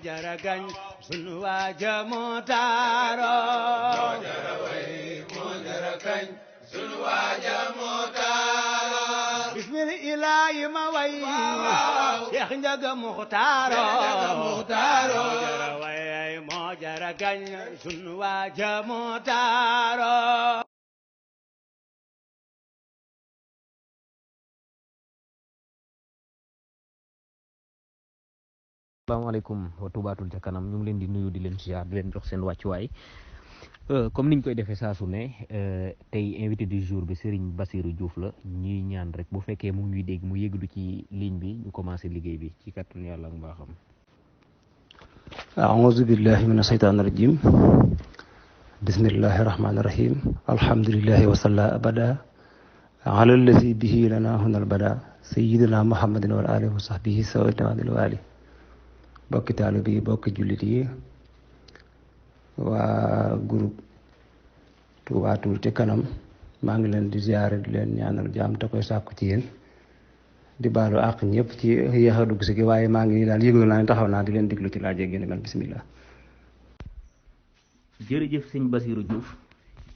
jara gañ sunu waaja moo taaro moo jara way moo jara gañ sunu waaja moo taaro bismillaahi ma way Seex Njaga Muxtaaro moo jara way moo jara gañ sunu waaja moo taaro asalaamaaleykum wa Toubatul ca kanam ñu ngi leen di nuyu di leen ziar di leen jox seen wàccuwaay comme niñ koy defee saa su ne tey invité du jour bi Serigne Bassirou Diouf la ñuy ñaan rek bu fekkee mu ngi ñuy dégg mu yëglu ci ligne bi ñu commencé liggéey bi ci kàttanu yàlla ak mbaaxam. aouzu billahi mina shaytaani rajim bismillahi rahmaani rahim alhamdulillahi wa salla abada ala allazi bihi lana hunal bada sayyidina muhammadin wa alihi wa sahbihi sawatil wali bokki taalibe yi bokki jullit yi waa groupe Toubatul ca kanam maa ngi leen di ziare di leen ñaanal jàmm te koy sàkku ci yéen di baalu àq ñëpp ci yéex a dugg si gi waaye maa ngi daal yëglu naa ne taxaw naa di leen diglu ci laaj gi ne mel bismillah. jërëjëf sëñ Bassirou Diouf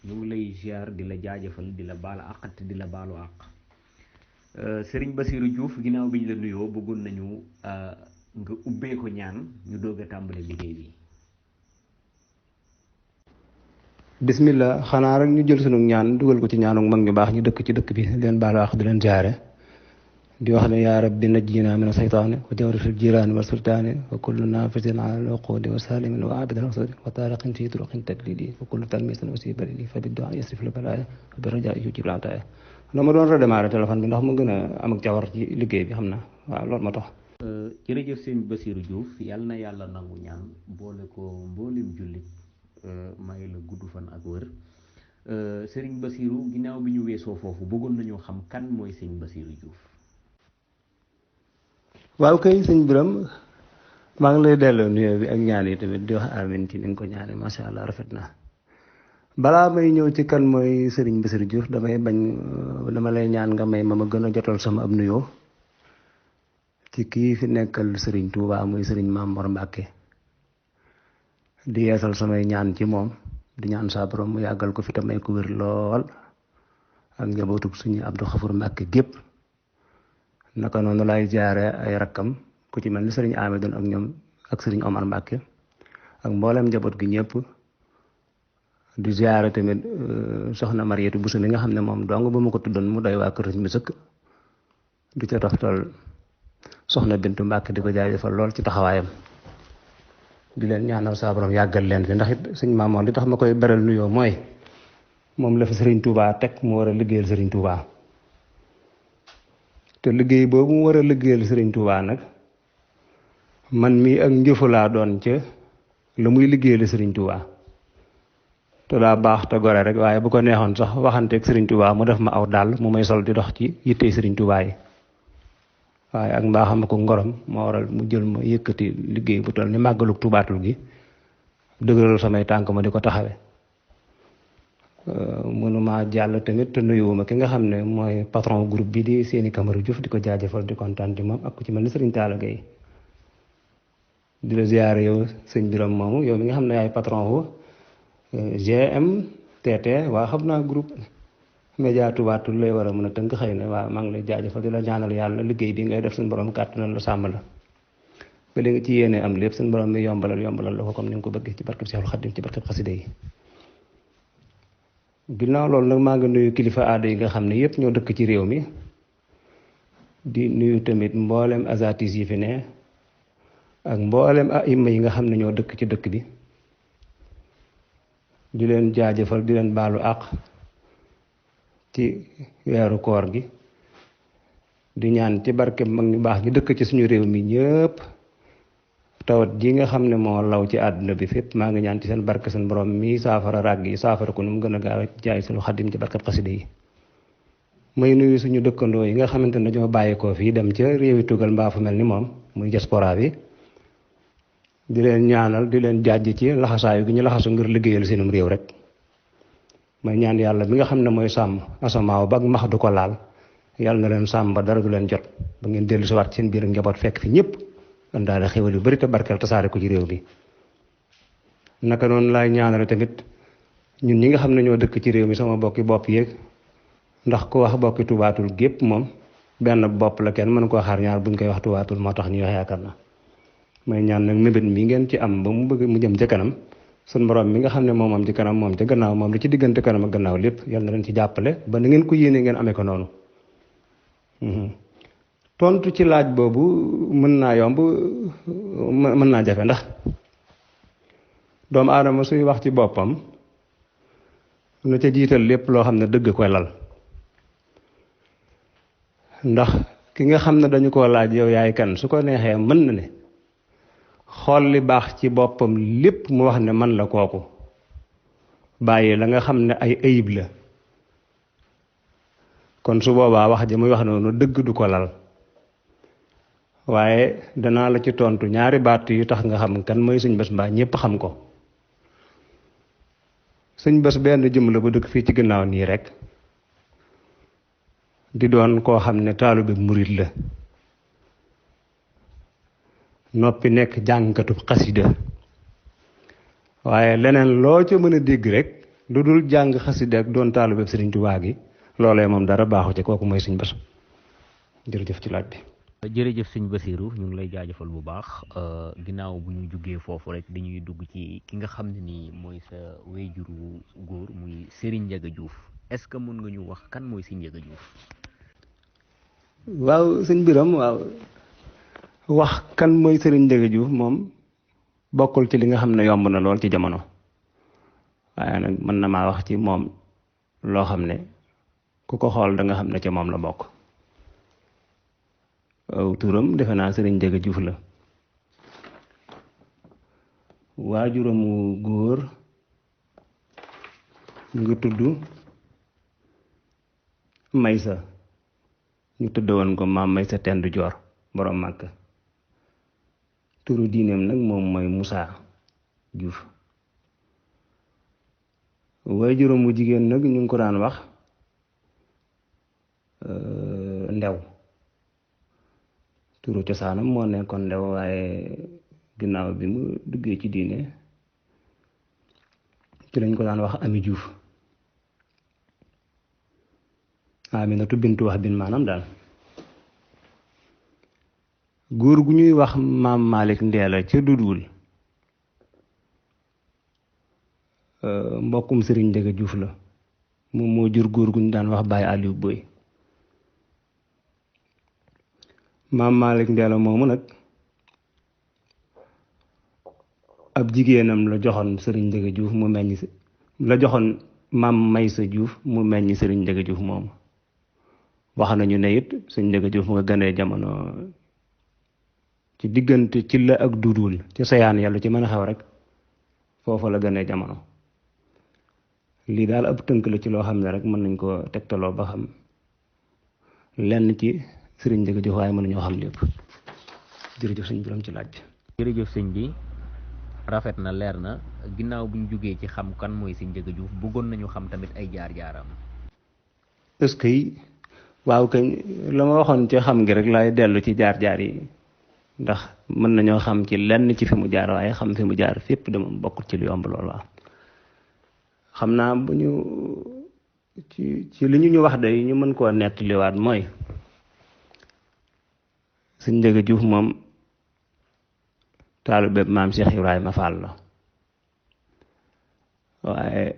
ñu ngi lay ziar di la jaajëfal di la baal àq te di la baalu àq Serigne Bassirou Diouf ginnaaw bi ñu la nuyoo bëggoon nañu nga ubbee ko ñaan ñu doog a tàmbale liggéey bi. bismillah xanaa rek ñu jël sunu ñaan dugal ko ci ñaanu mag ñu baax ñu dëkk ci dëkk bi leen baalu àq di leen jaare di wax ne yaa rabbi najjina mina saytaani wa jawratil jiraani wa sultaani wa kullu nafisin ala al-uqudi wa salimin wa abidin rasuli wa tariqin fi turuqin tadlili wa kullu talmisin aussi balili fa bi du'a yasrif la balaaya wa bi rajaa yu jibla taaya dama doon redémarrer téléphone bi ndax mu gën a am ak jawar ci liggéey bi xam na waaw loolu ma tax. jërëjëf sëñ Bassirou Diouf yàlla na yàlla nangu ñaan boole ko mboolem jullit may la gudd fan ak wër Serigne Bassirou ginnaaw bi ñu weesoo foofu bëggoon nañoo xam kan mooy sëñ Bassirou Diouf. waaw kay sëñ Biram maa ngi lay delloo nuyoo bi ak ñaan yi tamit di wax amin ci ni nga ko ñaane macha allah rafet na balaa may ñëw ci kan mooy Serigne Bassirou Diouf dama lay ñaan nga may ma gën a jotal sama ab nuyoo ci kii fi nekkal Serigne Touba muy Serigne Mamor Mbacke di yeesal samay ñaan ci moom di ñaan saa borom mu yàggal ko fi te may ko wér lool ak njabootug suñu Abdou Khafour Mbacke gépp naka noonu lay jaare ay rakkam ku ci mel ni Serigne Amidou ak ñoom ak Serigne Omar Mbacke ak mboolem njaboot gi ñëpp di jaare tamit soxna Mariétu Bousso mi nga xam ne moom dong ba ma ko tuddoon mu doy waa kër mi sëkk di ca toftal soxna Bintu Mbacke di ko jaajëfal lool ci taxawaayam di leen ñaanal saa borom yàggal leen fi ndax it sëñ Maamoon li tax ma koy beral nuyoo mooy moom la fi Serigne Touba teg mu war a liggéeyal Serigne Touba te liggéey boobu mu war a liggéeyal Serigne Touba nag man mii ak njëfu laa doon ca la muy liggéeyal Serigne Touba te daa baax te gore rek waaye bu ko neexoon sax waxanteeg Serigne Touba mu def ma aw dàll mu may sol di dox ci yittey Serigne Touba yi. waaye ak mbaaxam ko ngorom moo waral mu jël ma yëkkati liggéey bu toll ni màggalu Toubatul gi dëgëral samay tànk ma di ko taxawe mënuma jàll tamit te nuyuwuma ki nga xam ne mooy patron groupe bi di Séni Camara Diouf di ko jaajëfal di kontaan ci moom ak ku ci mel ni Serigne Talla Gueye di la ziare yow sëñ Biram moomu yow mi nga xam ne yaay patron wu GMTT waa xam naa groupe média Toubatul lay war a mën a tënk xëy na waaw maa ngi lay jaajëfal di la ñaanal yàlla liggéey bi ngay def suñu borom kàttanal la sàmm la ba li nga ci yéene am lépp suñu borom mi yombalal la ko comme ni nga ko bëggee ci barkeb Seexul Xaddim ci barkeb xasida yi ginnaaw loolu nag maa ngi nuyu kilifa aada yi nga xam ne yëpp ñoo dëkk ci réew mi di nuyu tamit mboolem azatis yi fi ne ak mboolem aima yi nga xam ne ñoo dëkk ci dëkk bi di leen jaajëfal di leen baalu àq ci weeru koor gi di ñaan ci barke mag ñu baax ñu dëkk ci suñu réew mi ñëpp tawat ji nga xam ne moo law ci àdduna bi fépp maa ngi ñaan ci seen barke seen borom mi saafara ràgg yi saafara ko nu mu gën a gaaw jaay suñu xaddim ci barkeb xasida yi may nuyu suñu dëkkandoo yi nga xamante ne dañoo bàyyeekoo fii dem ca réewi tugal mbaa fu mel ni moom muy diaspora bi di leen ñaanal di leen jàjj ci laxasaayu gi ñu laxasu ngir liggéeyal seenum réew rek may ñaan yàlla bi nga xam ne mooy sàmm asamaaw ba max du ko laal yàlla na leen sàmm ba dara du leen jot ba ngeen dellu si waat seen biir njaboot fekk fi ñëpp àndaale xéwal yu bari te barkeel tasaare ko ci réew mi. naka noonu laay ñaanale tamit ñun ñi nga xam ne ñoo dëkk ci réew mi sama bokki bopp yeeg ndax ku wax bokki tubaatul gépp moom benn bopp la kenn mën koo xaar ñaar buñ koy wax tubaatul moo tax ñuy wax yaakaar na may ñaan nag mébét mi ngeen ci am ba mu bëgg mu jëm ca kanam sun borom mi nga xam ne moom am ci kanam moom ca gannaaw moom li ci diggante kanam ak gannaaw lépp yal na leen ci jàppale ba ni ngeen ko yéene ngeen amee ko noonu. tontu ci laaj boobu mën naa yomb mën naa jafe ndax doomu aadama suy wax ci boppam na ca jiital lépp loo xam ne dëgg koy lal ndax ki nga xam ne dañu koo laaj yow yaay kan su ko neexee mën na ne xool li baax ci boppam lépp mu wax ne man la kooku bàyyi la nga xam ne ay ayib la kon su boobaa wax ji muy wax noonu dëgg du ko lal waaye danaa la ci tontu ñaari baat yu tax nga xam kan mooy Sëñ Bass mbaa ñépp xam ko. Sëñ Bass benn jëm la bu dëkk fii ci ginnaaw nii rek di doon koo xam ne taalibe murit la noppi nekk jàngkatu xasida waaye leneen loo ca mën a dégg rek lu dul jàng xasida ak doon taalibe Sëriñ Tuubaa gi loolee moom dara baaxu ci kooku mooy Sëñ Bass jërëjëf ci laaj bi. jërëjëf sëñ Bassirou ñu ngi lay jaajëfal bu baax ginnaaw bu ñu jugee foofu rek dañuy dugg ci ki nga xam ne nii mooy sa wéyjuru góor muy Serigne Ndiaga Diouf est-ce que mën nga ñu wax kan mooy Serigne Ndiaga Diouf. waaw sëñ Biram waaw wax kan mooy Serigne Ndiaga Diouf moom bokkul ci li nga xam ne yomb na lool ci jamono waaye nag mën na maa wax ci moom loo xam ne ku ko xool da nga xam ne ci moom la bokk. waaw turam defe naa Serigne Ndiaga Diouf la waajuramu góor mu ngi tudd Maysa ñu tudd woon ko maam Maysa Tendu Joor borom Màkka turu diineem nag moom mooy Moussa Diouf waajuramu jigéen nag ñu ngi ko daan wax Ndew turu cosaanam moo nekkoon Ndew waaye ginnaaw bi mu duggee ci diine ci lañ ko daan wax Ami Diouf Aminatu bintu wax bin maanaam daal góor gu ñuy wax maam Malick Ndeela ca Dudul mbokkum Serigne Ndiaga Diouf la moom moo jur góor gu ñu daan wax Baye Aliou Boy maam Malick Ndeela moomu nag ab jigéenam la joxoon Serigne Ndiaga Diouf mu meññ la joxoon maam Maysa Diouf mu meññ Serigne Ndiaga Diouf moomu wax nañu ne it Serigne Ndiaga Diouf mu nga gënee jamono ci diggante ci la ak Dudul ci sayaan yàlla ci mën a xew rek foofu la gënee jamono lii daal ab tënk la ci loo xam ne rek mën nañ ko tegtaloo ba xam lenn ci Serigne Ndiaga Diouf waaye mën nañoo xam lépp jërëjëf sëñ Biram ci laaj bi. jërëjëf sëñ bi rafet na leer na ginnaaw bu ñu jógee ci xam kan mooy Serigne Ndiaga Diouf bëggoon nañu xam tamit ay jaar-jaaram. est-ce que waaw kañ la ma waxoon ci xam gi rek laay dellu ci jaar-jaar yi ndax mën nañoo xam ci lenn ci fi mu jaar waaye xam fi mu jaar fépp dama bokkul ci lu yomb loolu waaw xam naa bu ñu ci li ñu wax day ñu mën koo nettaliwaat mooy Serigne Ndiaga Diouf moom taalibe maam Cheikh Ibrahima Fall la waaye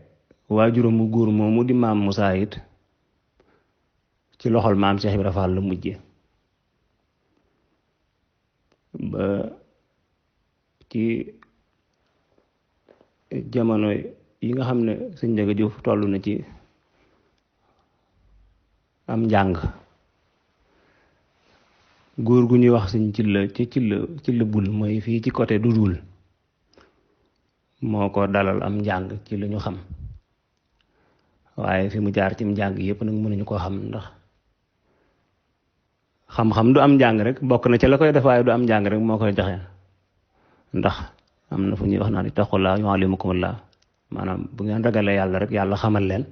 waajuram mu góor moomu di maam Moussa it ci loxol maam Cheikh Ibrahima Fall la mujje ba ci jamono yi nga xam ne Serigne Ndiaga Diouf toll na ci am njàng góor gu ñuy wax Sëñ ci la bul mooy fii ci côté Dudul moo ko dalal am njàng ci lu ñu xam waaye fi mu jaar ci njàng yépp nag mënuñu koo xam ndax xam-xam du am njàng rek bokk na ci la koy def waaye du am njàng rek moo koy joxe ndax am na fu ñuy wax naan ittaqullaa yuallimukumullah maanaam bu ngeen ragalee yàlla rek yàlla xamal leen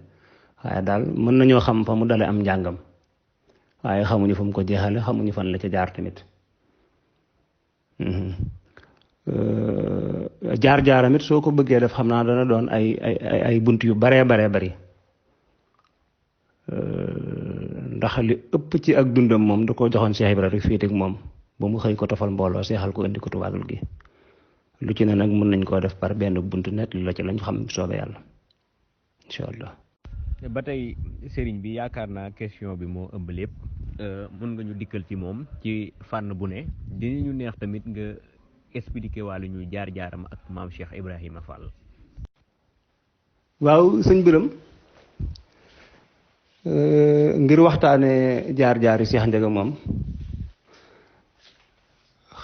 waaye daal mën nañoo xam fa mu dale am njàngam waaye xamuñu fu mu ko jeexale xamuñu fan la ca jaar tamit jaar-jaaram it soo ko bëggee def xam naa dana doon ay bunt yu baree bari ndax li ëpp ci ak dundam moom da ko joxoon Cheikh Ibra rek féete ak moom ba mu xëy ko tofal mbooloo seexal ko indi ko tubaatul gi lu ci ne nag mën nañ koo def par benn bunt net la ci lañ xam soobe yàlla incha allah. ba tey sëriñ bi yaakaar naa question bi moo ëmb lépp mën nga ñu dikkal ci moom ci fànn bu ne dinañu neex tamit nga expliquer wàllu ñuy jaar-jaaram ak maam Cheikh Ibrahima Fall. waaw sëñ Biram ngir waxtaane jaar-jaari Cheikh Ndiaga moom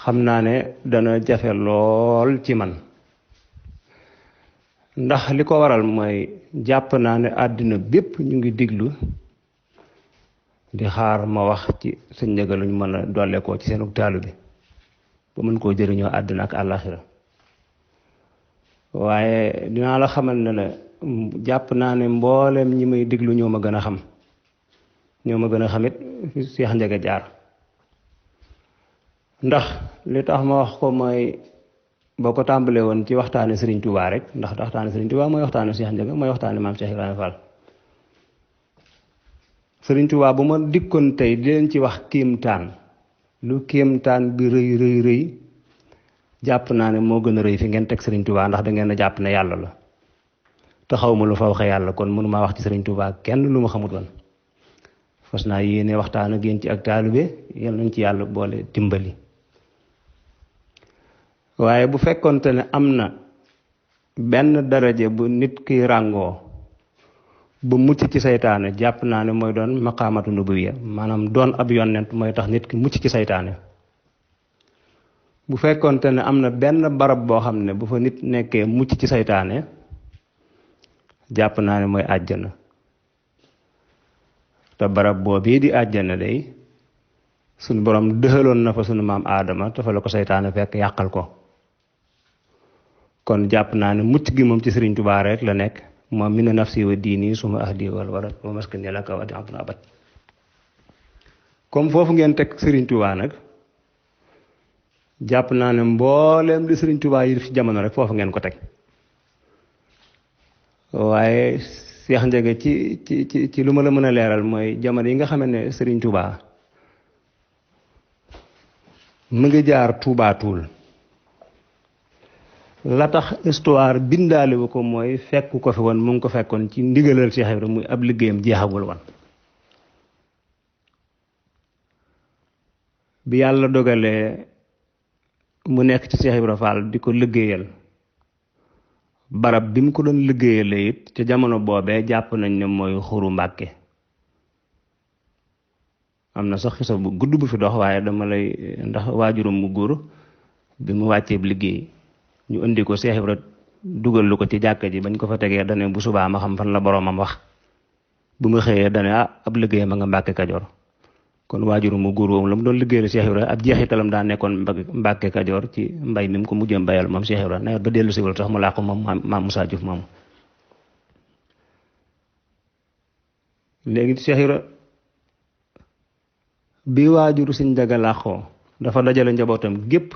xam naa ne dana jafe lool ci man ndax li ko waral mooy jàpp naa ne àddina bépp ñu ngi diglu di xaar ma wax ci sëñ Ndiaga luñ mën a dolle ko ci seenu taalu bi ba mën koo jëriñoo àddina ak àllaaxira waaye dinaa la xamal ne la jàpp naa ne mboolem ñi may diglu ñoo ma gën a xam ñoo ma gën a xamit Cheikh Ndiaga jaar ndax li tax ma wax ko mooy boo ko tàmbalee woon ci waxtaane Serigne Touba rek ndax waxtaane Serigne Touba mooy waxtaane Cheikh Ndiaga mooy waxtaane maam Cheikh Ibrahima Fall Serigne Touba bu ma dikkoon tey di leen ci wax kéemtaan lu kéemtaan bi rëy jàpp naa ne moo gën a rëy fi ngeen teg Serigne Touba ndax da ngeen a jàpp ne yàlla la te xaw ma lu fa waxe yàlla kon mënumaa wax ci Serigne Touba kenn lu ma xamut woon fas naa yéene waxtaan ak yéen ci ak taalibe yal nañ ci yàlla boole dimbali waaye bu fekkonte ne am na benn daraje bu nit ki ràngoo bu mucc ci saytaane jàpp naa ne mooy doon maqaamatu nubuwiya maanaam doon ab yonent mooy tax nit ki mucc ci saytaane bu fekkonte ne am na benn barab boo xam ne bu fa nit nekkee mucc ci saytaane jàpp naa ne mooy àjjana te barab boobii di àjjana day suñu borom dëxaloon na fa suñu maam aadama te fa la ko saytaane fekk yàqal ko kon jàpp naa ne mucc gi moom ci Sëriñ Tuubaa rek la nekk moom mi ne nafsi wa diini suma ahdi wal warat wa maskani la kaw adina abat comme foofu ngeen teg Sëriñ Tuubaa nag jàpp naa ne mbooleem li Sëriñ Tuubaa yi ci jamono rek foofu ngeen ko teg waaye Cheikh Ndiaga ci lu ma la mën a leeral mooy jamono yi nga xam ne Sëriñ Tuubaa mu ngi jaar tuubaatul la tax histoire bindaale wu ko mooy fekk ko fi woon mu ngi ko fekkoon ci ndigalal Cheikh Ibra muy ab liggéeyam jeexagul woon bi yàlla dogalee mu nekk ci Cheikh Ibra Fall di ko liggéeyal barab bi mu ko doon liggéeyale it ca jamono boobee jàpp nañ ne mooy xuru Mbàkke am na sax xisa bu gudd bu fi dox waaye dama lay ndax waajuram mu góor bi mu wàccee liggéey ñu indi ko Cheikh Ibra dugal lu ko ci jàkka ji bañ ko fa tegee dane bu subaa ma xam fan la boroomam wax bu ma xëyee dane ab liggéeyam a nga Mbàkke Kajoor kon waajuru mu góor woom la mu doon liggéeyal Cheikh Ibra ab jeexitalam daa nekkoon Mbàkke Kajoor ci mbay mi mu ko mujjee mbayal moom Cheikh Ibra nawet ba dellu siwul sax mu làqu moom maam Moussa Diouf moomu léegi Cheikh Ibra bi waajuru Sëriñ Ndiaga làqoo dafa dajale njabootam gépp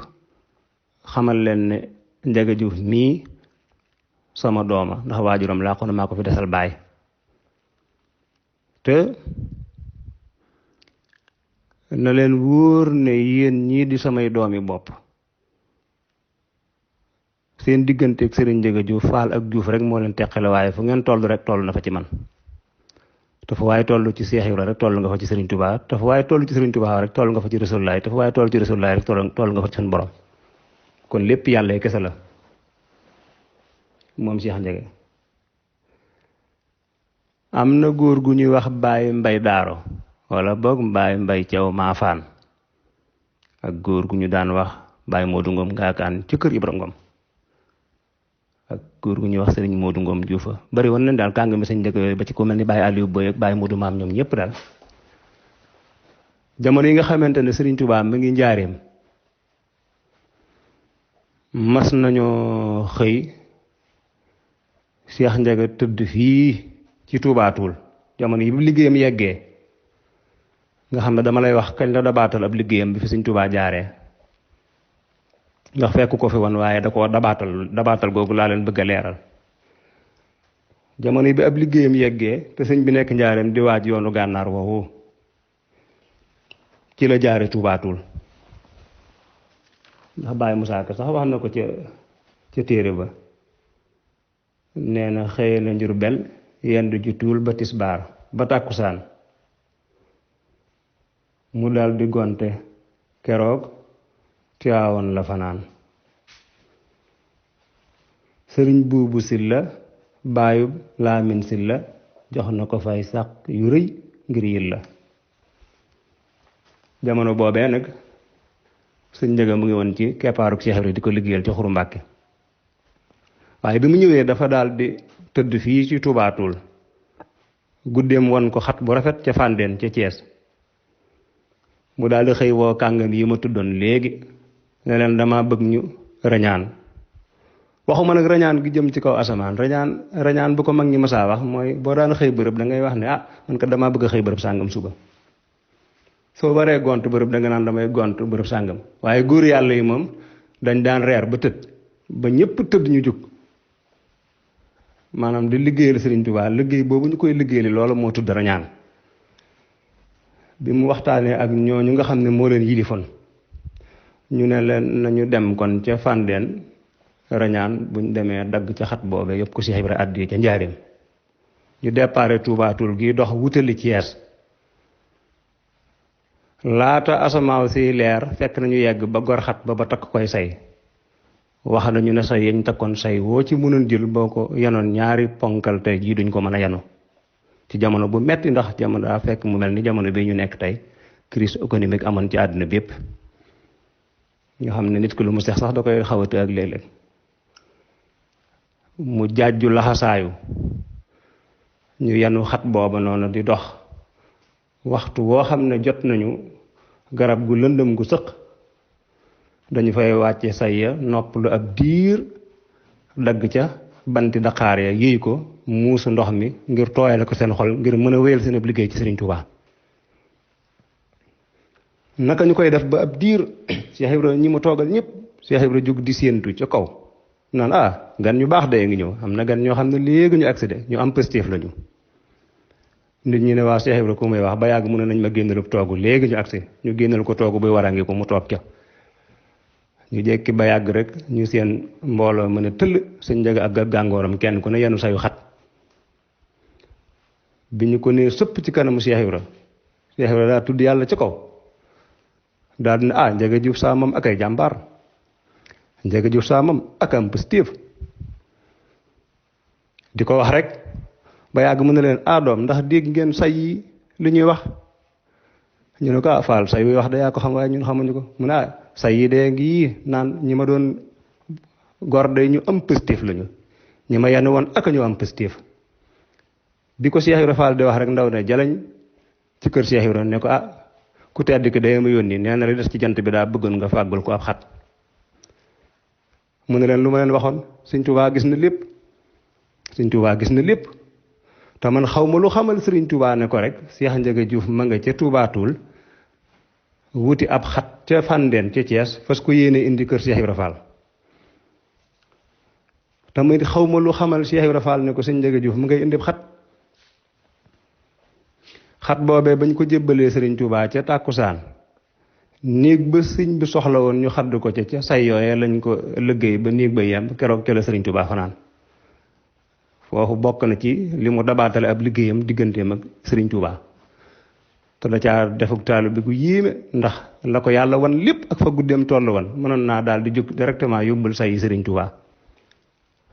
xamal leen ne Ndiaga Diouf mii sama dooma ndax waajuram làqu na maa ko fi desal baay te na leen wóor ne yéen ñii di samay doomi bopp seen digganteeg Sëriñ Ndiaga Diouf Fall ak Diouf rek moo leen teqale waaye fu ngeen toll rek toll na fa ci man te fu waaye toll ci Cheikh Ibra rek toll nga fa ci Sëriñ Tuubaa te fu waaye toll ci Sëriñ Tuubaa rek toll nga fa ci Rasulullaay te fu waaye toll ci Rasulullaay rek toll nga fa ci seen borom kon lépp yàlla kese la moom Cheikh Ndiaga am na góor gu ñuy wax Baay Mbay Daaro wala boog Baay Mbay Caw Maafaan ak góor gu ñu daan wax Baay Moodu Ngom Ngaakaan ci kër Ibra Ngom ak góor gu ñuy wax Sëriñ Moodu Ngom Juufa bari woon nañ daal kàngami Sëriñ Ndiaga yooyu ba ci ku mel ni Baay Aliou Boy ak Baay Moodu Maam ñoom ñëpp daal jamono yi nga xamante ne Sëriñ Tuubaa mi ngi njaareem mas nañoo xëy Cheikh Ndiaga tëdd fii ci tuubaatul jamono yi bi liggéeyam yeggee nga xam ne dama lay wax kañ la dabaatal ab liggéeyam bi fi Sëriñ Tuubaa jaaree ndax fekku ko fi woon waaye da koo dabaatal googu laa leen bëgg a leeral. jamono bi ab liggéeyam yeggee te sëñ bi nekk njaareem di waaj yoonu gànnaar woowu ci la jaare tubaatul ndax Baye Moussa Ka sax wax na ko ca téere ba nee na xëye na Njurbel yendu ji tuul ba tisbaar ba tàkkusaan mu dal di gonte keroog Tiwaawoon la fanaan. sëriñ buubu Silla baayub Laamin Silla jox na ko fay sàq yu rëy ngir yilla. jamono boobee nag sëñ Njaga mu ngi woon ci keppaaruk Cheikh Ibra di ko liggéeyal ci Xuru Mbàkke waaye bi mu ñëwee dafa daal di tëdd fii ci tubaatul guddeem won ko xat bu rafet ca Fàndeen ca Cees mu daal di xëy woo kàngam yi ma tuddoon léegi ne leen dama bëgg ñu rañaan. waxuma nag rañaan gi jëm ci kaw asamaan rañaan bu ko mag ñi masaa wax mooy boo daan xëy bërëb da ngay wax ne man ko damaa bëgg a xëy bërëb sàngam suba. soo waree gont bërëb da nga naan damay gont bërëb sàngam waaye góor yàlla yi moom dañ daan reer ba tëdd ba ñëpp tëdd ñu jug maanaam di liggéeyal Sëriñ Tuubaa liggéey boobu ñu koy liggéeyal loolu moo tudd rañaan. bi mu waxtaanee ak ñooñu nga xam ne moo leen yilifoon ñu ne leen nañu dem kon ca Fàndeen rañaan buñ demee dagg ca xat boobee yëpp ko Cheikh Ibra addi ca njaareem ñu déparé tubaatul gi dox wutali Cees laata asamaaw si leer fekk nañu yegg ba gor xat ba takk koy say wax nañu ne say yañ takkoon say woo ci mënoon jël boo ko yanoon ñaari ponkal tey jii duñ ko mën a yanu ci jamono bu metti ndax jamono daa fekk mu mel ni jamono bi ñu nekk tey crise économique amoon ci àdduna bi yépp ñu xam ne nit ki lu mu seex sax da koy xawati ak léeg-léeg mu jaaju laxasaayu ñu yanu xat booba noonu di dox waxtu woo xam ne jot nañu garab gu lëndëm gu sëq dañu fay wàcce say ya nopp lu ab diir dagg ca banti daqaar ya yéey ko muusu ndox mi ngir tooyale ko seen xol ngir mën a wéyal seen ab liggéey ci Sëriñ Tuubaa. naka ñu koy def ba ab diir Cheikh Ibra ñi mu toogal ñëpp Cheikh Ibra jóg di séentu ca kaw naan gan ñu baax dee ngi ñëw am na gan ñoo xam ne léegi ñu accédé ñu am positif lañu. nit ñi ne waa Cheikh Ibra ku muy wax ba yàgg mu ne nañ ma génnal toogu léegi ñu agsi ñu génnal ko toogu buy warangi ko mu toog ca ñu jekki ba yàgg rek ñu seen mbooloo mën a tëll sëñ Njaga ak gàngooram kenn ku ne yenu sayu xat bi ñu ko nee sëpp ci kanamu Cheikh Ibra daa tudd yàlla ci kaw daal dina Njaga Juuf saa moom ak ay jàmbaar Njaga Juuf saa moom ak am positif di ko wax rek ba yàgg mu ne leen doom ndax dégg ngeen say yi li ñuy wax ñu ne ko Faal say yi wax da yaa ko xam waaye ñun xamuñu ko mu ne say yi dee ngi naan ñi ma doon gor day ñu am positif lañu ñi ma yenn woon ak ñu am positif bi ko Cheikh Ibra Fall di wax rek ndaw ne jalañ ci kër Cheikh Ibra ne ko ku tedd ki day ma yónni nee na li des ci jant bi daa bëggoon nga fàggul ko ab xat mu ne leen lu ma leen waxoon Sëñ Tuubaa gis na lépp Sëñ Tuubaa gis na lépp te man xaw ma lu xamal Sëriñ Tuubaa ne ko rek Cheikh Njaga Juuf ma nga ca Tuubaatul wuti ab xat ca Fàndeen ca Cees fas ko yéene indi kër Cheikh Ibra Fall tamit xaw ma lu xamal Cheikh Ibra Fall ne ko Sëñ Njaga Juuf mu ngay indi xat boobee bañ ko jébbalee Sëriñ Tuubaa ca tàkkusaan néeg ba sëñ bi soxla woon ñu xadd ko ca say yooye lañ ko liggéey ba néeg ba yem keroog ca la Sëriñ Tuubaa fanaan foofu bokk na ci li mu dabaatale ab liggéeyam digganteem ak Sëriñ Tuubaa te da caa defuk taalu bi gu yéeme ndax la ko yàlla wan lépp ak fa guddeem toll wan mënoon naa daal di jóg directement yóbbul say yi Sëriñ Tuubaa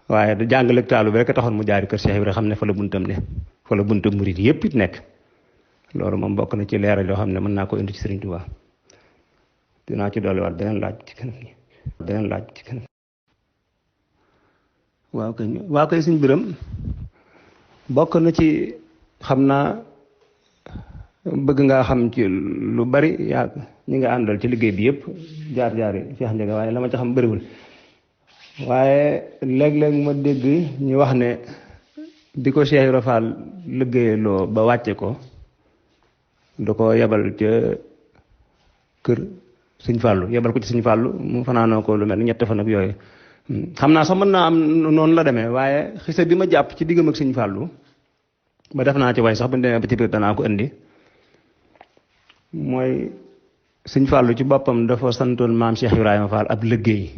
waaye da jàngaleeg taalu bi rek a taxoon mu jaari kër Cheikh Ibra xam ne fa la buntam ne fa la buntam murit yépp it nekk loolu moom bokk na ci leeral yoo xam ne mën naa ko indi ci Sëriñ Tuubaa dinaa ci dolliwaat beneen laaj ci kanam waaw kay suñ biram bokk na ci xam naa bëgg ngaa xam ci lu bari yaa ñi nga àndal ci liggéey bi yëpp jaar-jaari Cheikh Njaga waaye la ma ci xam bëriwul waaye léeg-léeg ma dégg ñu wax ne bi ko Cheikh Ibra Fall liggéeyaloo ba wàcce ko da ko yebal ca kër sëñ Fallou yebal ko ci sëñ Fallou mu fanaanoo ko lu mel ni ñett fan ak yooyu xam naa sax mën naa am noonu la demee waaye xisa bi ma jàpp ci diggam ak sëñ Fallou ba def naa ci way sax bu ñu demee ba ci biir danaa ko indi mooy sëñ Fallou ci boppam dafa santoon maam Cheikh Ibrahima Fall ab liggéey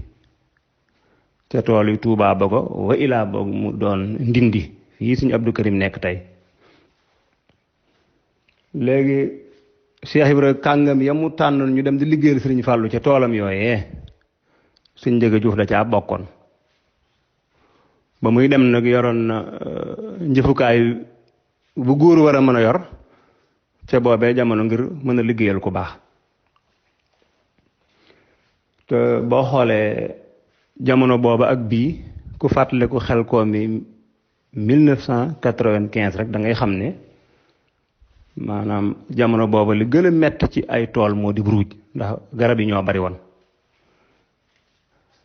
ca tool yi Touba ba ko wa ilaa boog mu doon ndindi fii sëñ Abdou Karim nekk tey léegi Cheikh Ibrahima kàngam ya mu tànnoon ñu dem di liggéeyal sëriñ Fallou ca toolam yooyee sëñ Njëga Juuf da caa bokkoon ba muy dem nag yoroon na njëfukaay bu góor war a mën a yor ca boobee jamono ngir mën a liggéeyal ku baax te boo xoolee jamono booba ak bii ku fàttaliku xel koo mi 1995 rek da ngay xam ne maanaam jamono booba li gën a mett ci ay tool moo di ruuj ndax garab yi ñoo bari woon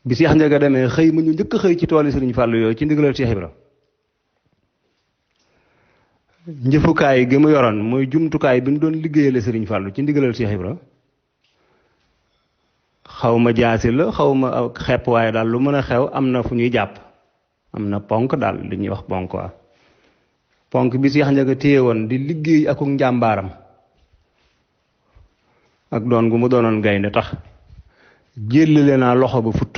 bi Cheikh Ndiaga demee xëy ma ñu njëkk a xëy ci tool yi Sëriñ Fàllu yooyu ci ndigalal Cheikh Ibra njëfukaay gi mu yoroon mooy jumtukaay bi mu doon liggéeyale Sëriñ Fàllu ci ndigalal Cheikh Ibra xaw ma jaasi la xaw ma ak xepp waaye daal lu mën a xew am na fu ñuy jàpp am na ponk daal li ñuy wax ponk waa ponk bi Cheikh Ndiaga téye woon di liggéey ak njàmbaaram ak doon gu mu doonoon gaynde tax jëlale naa loxo ba futt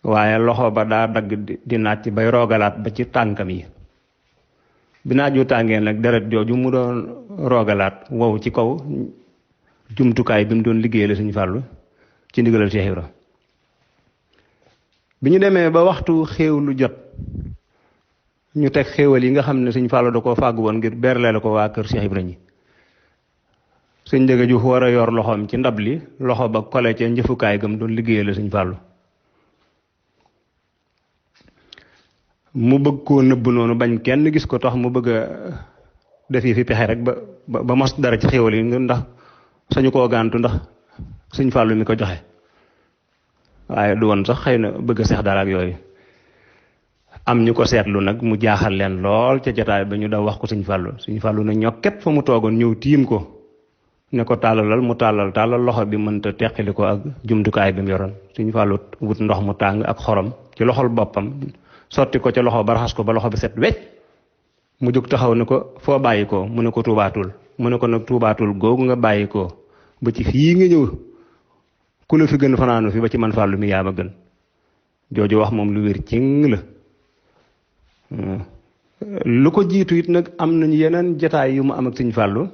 waaye loxo ba daa dagg di naaj bay roogalaat ba ci tànkam yi bi naaju tàngee nag deret jooju mu doon roogalaat wow ci kaw jumtukaay bi mu doon liggéeyale Sëriñ Fàllu ci ndigalal Cheikh Ibra bi ñu demee ba waxtu xéewlu jot ñu teg xéewal yi nga xam ne Sëriñ Fàllu da koo fàggu woon ngir berle la ko waa kër Cheikh Ibra ñi Sëriñ Ndiaga Diouf war a yor loxoom ci ndab li loxo ba kole ca njëfukaay gam doon liggéeyale Sëriñ Fàllu mu bëgg koo nëbb noonu bañ kenn gis ko tax mu bëgg a def yi fi pexe rek ba mos dara ci xéewal yi ndax sañu koo gàntu ndax Sëriñ Fàllu mi ko joxe waaye du woon sax xëy na bëgg a seex dara ak yooyu am ñu ko seetlu nag mu jaaxal leen lool ca jotaay ba ñu daw wax ko Sëriñ Fàllu Sëriñ Fàllu na ñokket fa mu toogoon ñëw tiim ko ne ko tàllalal mu tàllal loxo bi mënta teqali ko ak jumtukaay bi mu yoroon Sëriñ Fàllu wut ndox mu tàng ak xorom ci loxol boppam sotti ko ca loxo ba raxas ko ba loxo bi set wecc mu jóg taxaw ne ko foo bàyyi ko mu ne ko tuubaatul mu ne ko nag tuubaatul googu nga bàyyi ko ba ci fii nga ñëw ku la fi gën fanaanu fi ba ci man Fàllu mi yaa ma gën jooju wax moom lu wér cing la lu ko jiitu it nag am nañu yeneen jataay yu mu am ak Sëriñ Fàllu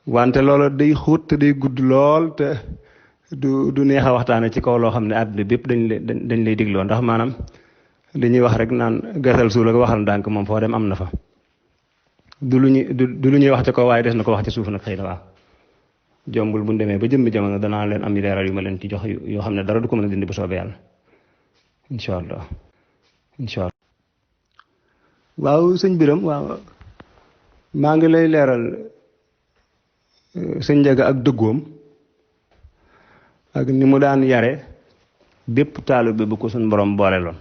wante loola day xóot te day gudd lool te du neex a waxtaane ci kaw loo xam ne àdduna bépp dañ lay digloo ndax maanaam li ñuy wax rek naan gasal suul ak waxal ndànk moom foo dem am na fa du lu ñuy wax ci kaw waaye des na ko wax ci suuf nag xëy na waa jombul bu ñu demee ba jëmmi jamono danaa leen am leeral yu ma leen ci jox yoo xam ne dara du ko mën a dindi bu soobee yàlla incha allah waaw sëñ Biram waaw maa ngi lay leeral sëñ Ndiaga ak dëggoom ak ni mu daan yare bépp taalibe bu ko suñ borom boole loon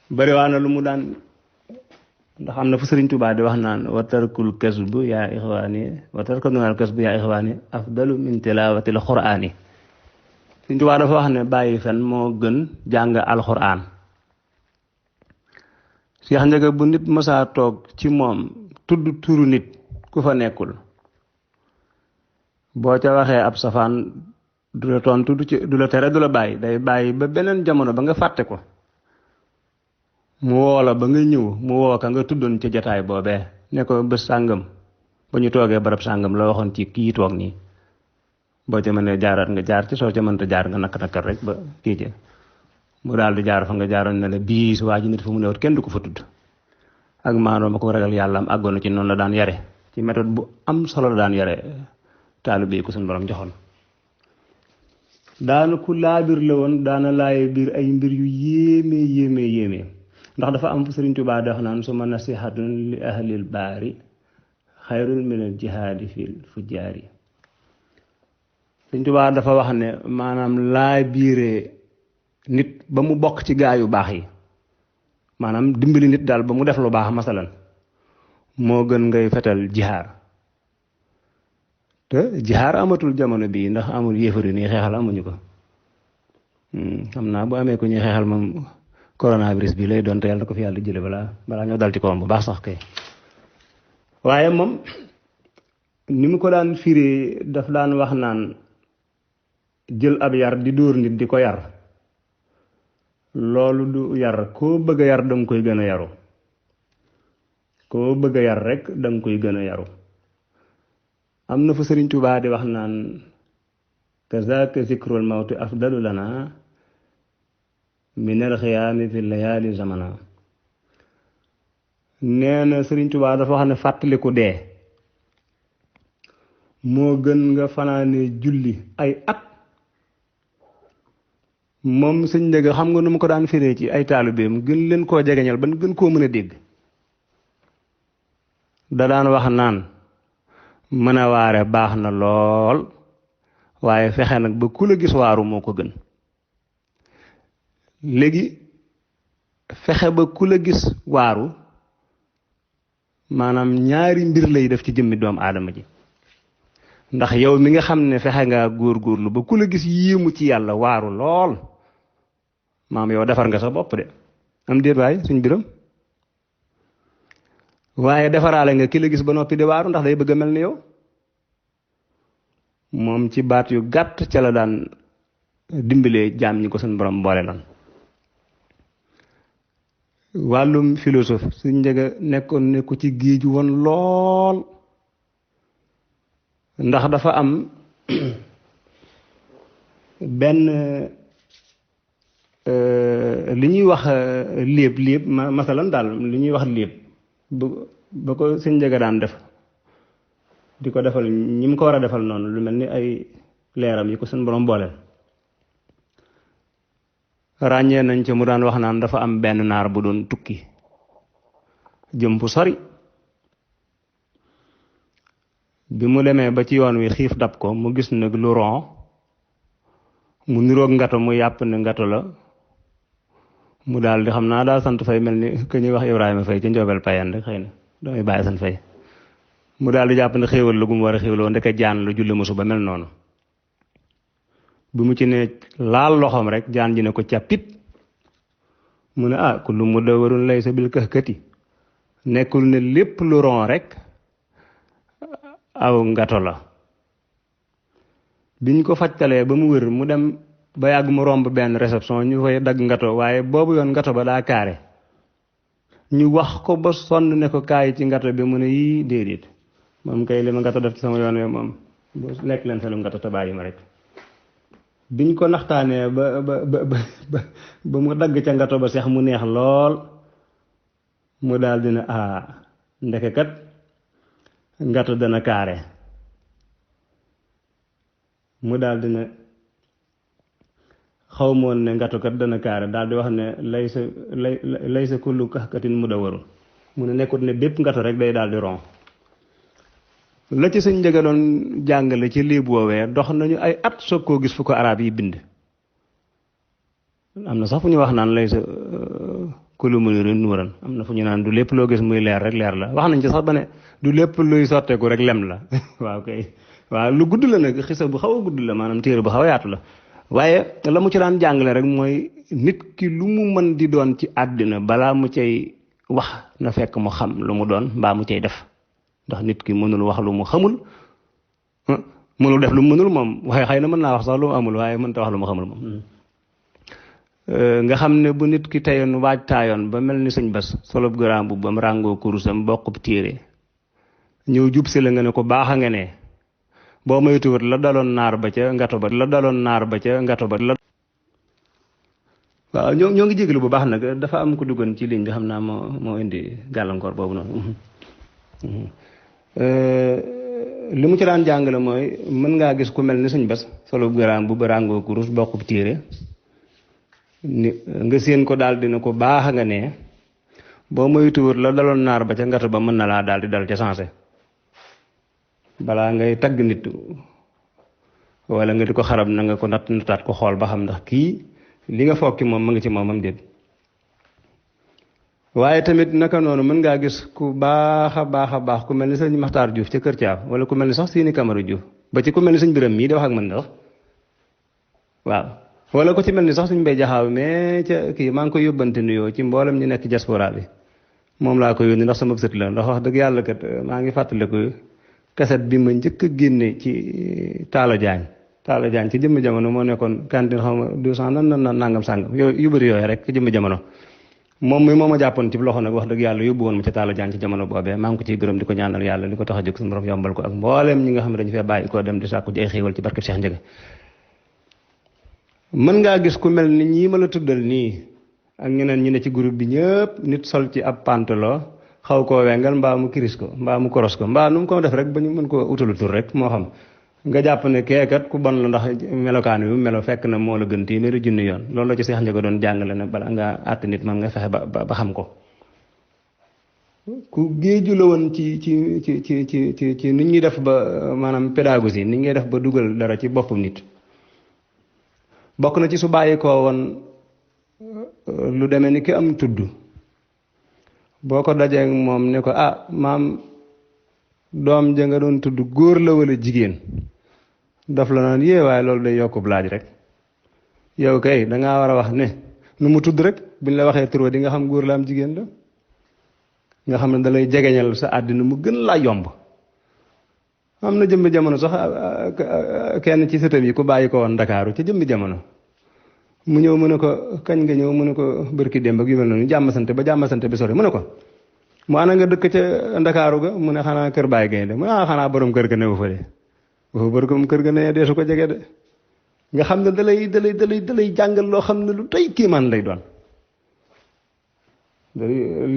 bari waa na lu mu daan ndax am na fu Sëriñ Tuubaa di wax naan wa tarkul kasbu yaa ixwaani afdalu min tilaawatil quraani Sëriñ Tuubaa dafa wax ne bàyyi fen moo gën jàng alxuraan Cheikh Ndiaga bu nit mësaa toog ci moom tudd turu nit ku fa nekkul boo ca waxee ab safaan du la tontu du la tere du la bàyyi day bàyyi ba beneen jamono ba nga fàtte ko mu woo la ba nga ñëw mu woo ka nga tuddoon ca jataay boobee ne ko bés sàngam ba ñu toogee barab sàngam la waxoon ci kii toog nii boo ca mënee jaaraat nga jaar ci soo ca mënta jaar nga nakk-nakkal rek ba kii ci mu daal di jaar fa nga jaaroon ne la bii su waa ji nit fa mu newut kenn du ko fa tudd ak maanoo ma ko ragal yàlla am àggoon na ci noonu la daan yare ci méthode bu am solo la daan yare taalibe yi ko suñu borom joxoon daana ku laabir la woon daana laaye biir ay mbir yu yéeme ndax dafa am fu Sëriñ Tuubaa dox naan suma nasihatun li ahlil baari xayrun min al jihaadi fil fujjaari Sëriñ Tuubaa dafa wax ne maanaam laa biire nit ba mu bokk ci gaa yu baax yi maanaam dimbali nit daal ba mu def lu baax masalan moo gën ngay fetal jihaar te jihaar amatul jamono bii ndax amul yéefar yi nii xeexal amuñu ko xam naa bu amee ko ñuy xeexal moom coronavirus bi lay doon te yàlla na ko fi yàlla jële balaa ñoo dal ci kawam bu baax sax kay waaye moom ni mu ko daan firi daf daan wax naan jël ab yar di dóor nit di ko yar loolu du yar koo bëgg a yar danga koy gën a yaru koo bëgg a yar rek danga koy gën a yaru am na fa Sëriñ Tuubaa di wax naan kazaka zikrul mawti afdalu lana minal xiyaami fi layaali zamana nee na Sëriñ Tuubaa dafa wax ne fàttaliku dee moo gën nga fanaane julli ay at moom sëñ Ndiaga xam nga nu mu ko daan firee ci ay taalibeem gën leen koo jegeñal ban gën koo mën a dégg da daan wax naan mën a waare baax na lool waaye fexe nag ba ku la gis waaru moo ko gën léegi fexe ba ku la gis waaru maanaam ñaari mbir lay def ci jëmmi doomu aadama ji ndax yow mi nga xam ne fexe ngaa góorgóorlu ba ku la gis yéemu ci yàlla waaru lool maam yow defar nga sa bopp de am déet waay suñ biram waaye defaraale nga ki la gis ba noppi di waaru ndax day bëgg a mel ni yow moom ci baat yu gàtt ca la daan dimbalee jaam ñi ko suñ borom boole lan wàllum philosophe suñ Ndiaga nekkoon nekku ci géeju woon lool ndax dafa am benn li ñuy wax léeb masalan daal li ñuy wax léeb ba ko suñ Ndiaga daan def di ko defal ñi mu ko war a defal noonu lu mel ni ay leeram yi ko suñ borom booleel ràññee nañ ci mu daan wax naan dafa am benn naar bu doon tukki jëm fu sori bi mu demee ba ci yoon wi xiif dab ko mu gis nag lu ron mu niroog ngato mu yàpp ne ngato la mu daal di xam naa daal sant fay mel ni ku ñuy wax Ibrahima Fay ci njoobel payan rek xëy na damay bàyyi sant fay mu daal di jàpp ne xéewal la gu mu war a xéewloo ndeke jaan la julli musu ba mel noonu bi mu ci ne laal loxoom rek jaan ji ne ko càppit mu ne ku lu mu dawarul lay sa bil këxkëti nekkul ne lépp lu ron rek aw ngato la biñ ko fajtalee ba mu wër mu dem ba yàgg mu romb benn réception ñu fay dagg ngato waaye boobu yoon ngato ba daa kaare ñu wax ko ba sonn ne ko kaay ci ngato bi mu ne yii déedéet moom kay li ma ngato def ci sama yoon wi moom lekk leen selu ngato te bàyyi ma rek biñ ko naxtaanee ba mu dagg ca ngato ba seex mu neex lool mu daal dina ndeke kat ngato dana kaare mu daal dina xaw moon ne ngato kat dana kaare daal di wax ne lay sa kullu kaxkatin mu da waru mu ne nekkut ne bépp ngato rek day daal di ron la ci Sëñ Ndiaga doon jàngale ci lii boowee dox nañu ay at soog koo gis fu ko arab yi bind am na sax fu ñu wax naan lay sa kullu munirin nuuran am na fu ñu naan du lépp loo gis muy leer rek leer la wax nañ ci sax ba ne du lépp luy sotteeku rek lem la waaw kay waaw lu gudd la nag xisa bu xaw a gudd la maanaam téere bu xaw a yaatu la waaye la mu ci daan jàngale rek mooy nit ki lu mu mën di doon ci àddina balaa mu cay wax na fekk mu xam lu mu doon mbaa mu cay def ndax nit ki mënul wax lu mu xamul mënul def lu mu mënul moom waaye xëy na mën naa wax sax lu mu amul waaye mënta wax lu mu xamul moom nga xam ne bu nit ki teyoon waaj taayoon ba mel ni sëñ Bas solob garaam bu bam ràngoo kurusam bokkub téere ñëw jub si la nga ne ko baax a nga ne boo moytuwut la daloon naar ba ca ngato ba waaw ñoo ngi jégalu bu baax nag dafa am ko duggoon ci ligne bi xam naa moo indi gàllankoor boobu noonu li mu ci daan jàngale mooy mën ngaa gis ku mel ni sëñ Bas solob garaam bu ràngoo kurus bokkub téere ni nga séen ko daal dina ko baax a nga ne boo moytuwut la daloon naar ba ca ngato ba mën na laa daal di dal ca sensé balaa ngay tagg nit wala nga di ko xarab na nga ko nattaat ko xool ba xam ndax kii li nga fokki moom ma nga ci moom am déet waaye tamit naka noonu mën ngaa gis ku baax a baax ku mel ni sëñ Maxtaar Diouf ca Kër Thiaw wala ku mel ni sax Sini Camara Diouf ba ci ku mel ni sëñ Biram mii di wax ak man sax waaw wala ko ci mel ni sax suñ bay jaxaaw mais ca kii maa ngi koy yóbbante nuyoo ci mboolem ñu nekk diaspora bi moom laa ko yónni ndax sama sët la ndax wax dëgg yàlla kat maa ngi fàttaliku kaset bi ma njëkk a génne ci Talla Diagne ci jëmmi jamono moo nekkoon cantine xaw ma 200 nan nangam sàngam yu bëri yooyu rek ci jëmmi jamono moom mi moo ma jàppoon ci loxo nag wax dëgg yàlla yóbbu woon ma ci Talla Diagne ci jamono boobee maa ngi ko ciy gërëm di ko ñaanal yàlla li ko tax a jóg suñu borom yombal ko ak mbooleem ñi nga xam ne dañu fee bàyyi ko dem di sàkku ji ay xéewal ci barkeb Cheikh Ndiaga mën ngaa gis ku mel ni ñii ma la tuddal nii ak ñeneen ñi ne ci groupe bi ñëpp nit sol ci ab pantalon xaw koo wengal mbaa mu kiris ko mbaa mu koros ko mbaa nu mu ko def rek ba ñu mën koo utalu tur rek moo xam nga jàpp ne keekat ku bon la ndax melokaan wi melo fekk na moo la gën téeméeri junni yoon loolu la ci Cheikh Ndiaga doon jàngale ne bala nga àtt nit moom nga fexe ba xam ko ku géeju la woon ci nit ñuy def ba maanaam pédagogie nit ñuy def ba dugal dara ci boppam nit bokk na ci su bàyyi koo woon lu demee ni ki am tudd boo ko dajee moom ne ko maam doom ja nga doon tudd góor la wala jigéen daf la naan yee waaye loolu day yokkub laaj rek yow kay dangaa war a wax ne nu mu tudd rek buñ la waxee tur di nga xam góor la am jigéen la nga xam ne da lay jegeñal sa àddina mu gën laa yomb am na jëmmi jamono sax kenn ci sëtam yi ku bàyyi ko woon Ndakaaru ci jëmmi jamono mu ñëw mu ne ko kañ nga ñëw mu ne ko bërki démb ak yu mel noonu jàmmasante bi sori mu ne ko mu ana nga dëkk ca Ndakaaru ga mu ne xanaa kër Baay Gaynde mu ne xanaa borom kër ga newu fa de borom kër ga ne dee su ko jege de nga xam ne dalay jàngal loo xam ne lu tey kiimaan lay doon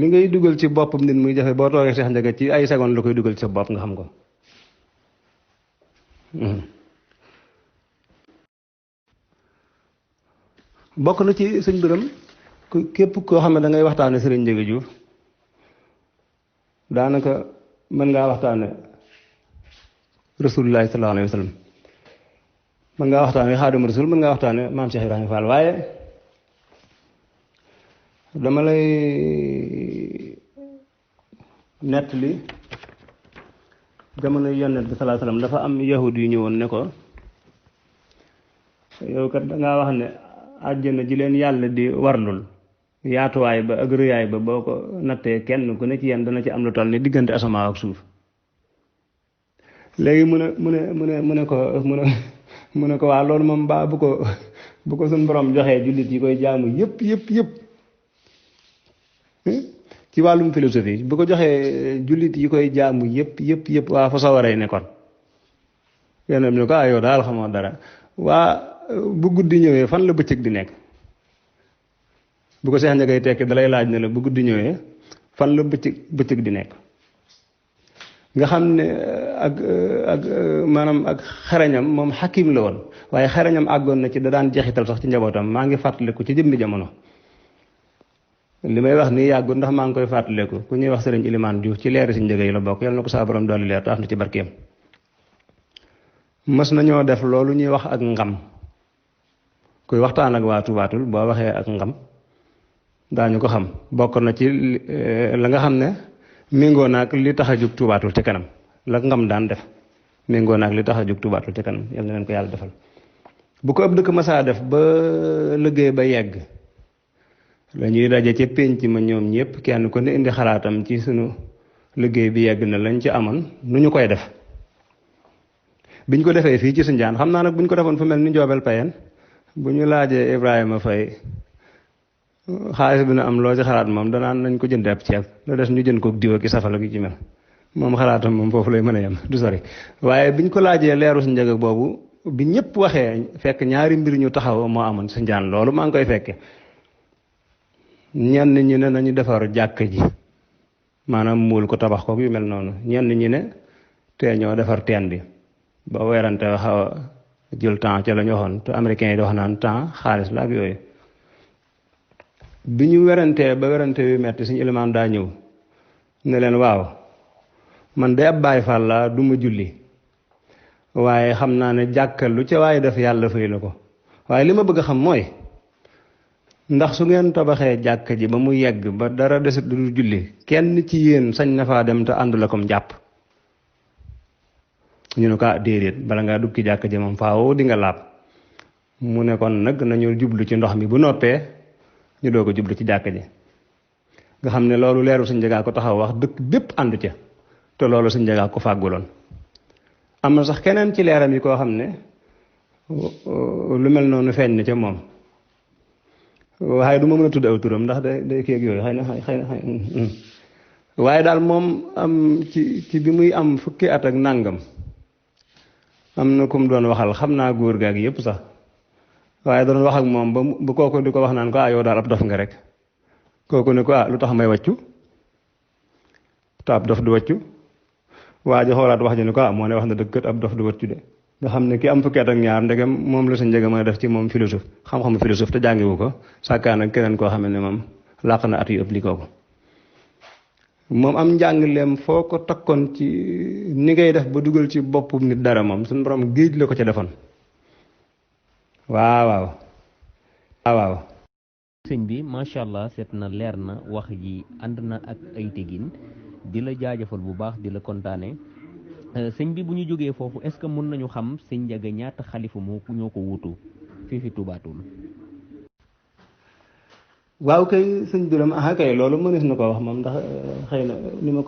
li ngay dugal ci boppam nit muy jafe boo toogee Cheikh Ndiaga ci ay seconde la koy dugal ci sa bopp nga xam ko bokk na ci sëñ Biram képp koo xam ne da ngay waxtaane Sëriñ Ndiaga Diouf daanaka mën ngaa waxtaane rasulullahi sallallahu alayhi wa sallam mën ngaa waxtaane xaadimu rasul mën ngaa waxtaane maam Cheikh Ibrahima Fall waaye dama lay nettali jamono yonent bi sallallahu alayhi wa sallam dafa am yahud yu ñëwoon ne ko yow kat dangaa wax ne àjjana ji leen yàlla di warlul yaatuwaay ba ak rëyaay ba boo ko nattee kenn ku ne ci yéen dana ci am lu toll ni diggante asamaa ak suuf léegi mu ne ko waa loolu moom ba bu ko suñ borom joxee jullit yi koy jaamu yëpp ci wàllum philosophie bu ko joxee jullit yi koy jaamu yëpp waa fa sawaree ne kon yenn ne ko yow daal xamoo dara waa bu guddi ñëwee fan la bëccëg di nekk bu ko Cheikh Ndiaga tekki dalay laaj ne la bu guddi ñëwee fan la bëccëg di nekk nga xam ne ak maanaam ak xarañam moom xakim la woon waaye xarañam àggoon na ci da daan jeexital sax ci njabootam maa ngi fàttaliku ci jëmmi jamono li may wax nii yàggut ndax maa ngi koy fàttaliku ku ñuy wax sëriñ Ilimaan Diouf ci leeri Sëriñ Ndiaga yi la bokk yàlla na ko saa borom dolli leer taaf na ci barkeem mës nañoo def loolu ñuy wax ak ngam kuy waxtaan ak waa tubaatul boo waxee ak ngam daañu ko xam bokk na ci la nga xam ne méngoo naag li tax a jug tubaatul ca kanam la ngam daan def méngoo naag li tax a jug tubaatul ca kanam yal na leen ko yàlla defal bu ko ëpp dëkk masaa def ba liggéey ba yegg la ñuy daje ca pénc ma ñoom ñëpp kenn ku ne indi xalaatam ci sunu liggéey bi yegg na lañ ci amoon nu ñu koy def biñ ko defee fii ci Sinjaan xam naa nag buñ ko defoon fu mel ni Njoobel Payen bu ñu laajee Ibrahima Faye xaalis bi na am loo ci xalaat moom danaan nañ ko jënd ab ceeb la des ñu jënd ko diw ak safala gi ci mel moom xalaatam moom foofu lay mën a yem du sori waaye biñ ko laajee leeru Sëriñ Ndiaga boobu bi ñëpp waxee fekk ñaari mbir ñu taxaw moo amoon Sinjaan loolu maa ngi koy fekke ñenn ñi ne nañu defar jàkk ji maanaam muul ko tabax ko yu mel noonu ñenn ñi ne te ñoo defar teen bi ba weerante xaw a jël temps ca la ñu waxoon te américains yi di wax naan temps xaalis la ak yooyu bi ñu werantee ba werante yu metti suñu ilimaan daa ñëw ne leen waaw man de ab Baay Faal laa du ma julli waaye xam naa ne jàkkal lu ca waaye def yàlla fay la ko waaye li ma bëgg a xam mooy ndax su ngeen tabaxee jàkka ji ba mu yegg ba dara desut du julli kenn ci yéen sañ na faa dem te àndul akom jàpp ñu ne ko déedéet bala ngaa dugg ci jàkka ji moom faaw di nga laab mu ne kon nag nañu jublu ci ndox mi bu noppee ñu doog a jublu ci jàkka ji nga xam ne loolu leeru Sëñ Njaga ko taxaw wax dëkk bépp ànd ca te loolu Sëñ Njaga ko fàgguloon am na sax keneen ci leeram yi koo xam ne lu mel noonu feeñ na ca moom waaye du ma mën a tudd aw turam ndax day kéeg yooyu xëy na waaye daal moom am ci bi muy am fukki at ak nàngam am na ku mu doon waxal xam naa góor gaag yëpp sax waaye doon wax ak moom ba kooku di ko wax naan ko yow daal ab dof nga rek kooku ne ko lu tax may wàccu te ab dof du wàccu waa ji xoolaat wax ji ne ko moo ne wax na dëgg kat ab dof du wàccu de nga xam ne ki am fukki at ak ñaar ndegam moom la Sëñ Njaga mën a def ci moom philosophe xam-xamu philosophe te jàngiwu ko sàkkaan ak keneen koo xam ne moom làq na at yu ëpp li kooku moom am njàngleem foo ko takkoon ci ni ngay def ba dugal ci boppu nit dara moom suñu borom géej la ko ca defoon waaw sëñ bi macha allah seet na leer na wax ji ànd na ak ay tegin di la jaajëfal bu baax di la kontaane sëñ bi bu ñu jógee foofu est-ce que mën nañu xam Sëñ Njaga ñaata xalifa ñoo ko wuutu fii fi Touba Toul. waaw kay sëñ Biram kay loolu mënees na ko wax moom ndax xëy na ni ma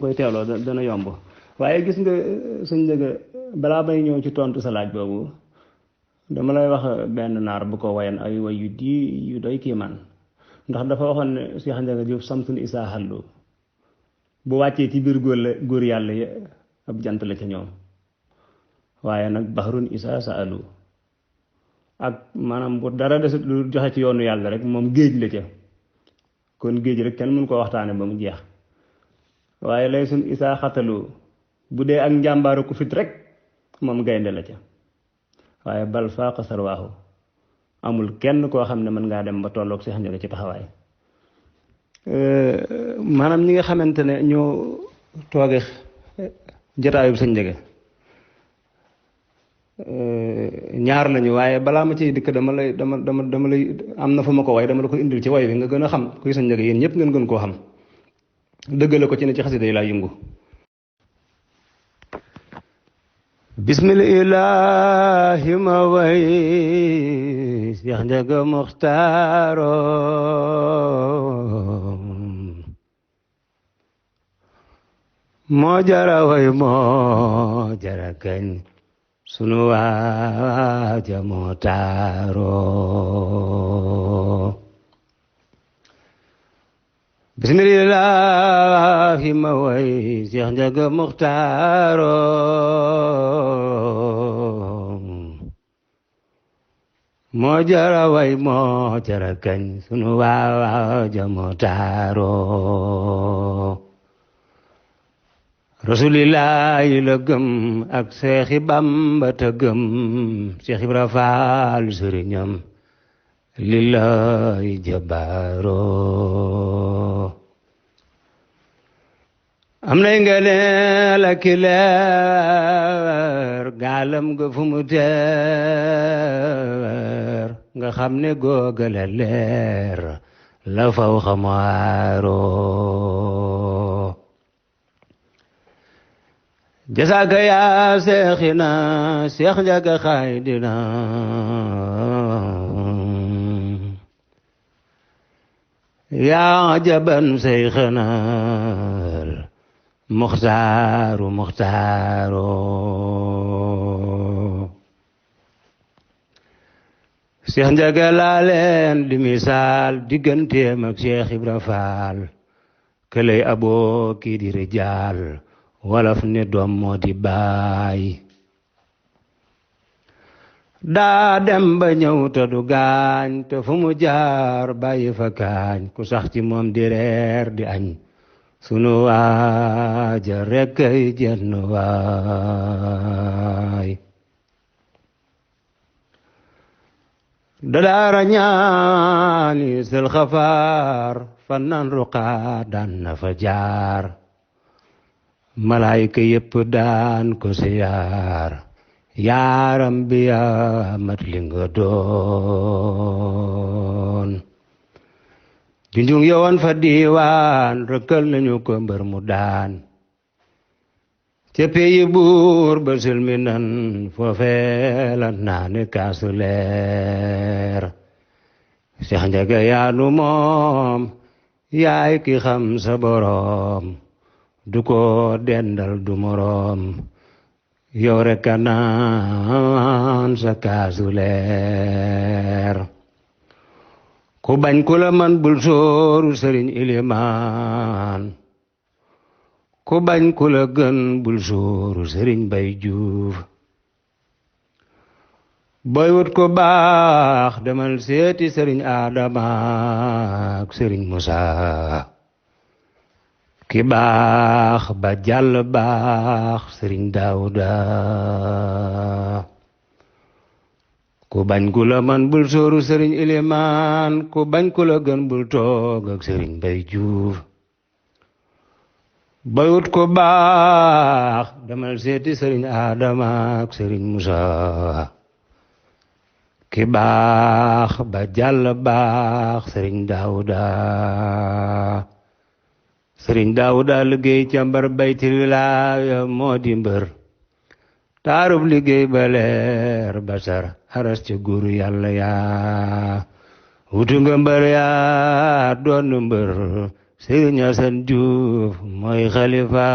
koy teeloo dana yomb waaye gis nga Sëñ Njaga balaa may ñëw ci tontu sa laaj boobu dama lay wax benn naar bu ko wayan ay way yu doy kiimaan ndax dafa waxoon ne Cheikh Njaga Jóob samsun isaa xallu bu wàccee ci biir góor yàlla yi ab jant la ca ñoom waaye nag baxrun isaa sa alu ak maanaam bu dara desut lu joxe ci yoonu yàlla rek moom géej la ca kon géej rek kenn mën koo waxtaane ba mu jeex waaye lay sun isaa xatalu bu dee ak njàmbaaru ku fit rek moom gaynde la ca waaye bal faaqa sarwaaxu amul kenn koo xam ne mën ngaa dem ba tolloog Seex Njaga ci taxawaay maanaam ñi nga xamante ne ñoo tooge jotaayub Sëñ Njaga ñaar lañu waaye balaa ma ciy dikk dama lay am na fu ma ko way dama la ko indil ci way bi nga gën a xam kuy Sëñ Njaga yéen ñëpp ngeen gën koo xam dëggale ko ci ne ci xasida yi laa yëngu bismillahi ma way Seex Njaga Muxtaaro moo jara way moo jara kañ sunu waaja moo taaro bismillahi ma way Seex Njaga Muxtaaro moo jara way moo jara kañ sunu waaja moo taaro rasulillahi la gëm ak Seexi Bamba te gëm Seex Ibra Faal sëriñam lillahi jabaaro am nay ngëneel ak leer gaalam nga fu mu teer nga xam ne googale leer la faw xamaaro jasaaka yaa seexina Seex Njaga xaydina yaa jaban seyxina muxtaaru Seex Njaga laa leen di misaal digganteem ak Seex Ibra Faal këlay aboo kii di rijaal wolof ne doom moo di baay daa dem ba ñëw te du gaañ te fu mu jaar bàyyi fa kaañ ku sax ci moom di reer di añ sunu waaja rekk ay jenn waay dadaara ñaani sel xafaar fan nan ruqaa daan na fa jaar malaayka yépp daan ko siyaar yaaram bi yaa mat li nga doon junjung yowoon fa diiwaan rëkkal nañu ko mbër mu daan ca peyi buur ba silminan foofe la naani kaasu leer Seex Njaga yaanu moom yaay ki xam sa boroom du ko dendal du moroom yow rekk a naan sa kaasu leer ku bañ ku la man bul sooru sëriñ ilimaan ku bañ ku la gën bul sooru sëriñ Bay Juuf booy wut ko baax demal seeti sëriñ Adama ak sëriñ Musaa ki baax ba jàll baax sëriñ Daawuda ku bañ ku la man bul sooru sëriñ ilimaan ku bañ ku la gën bul toog ak sëriñ Bay Juuf booy wut ko baax demal seeti sëriñ Adama ak sëriñ Musaa ki baax ba jàll baax sëriñ Daawuda liggéey ca mbar baytil wilaaya moo di mbër taarub liggéey ba leer basar aras ca góoru yàlla yaa wutu nga mbër yaa doon mbër sëriñ Asan Juuf mooy xalifa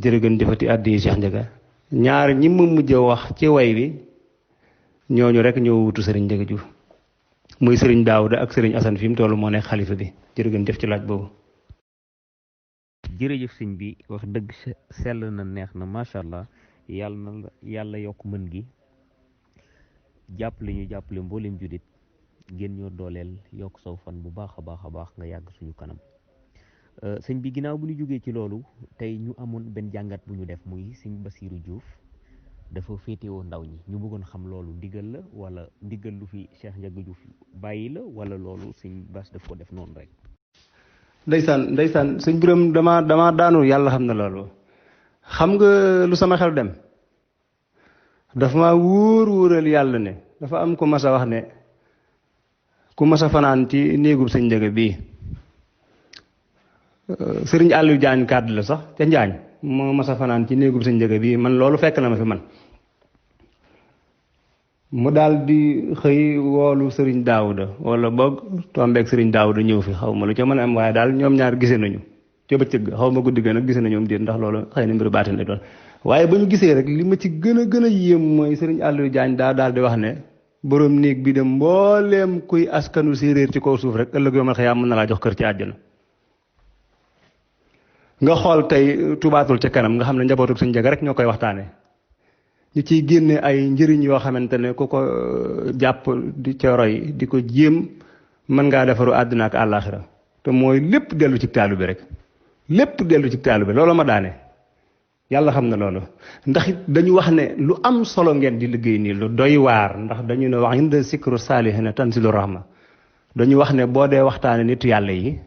jërëgën jëfati addi yi Seex Njaga ñaar ñi mu mujj wax ci way bi ñooñu rek ñoo wutu sëriñ Njaga Juuf muy sëriñ Daawuda ak sëriñ Asan fi mu toll moo nekk xalifa bi jërëgën jëf ci laaj boobu. jërëjëf sëñ bi wax dëgg sell na neex na macha allah yàlla yokk mën gi jàppale ñu jàppale mboolem judit gën ñoo dooleel yokk saw fan bu baax a baax nga yàgg suñu kanam sëñ bi ginnaaw bu ñu jógee ci loolu tey ñu amoon benn jàngat bu ñu def muy sëñ Basiiru Juuf dafa féetewoo ndaw ñi ñu bëggoon xam loolu ndigal la wala ndigal lu fi Seex Njaga Juuf bàyyi la wala loolu sëñ Bas daf ko def noonu rek. ndeysaan sëñ Biram dama daanu yàlla xam na loolu xam nga lu sama xel dem dafa ma wóoral yàlla ne dafa am ko mas a wax ne ku mas a fanaan ci néegub sëñ Njaga bii sëriñ Aliou Jaañ kàddu la sax ca Njaañ moo mas a fanaan ci néegub sëñ Njaga bii man loolu fekk na ma fi man mu daal di xëy woolu sëriñ Daawuda wala boog tombeeg sëriñ Daawuda ñëw fi xaw ma lu ca mën a am waaye daal ñoom ñaar gisee nañu ca bëccëg xaw ma guddi ga nag gisee nañu am déet ndax loolu xëy na mbiru baatin lay doon waaye ba ñu gisee rek li ma ci gën a yéem mooy sëriñ Aliou Jaañ daal di wax ne borom néeg bi de mbooleem kuy askanu séeréer ci kaw suuf rek ëllëg yomal xiyaam mën na laa jox kër ci àjjana nga xool tey tubaatul ca kanam nga xam ne njabootu sëñ Njaga rek ñoo koy waxtaane ñu ciy génne ay njëriñ yoo xamante ne ku ko jàpp di ca roy di ko jéem mën ngaa defaru àddina ak àllaaxira te mooy lépp dellu ci taalu bi rek lépp dellu ci taalu bi loolu ma daane yàlla xam na loolu ndax it dañu wax ne lu am solo ngeen di liggéey nii lu doy waar ndax dañu ne wax inda sikru saalihiina tanzilu rahma dañu wax ne boo dee waxtaane nitu yàlla yi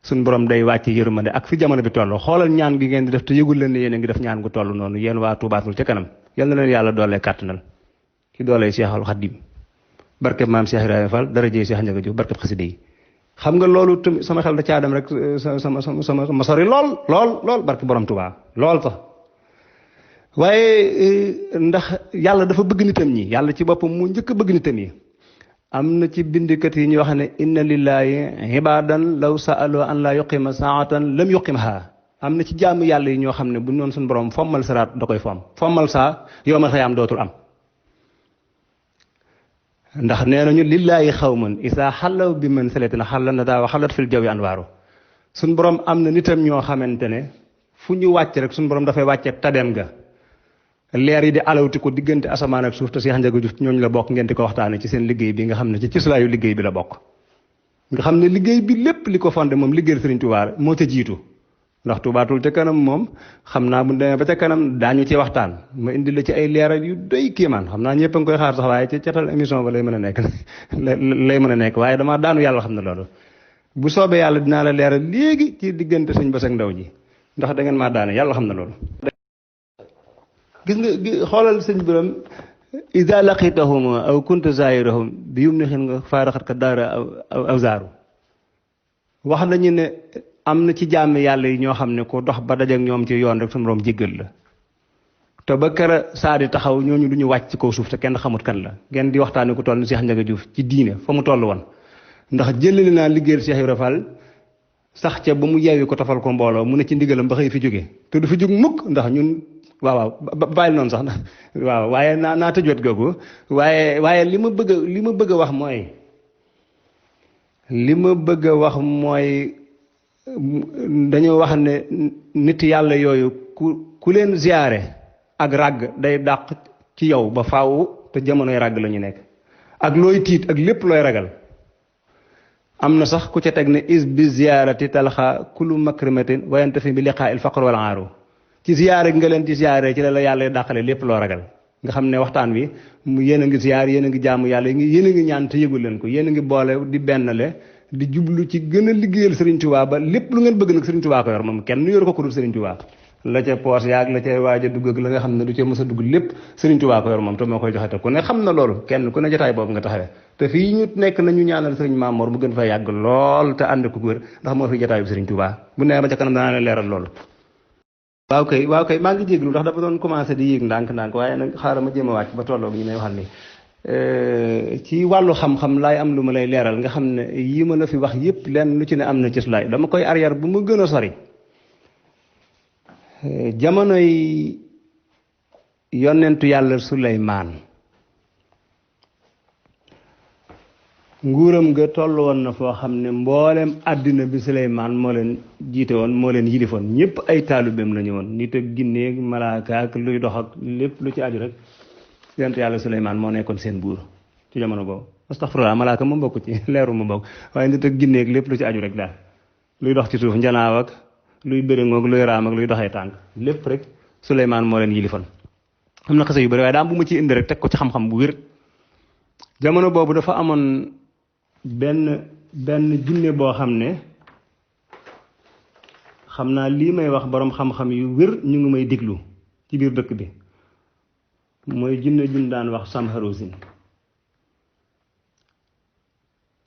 suñ borom day wàcce yërmande ak fi jamono bi toll xoolal ñaan gi ngeen di def te yëgul leen ne yéen a ngi def ñaan gu toll noonu yéen waa tubaatul ca kanam yal na leen yàlla doole kàttanal ci doole Seexul Xadiim barkeb maam Cheikh Ibrahima Fall darajee Seex Njaga Juuf barkeb xasida yi xam nga loolu tamit sama xel da caa dem rek sama sori lool barke borom Tuubaa lool sax waaye ndax yàlla dafa bëgg nitam ñi yàlla ci boppam mu njëkk a bëgg nitam yi am na ci bindikat yi ñu wax ne inna lillahi ibadan law sa'alu an la yuqima saatan lam yuqimha am na ci jaamu yàlla yi ñoo xam ne bu ñu doon suñu borom fommal saraat da koy fommal saa yowmal xiyaam dootul am ndax nee nañu lillaahi xawman isaa xallaw bi man seletina xallan na daa wa xallat fil jawi anwaaru suñu borom am na nitam ñoo xamante ne fu ñu wàcc rek suñu borom dafay wàcce tadeem ga leer yi di alawti ko diggante asamaan ak suuf te Seex Njaga Juuf ñooñu la bokk ngeen di ko waxtaane ci seen liggéey bi nga xam ne ci cislaayu liggéey bi la bokk nga xam ne liggéey bi lépp li ko fondé moom liggéey Sëriñ Tuubaa moo ca jiitu ndax tubaatul ca kanam moom xam naa bu demee ba ca kanam daañu ci waxtaan ma indi la ci ay leeral yu doy kéemaan xam naa ñëpp a ngi koy xaar sax waaye ci catal émission ba lay mën a nekk waaye damaa daanu yàlla xam ne loolu bu soobee yàlla dinaa la leeral léegi ci diggante sëñ Bass ak ndaw ji ndax da ngeen maa daane yàlla xam na loolu gis nga xoolal sëñ Biram ida laqitahum aw kunta zairahum bi yum ni xin nga faaraxat ka daara aw zaaru wax nañu ne am na ci jàmm yàlla yi ñoo xam ne ko dox ba dajeek ñoom ci yoon rek suñu borom jéggal la te ba kër saa di taxaw ñooñu du ñu wàcc ci kaw suuf te kenn xamut kan la ngeen di waxtaane ku toll ni Cheikh Ndiaga Diouf ci diine fa mu toll woon ndax jëlali naa liggéeyal Cheikh Ibra Fall sax ca ba mu yeewi ko tafal ko mbooloo mu ne ci ndigalam ba xëy fi jóge te du fi jóg mukk ndax ñun waaw bàyyil noonu sax ndax waaw waaye naa tëj wet googu waaye li ma bëgg a wax mooy dañoo wax ne nit yàlla yooyu ku leen ziyaare ak ràgg day dàq ci yow ba faaw te jamonoy ràgg la ñu nekk ak looy tiit ak lépp looy ragal am na sax ku ca teg ne is bi ziyaarati talxa kullu makrimatin wayantafi bi liqaa il faqr wal aaru ci ziyaare nga leen ci ziyaare ci la yàlla dàqale lépp loo ragal nga xam ne waxtaan wi yéen a ngi ziyaar yéen a ngi jaamu yàlla yéen a ngi ñaan te yëgul leen ko yéen a ngi boole di bennale di jublu ci gën a liggéeyal Serigne Touba ba lépp lu ngeen bëgg nag Serigne Touba ko yor moom kenn yor ko ku dul Serigne Touba la ca poos yaag la ca waaj a dugg ak la nga xam ne du ca mës a dugg lépp Serigne Touba ko yor moom te moo koy joxe te ku ne xam na loolu kenn ku ne jotaay boobu nga taxawee te fii ñu nekk nañu ñaanal Serigne Mamour mu gën fa yàgg lool te ànd ko wér ndax moo fi jotaay bi Serigne Touba bu nee ba ca kanam danaa leen leeral loolu waaw kay maa ngi jéglu ndax dafa doon commencé di yéeg ndànk waaye nag xaaral ma jéem a wàcc ba tolloog ñu may waxal ni ci wàllu xam-xam laay am lu ma lay leeral nga xam ne yi ma la fi wax yépp lenn lu ci ne am na cëslaay dama koy arrière bu ma gën a sori jamonoy yonentu yàlla Suleymaan nguuram nga toll woon na foo xam ne mboolem àddina bi Suleymaan moo leen jiite woon moo leen yilifoon ñëpp ay taalubeem la ñu woon nit ak ginne ak malaaka ak luy dox ak lépp lu ci aju rek yonentu yàlla Suleymaan moo nekkoon seen buur ci jamono boobu astaghfirullah malaaka ma bokk ci leeru ma bokk waaye nit ak ginne ak lépp lu ci aju rek daal luy dox ci suuf njanaaw ak luy bëringoog luy raam ak luy doxee tànk lépp rek Suleymaan moo leen yilifoon am na xase yu bëri waaye daam bu ma ci indi rek teg ko ci xam-xam bu wér jamono boobu dafa amoon benn jinne boo xam ne xam naa lii may wax boroom xam-xam yu wér ñu ngi may diglu ci biir dëkk bi mooy jinne jun daan wax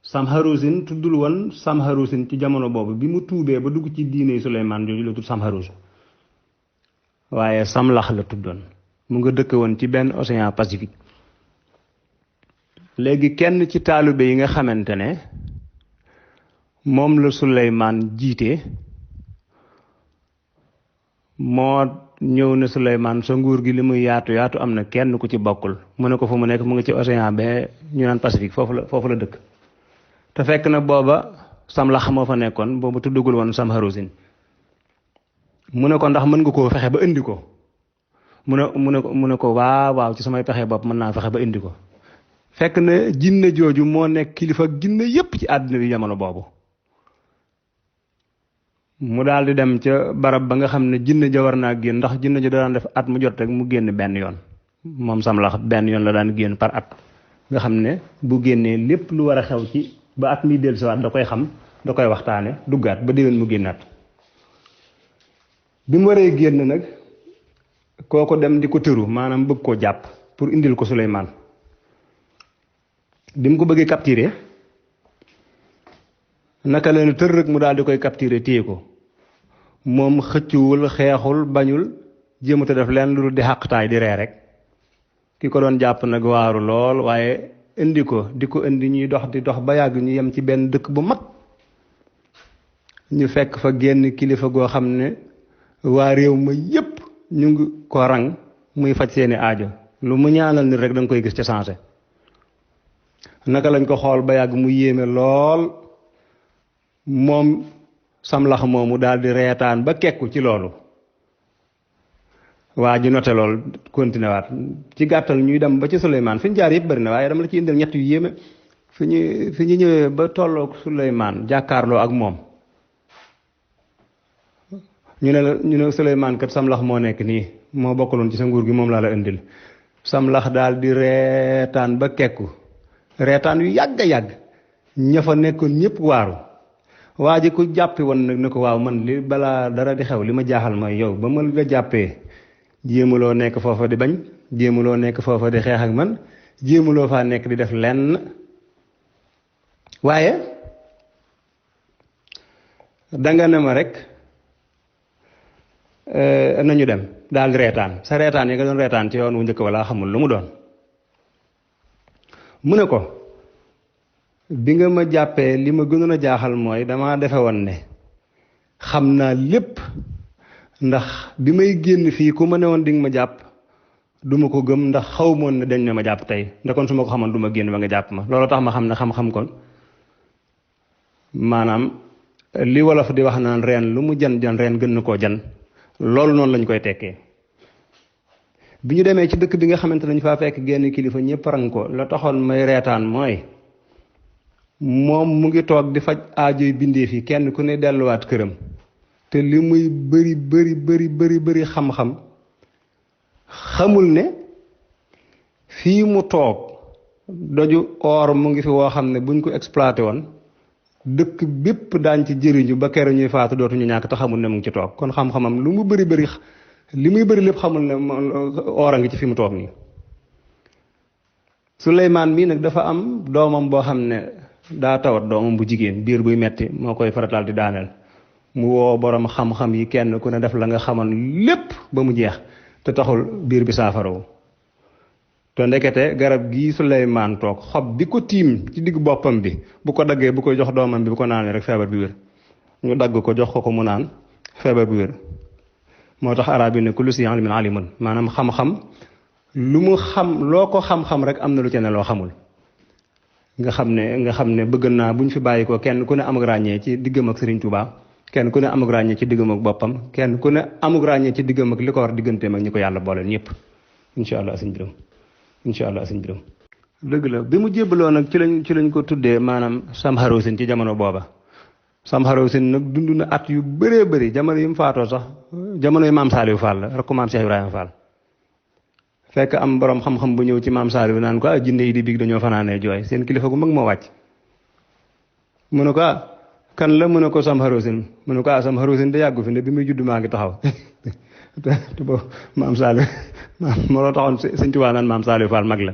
Samharusin tuddul woon Samharusin ci jamono boobu bi mu tuubee ba dugg ci diine Suleymaan jooju la tudd Samharus waaye Samlax la tuddoon mu nga dëkk woon ci benn océan Pacifique léegi kenn ci taalibe yi nga xamante ne moom la Suleymaan jiite moo ñëw ne Suleymaan sa nguur gi li muy yaatu yaatu am na kenn ku ci bokkul mu ne ko fu mu nekk mu ngi ci océan ba ñu naan Pacifique foofu la dëkk te fekk na booba Samlax moo fa nekkoon boobu tuddagul woon Samharusin mu ne ko ndax mën nga koo fexe ba indi ko mu ne ko waaw ci samay pexe bopp mën naa fexe ba indi ko fekk na jinne jooju moo nekk kilifa jinne yépp ci àddina bi jamono boobu mu daal di dem ca barab ba nga xam ne jinne ja war naa génn ndax jinne ja daan def at mu jot rek mu génn benn yoon moom Samlax benn yoon la daan génn par at nga xam ne bu génnee lépp lu war a xew ci ba at mi dellusiwaat da koy xam da koy waxtaane duggaat ba déwén mu génnaat bi mu waree génn nag kooko dem di ko tëru maanaam bëgg koo jàpp pour indil ko Suleymaan bi mu ko bëggee capturer naka leen tër rek mu daal di koy capturer téye ko moom xëccuwul xeexul bañul jéemata def leen lu di xàqtaay di ree rek ki ko doon jàpp nag waaru lool waaye indi ko di ko indi ñuy dox di dox ba yàgg ñu yem ci benn dëkk bu mag ñu fekk fa génn kilifa goo xam ne waa réew ma yépp ñu ngi ko rang muy faj seeni aajo lu mu ñaanal nit rek da nga koy gis ca sensé naka lañ ko xool ba yàgg mu yéeme lool moom Samlax moomu daal di reetaan ba kekku ci loolu waa ji noté lool continué waat ci gàttal ñuy dem ba ci Suleymaan fi ñu jaar yëpp bari na waaye dama la ci indil ñett yu yéeme fi ñu ñëwee ba tolloog Suleymaan jàkkaarloo ak moom ñu ne Suleymaan kat Samlax moo nekk nii moo bokkaloon ci sa nguur gi moom laa la indil Samlax daal di reetaan ba kekku reetaan yu yàgg a yàgg ña fa nekkoon ñëpp waaru waa ji ku jàppi woon nag ne ko waaw man li balaa dara di xew li ma jaaxal mooy yow ba ma la jàppee jéemuloo nekk foofa di bañ jéemuloo nekk foofa di xeex ak man jéemuloo faa nekk di def lenn waaye danga ne ma rek nañu dem daal di reetaan sa reetaan yi nga doon reetaan ci yoon wu njëkk wala xamul lu mu doon mu ne ko bi nga ma jàppee li ma gënoon a jaaxal mooy dama defe woon ne xam naa lépp ndax bi may génn fii ku ma ne woon di nga ma jàpp duma ko gëm ndax xaw moon ne dañ ne ma jàpp tey ndax kon su ma ko xamoon du ma génn ba nga jàpp ma loolu tax ma xam ne xam-xam kon maanaam li wolof di wax naan reen lu mu jan reen gën na koo jan loolu noonu lañ koy tekkee bi ñu demee ci dëkk bi nga xamante nañ faa fekk genn kilifa ñëpp rang ko la taxoon may reetaan mooy moom mu ngi toog di faj aajoy bindee fi kenn ku ne delluwaat këram te li muy bëri xam-xam xamul ne fii mu toog doju or mu ngi fi woo xam ne buñ ko exploité woon dëkk bépp daañ ci jëriñu ba kere ñuy faatu dootuñu ñàkk te xamul ne mu ngi ci toog kon xam-xamam lu mu bëri li muy bëri lépp xamul ne or a ngi ci fi mu toog nii Suleymaan mii nag dafa am doomam boo xam ne daa tawat doomam bu jigéen biir buy metti moo koy farataal di daaneel mu woo borom xam-xam yi kenn ku ne def la nga xamoon lépp ba mu jeex te taxul biir bi saafarawu te ndekete garab gii Suleymaan toog xob bi ko tiim ci digg boppam bi bu ko daggee bu koy jox doomam bi bu ko naanee rek feebar bi wér ñu dagg ko jox ko mu naan feebar bi wér moo tax arab yi ne kullu si ilmin alimun maanaam xam-xam lu mu xam loo ko xam-xam rek am na lu ci ne loo xamul nga xam ne bëgg naa bu ñu fi bàyyi ko kenn ku ne amug ràññee ci diggam ak Serigne Touba kenn ku ne amug ràññee ci diggam ak boppam kenn ku ne amug ràññee ci diggam ak li ko war digganteem ak ñi ko yàlla booleel ñëpp incha allah sëñ biram dëgg la bi mu jébbaloo nag ci lañ ko tuddee maanaam Samharosin ci jamono booba Samharosin nag dund na at yu bëree bëri jamono yi mu faatoo sax jamono yi maam Saliou Fall la rek ko maam Cheikh Ibrahima Fall fekk am borom xam-xam bu ñëw ci maam Saliou naan ko jinne yi di biig dañoo fanaanee jooy seen kilifa gu mag moo wàcc mu ne ko kan la mu ne ko Samharosin mu ne ko Samharosin da yàggu fi ne bi muy judd maa ngi taxaw te boobu maam Saliou moo loo taxoon sëñ Tuubaa naan maam Saliou Fall mag la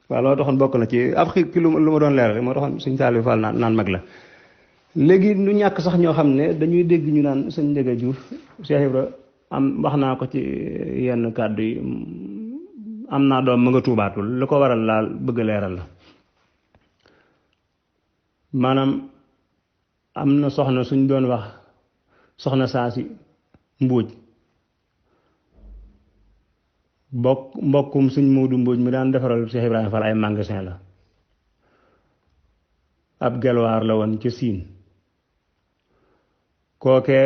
waaw loo taxoon bokk na ci ab xi lu ma doon leeral moo taxoon sëñ Saliou Fall naan mag la léegi nu ñàkk sax ñoo xam ne dañuy dégg ñu naan sëñ Ndiaga Diouf Cheikh Ibra wax naa ko ci yenn kàddu yi am naa doom ma nga tuubaatul lu ko waral laal bëgg leeral la maanaam am na soxna suñ doon wax soxna Saasi Mbuuj mbokkum suñ Moodu Mbuuj mi daan defaral Cheikh Ibrahima Fall ay magasin la ab gelwaar la woon ca Siin kooke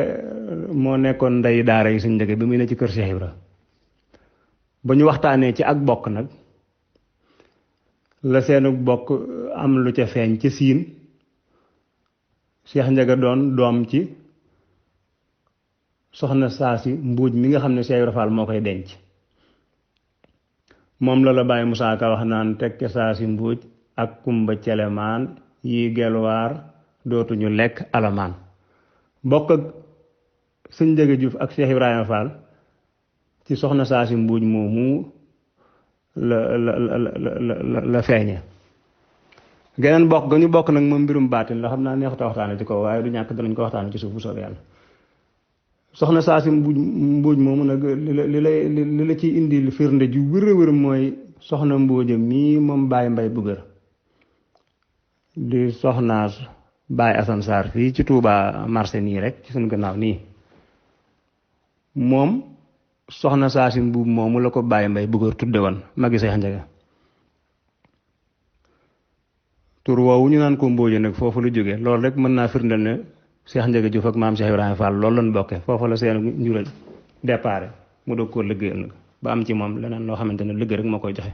moo nekkoon ndey daara yi suñ Ndiaga bi muy ne ci kër Cheikh Ibra ba ñu waxtaanee ci ak bokk nag la seenu bokk am lu ca feeñ ca Siin Cheikh Ndiaga doon doom ci soxna Saasi Mbuuj mi nga xam ne Cheikh Ibra Fall moo koy denc moom la Baye Moussa Ka wax naan tekke Saasi Mbuuj ak Kumba Celemaan yi gelwaar dootuñu lekk alamaan bokk ak sëñ Ndiaga Diouf ak Cheikh Ibrahima Fall ci soxna Saasi Mbuuj moomu la feeñe geneen bokk ga ñu bokk nag moom mbirum baatin la xam naa neexuta waxtaane ci kaw waaye du ñàkk danañ ko waxtaane ci suuf bu soobee yàlla soxna Saasi Mbuuj moomu nag li la ciy indi firnde ju wër mooy soxna Mbuuja mii moom Baye Mbay bu gër di soxnaas Baye Asan Sarr fii ci Touba marché nii rek ci suñu gannaaw nii moom soxna Saasi Mbuuj moomu la ko Baye Mbay bu gër tudde woon magi Cheikh Ndiaga tur woowu ñu naan ko Mbuuja nag foofu lu jóge loolu rek mën naa firndeel ne Cheikh Ndiaga Diouf ak maam Cheikh Ibrahima Fall loolu lañ bokke foofu la seen njural déparé mu doog koo liggéeyal nag ba am ci moom leneen loo xamante ne liggéey rek moo koy joxe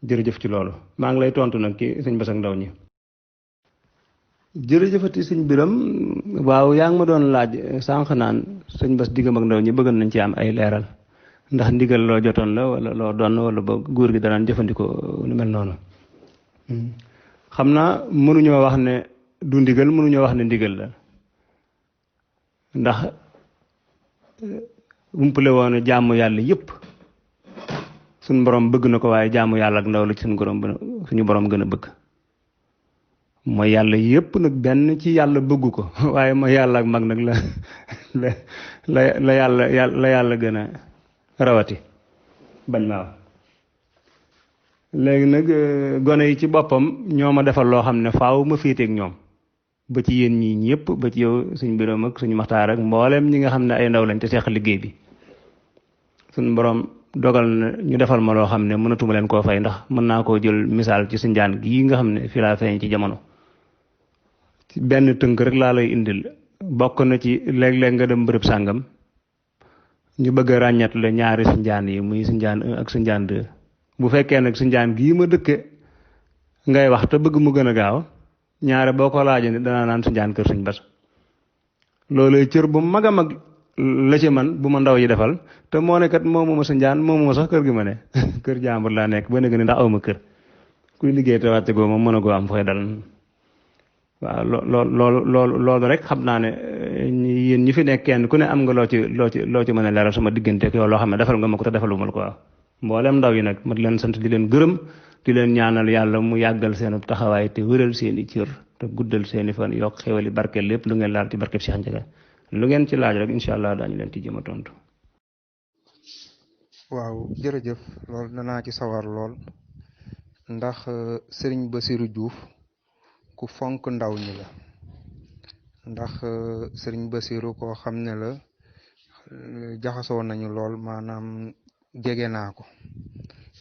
jërëjëf ci loolu maa ngi lay tontu nag ki sëñ Bass ak ndaw ñi jërëjëfati sëñ Biram waaw yaa ngi ma doon laaj sànq naan sëñ Bass diggam ak ndaw ñi bëgg nañ ci am ay leeral ndax ndigal loo jotoon la wala loo doon wala ba góor gi danaan jëfandikoo lu mel noonu xam naa mënuñoo wax ne du ndigal mënuñoo wax ne ndigal la ndax umpale woon jaamu yàlla yëpp suñu borom bëgg na ko waaye jaamu yàlla ak ndaw la ci suñu borom gën a bëgg mooy yàlla yépp nag benn ci yàlla bëggu ko waaye mooy yàlla ak mag nag la yàlla gën a rawati bañ ma wax léegi nag gone yi ci boppam ñoo ma defal loo xam ne faaw ma féeteeg ñoom ba ci yéen ñii ñëpp ba ci yow suñ biram ak suñu maxtaar ak mboolem ñi nga xam ne ay ndaw lañ te seq liggéey bi suñ borom dogal na ñu defal ma loo xam ne mënatuma leen koo fay ndax mën naa koo jël misaal ci Sinjaan gii nga xam ne fi laa feeñ ci jamono ci benn tënk rek laa lay indil bokk na ci léeg-léeg nga dem bërëb sàngam ñu bëgg a ràññat la ñaari Sinjaan yi muy Sinjaan 1 ak Sinjaan 2 bu fekkee nag Sinjaan gii ma dëkke ngay wax te bëgg mu gën a gaaw ñaare boo ko laajee ne danaa naan Sinjaan kër Sëñ Bas loolu cër bu mag a mag la ci man bu ma ndaw yi defal te moo ne kat moomu ma Sinjaan moomu ma sax kër gi ma ne kër jàmbur laa nekk ba ne ndax awma kër kuy liggéey te wàcce goo moom mën a goo am fooy dal waaw loolu rek xam naa ne yéen ñi fi nekk kenn ku ne am nga loo ci mën a leeral sama diggante ak yow loo xam ne defal nga ma ko te defaluma la ko waaw mboolem ndaw yi nag ma di leen sant di leen gërëm di leen ñaanal yàlla mu yàggal seen taxawaay te wëral seen i cër te guddal seen i fan yokk xewali barkeel lépp lu ngeen laal ci barkeb Cheikh Ndiaga lu ngeen ci laaj rek incha allah daañu leen ci jëm a tontu. waaw jërëjëf loolu danaa ci sawar lool ndax Serigne Bassirou Diouf ku fonk ndaw ñi la ndax Serigne Bassirou koo xam ne la jaxasoo nañu lool maanaam jege naa ko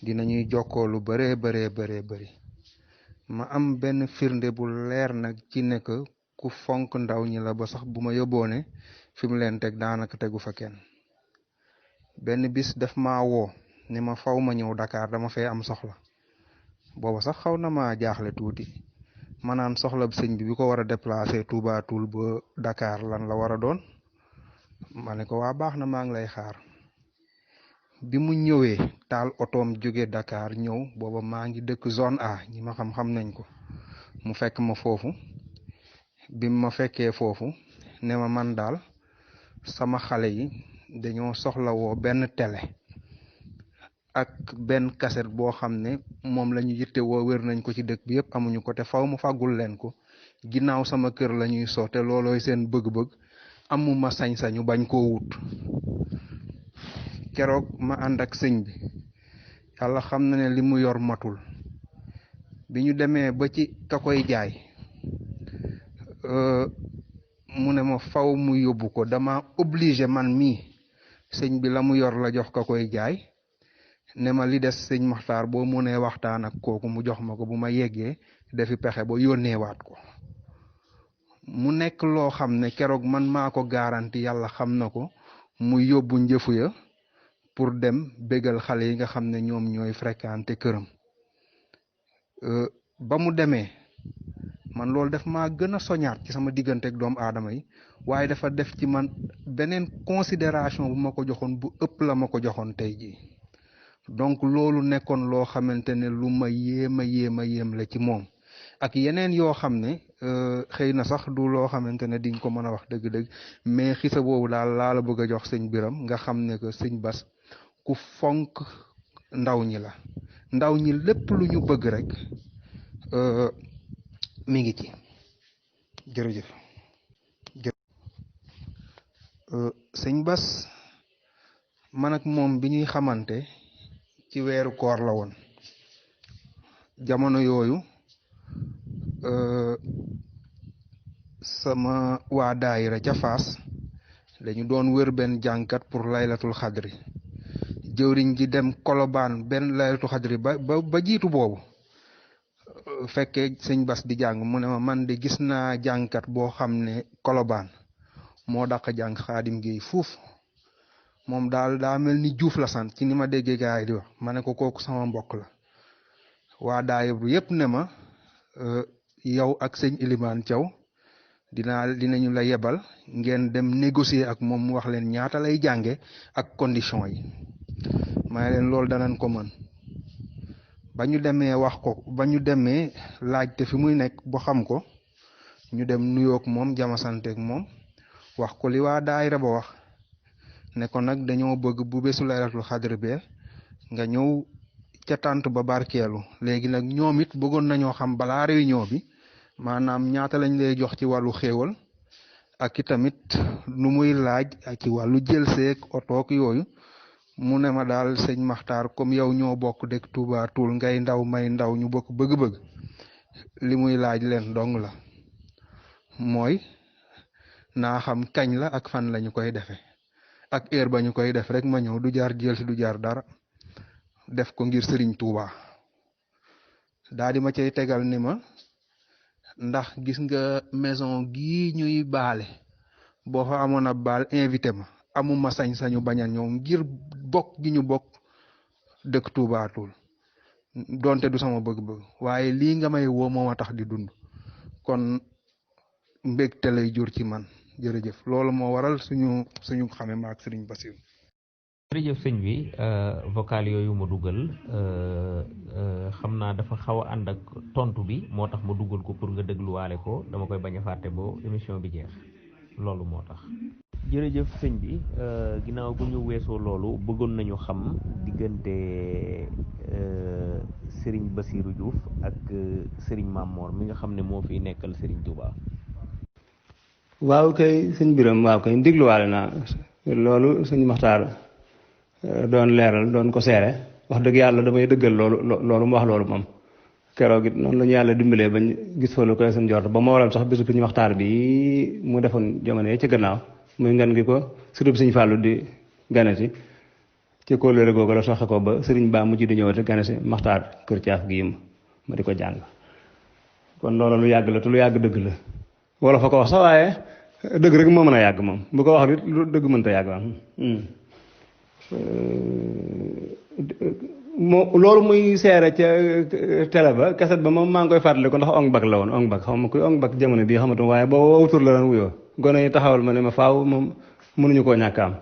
dinañuy jokkoo lu bëree bëri ma am benn firnde bu leer nag ci nekk ku fonk ndaw ñi la ba sax bu ma yóbboone fi mu leen teg daanaka tegu fa kenn benn bis daf ma woo ne ma faw ma ñëw Dakar dama fee am soxla booba sax xaw na ma jaaxle tuuti ma naan soxla sëñ bi ko war a déplacer Touba Toul ba Dakar lan la war a doon ma ne ko waa baax na maa ngi lay xaar bi mu ñëwee taal otoom jóge Dakar ñëw booba maa ngi dëkk zone A ñi ma xam nañ ko mu fekk ma foofu bi ma fekkee foofu ne ma man daal sama xale yi dañoo soxla woo benn télé ak benn cassette boo xam ne moom la ñu yitte woo wér nañ ko ci dëkk bi yëpp amuñu ko te faw mu fàggul leen ko ginnaaw sama kër la ñuy soo te loolooy seen bëgg-bëgg amuma sañ-sañu bañ koo wut keroog ma ànd ak sëñ bi yàlla xam na ne li mu yor matul bi ñu demee ba ci ka koy jaay mu ne ma faw mu yóbbu ko dama obligé man mii sëñ bi la mu yor la jox ka koy jaay ne ma li des sëñ Maxtaar boo mënee waxtaan ak kooku mu jox ma ko bu ma yeggee defi pexe ba yónneewaat ko mu nekk loo xam ne keroog man maa ko garanti yàlla xam na ko mu yóbbu njëfu ya pour dem bégal xale yi nga xam ne ñoom ñooy fréquenté këram ba mu demee man loolu def maa gën a soñaat ci sama diggante ak doomu aadama yi waaye dafa def ci man beneen considération bu ma ko joxoon bu ëpp la ma ko joxoon tey jii donc loolu nekkoon loo xamante ne lu ma yéem la ci moom ak yeneen yoo xam ne xëy na sax du loo xamante ne diñ ko mën a wax dëgg-dëgg mais xisa boobu daal laa la bëgg a jox sëñ Biram nga xam ne que sëñ Bas ku fonk ndaw ñi la ndaw ñi lépp lu ñu bëgg rek mi ngi ci jërëjëf sëñ Bas man ak moom bi ñuy xamante ci weeru koor la woon jamono yooyu sama waa daayira ca Faas dañu doon wër benn jànkat pour laylatul xadri jëwriñ ji dem Kolobaan benn laylatul xadri ba jiitu boobu fekkee sëñ Bas di jàng mu ne ma man de gis naa jànkat boo xam ne Kolobaan moo dàq jàng Xaadim Géey fuuf moom daal daa mel ni Juuf la sant ci ni ma déggee gaay yi di wax ma ne ko kooku sama mbokk la waa daayira bu yépp ne ma yow ak sëñ Ilimaan Thiaw dinañu la yebal ngeen dem négocier ak moom mu wax leen ñaata lay jànge ak condition yi may leen loolu danañ ko mën ba ñu demee wax ko ba ñu demee laajte fi muy nekk bu xam ko ñu dem nuyoog moom jamasanteeg moom wax ko li waa daayira ba wax ne ko nag dañoo bëgg bu bésu laylatul xadri bee nga ñëw ca tànt ba barkeelu léegi nag ñoom it bëggoon nañoo xam balaa réunion bi maanaam ñaata lañ lay jox ci wàllu xéewal ak i tamit nu muy laaj ak ci wàllu jël seeg otoog yooyu mu ne ma daal sëñ Maxtaar comme yow ñoo bokk dëkk Touba Toul ngay ndaw may ndaw ñu bokk bëgg-bëgg li muy laaj leen dong la mooy naa xam kañ la ak fan lañu koy defe ak heure ba ñu koy def rek ma ñëw du jaar jël si du jaar dara def ko ngir Sëriñ Touba daa di ma cay tegal ni ma ndax gis nga maison gii ñuy baale boo fa amoon a baal invité ma amuma sañ-sañu bañ a ñëw ngir bokk gi ñu bokk dëkk Touba Toul donte du sama bëgg-bëgg waaye lii nga may woo moo ma tax di dund kon mbégte lay jur ci man jërëjëf loolu moo waral suñu xame ma ak Serigne Bassirou. jërëjëf sëñ bi vocal yooyu ma dugal xam naa dafa xaw a ànd ak tontu bi moo tax ma dugal ko pour nga dégluwaale ko dama koy bañ a fàtte bo émission bi jeex loolu moo tax. jërëjëf sëñ bi ginnaaw bu ñu weesoo loolu bëggoon nañu xam diggante Serigne Bassirou Diouf ak Serigne Mamor mi nga xam ne moo fi nekkal Serigne Touba. waaw kay sëñ Biram waaw kay dégluwaale naa loolu sëñ Maxtaar doon leeral doon ko seere wax dëgg yàlla damay dëggal loolu mu wax loolu moom keroog it noonu la ñu yàlla dimbalee bañ gis fa lu koy suñ jort ba ma waral sax bisu ñu Maxtaar bi mu defoon jamono yi ci gannaaw muy ngan gi ko surtout sëñ Fàllu di ganesi ci kóllëre googu la soxe ko ba sëriñ Ba mujj di ñëwati ganesi Maxtaar kër caaf gi ma di ko jàng kon loolu lu yàgg la te lu yàgg dëgg la wala fa ko wax sax waaye dëgg rek moo mën a yàgg moom bu ko wax it lu dëgg mënta yàgg loolu muy seere ca télé ba kaset ba moom maa ngi koy fàttali ko ndax ong bak la woon ong bak xaw ma kuy ong bak jamono bii xamatu waaye boo wowutur la doon wuyoo gone yi taxawal ma ne ma faaw moom mënuñu koo ñàkk am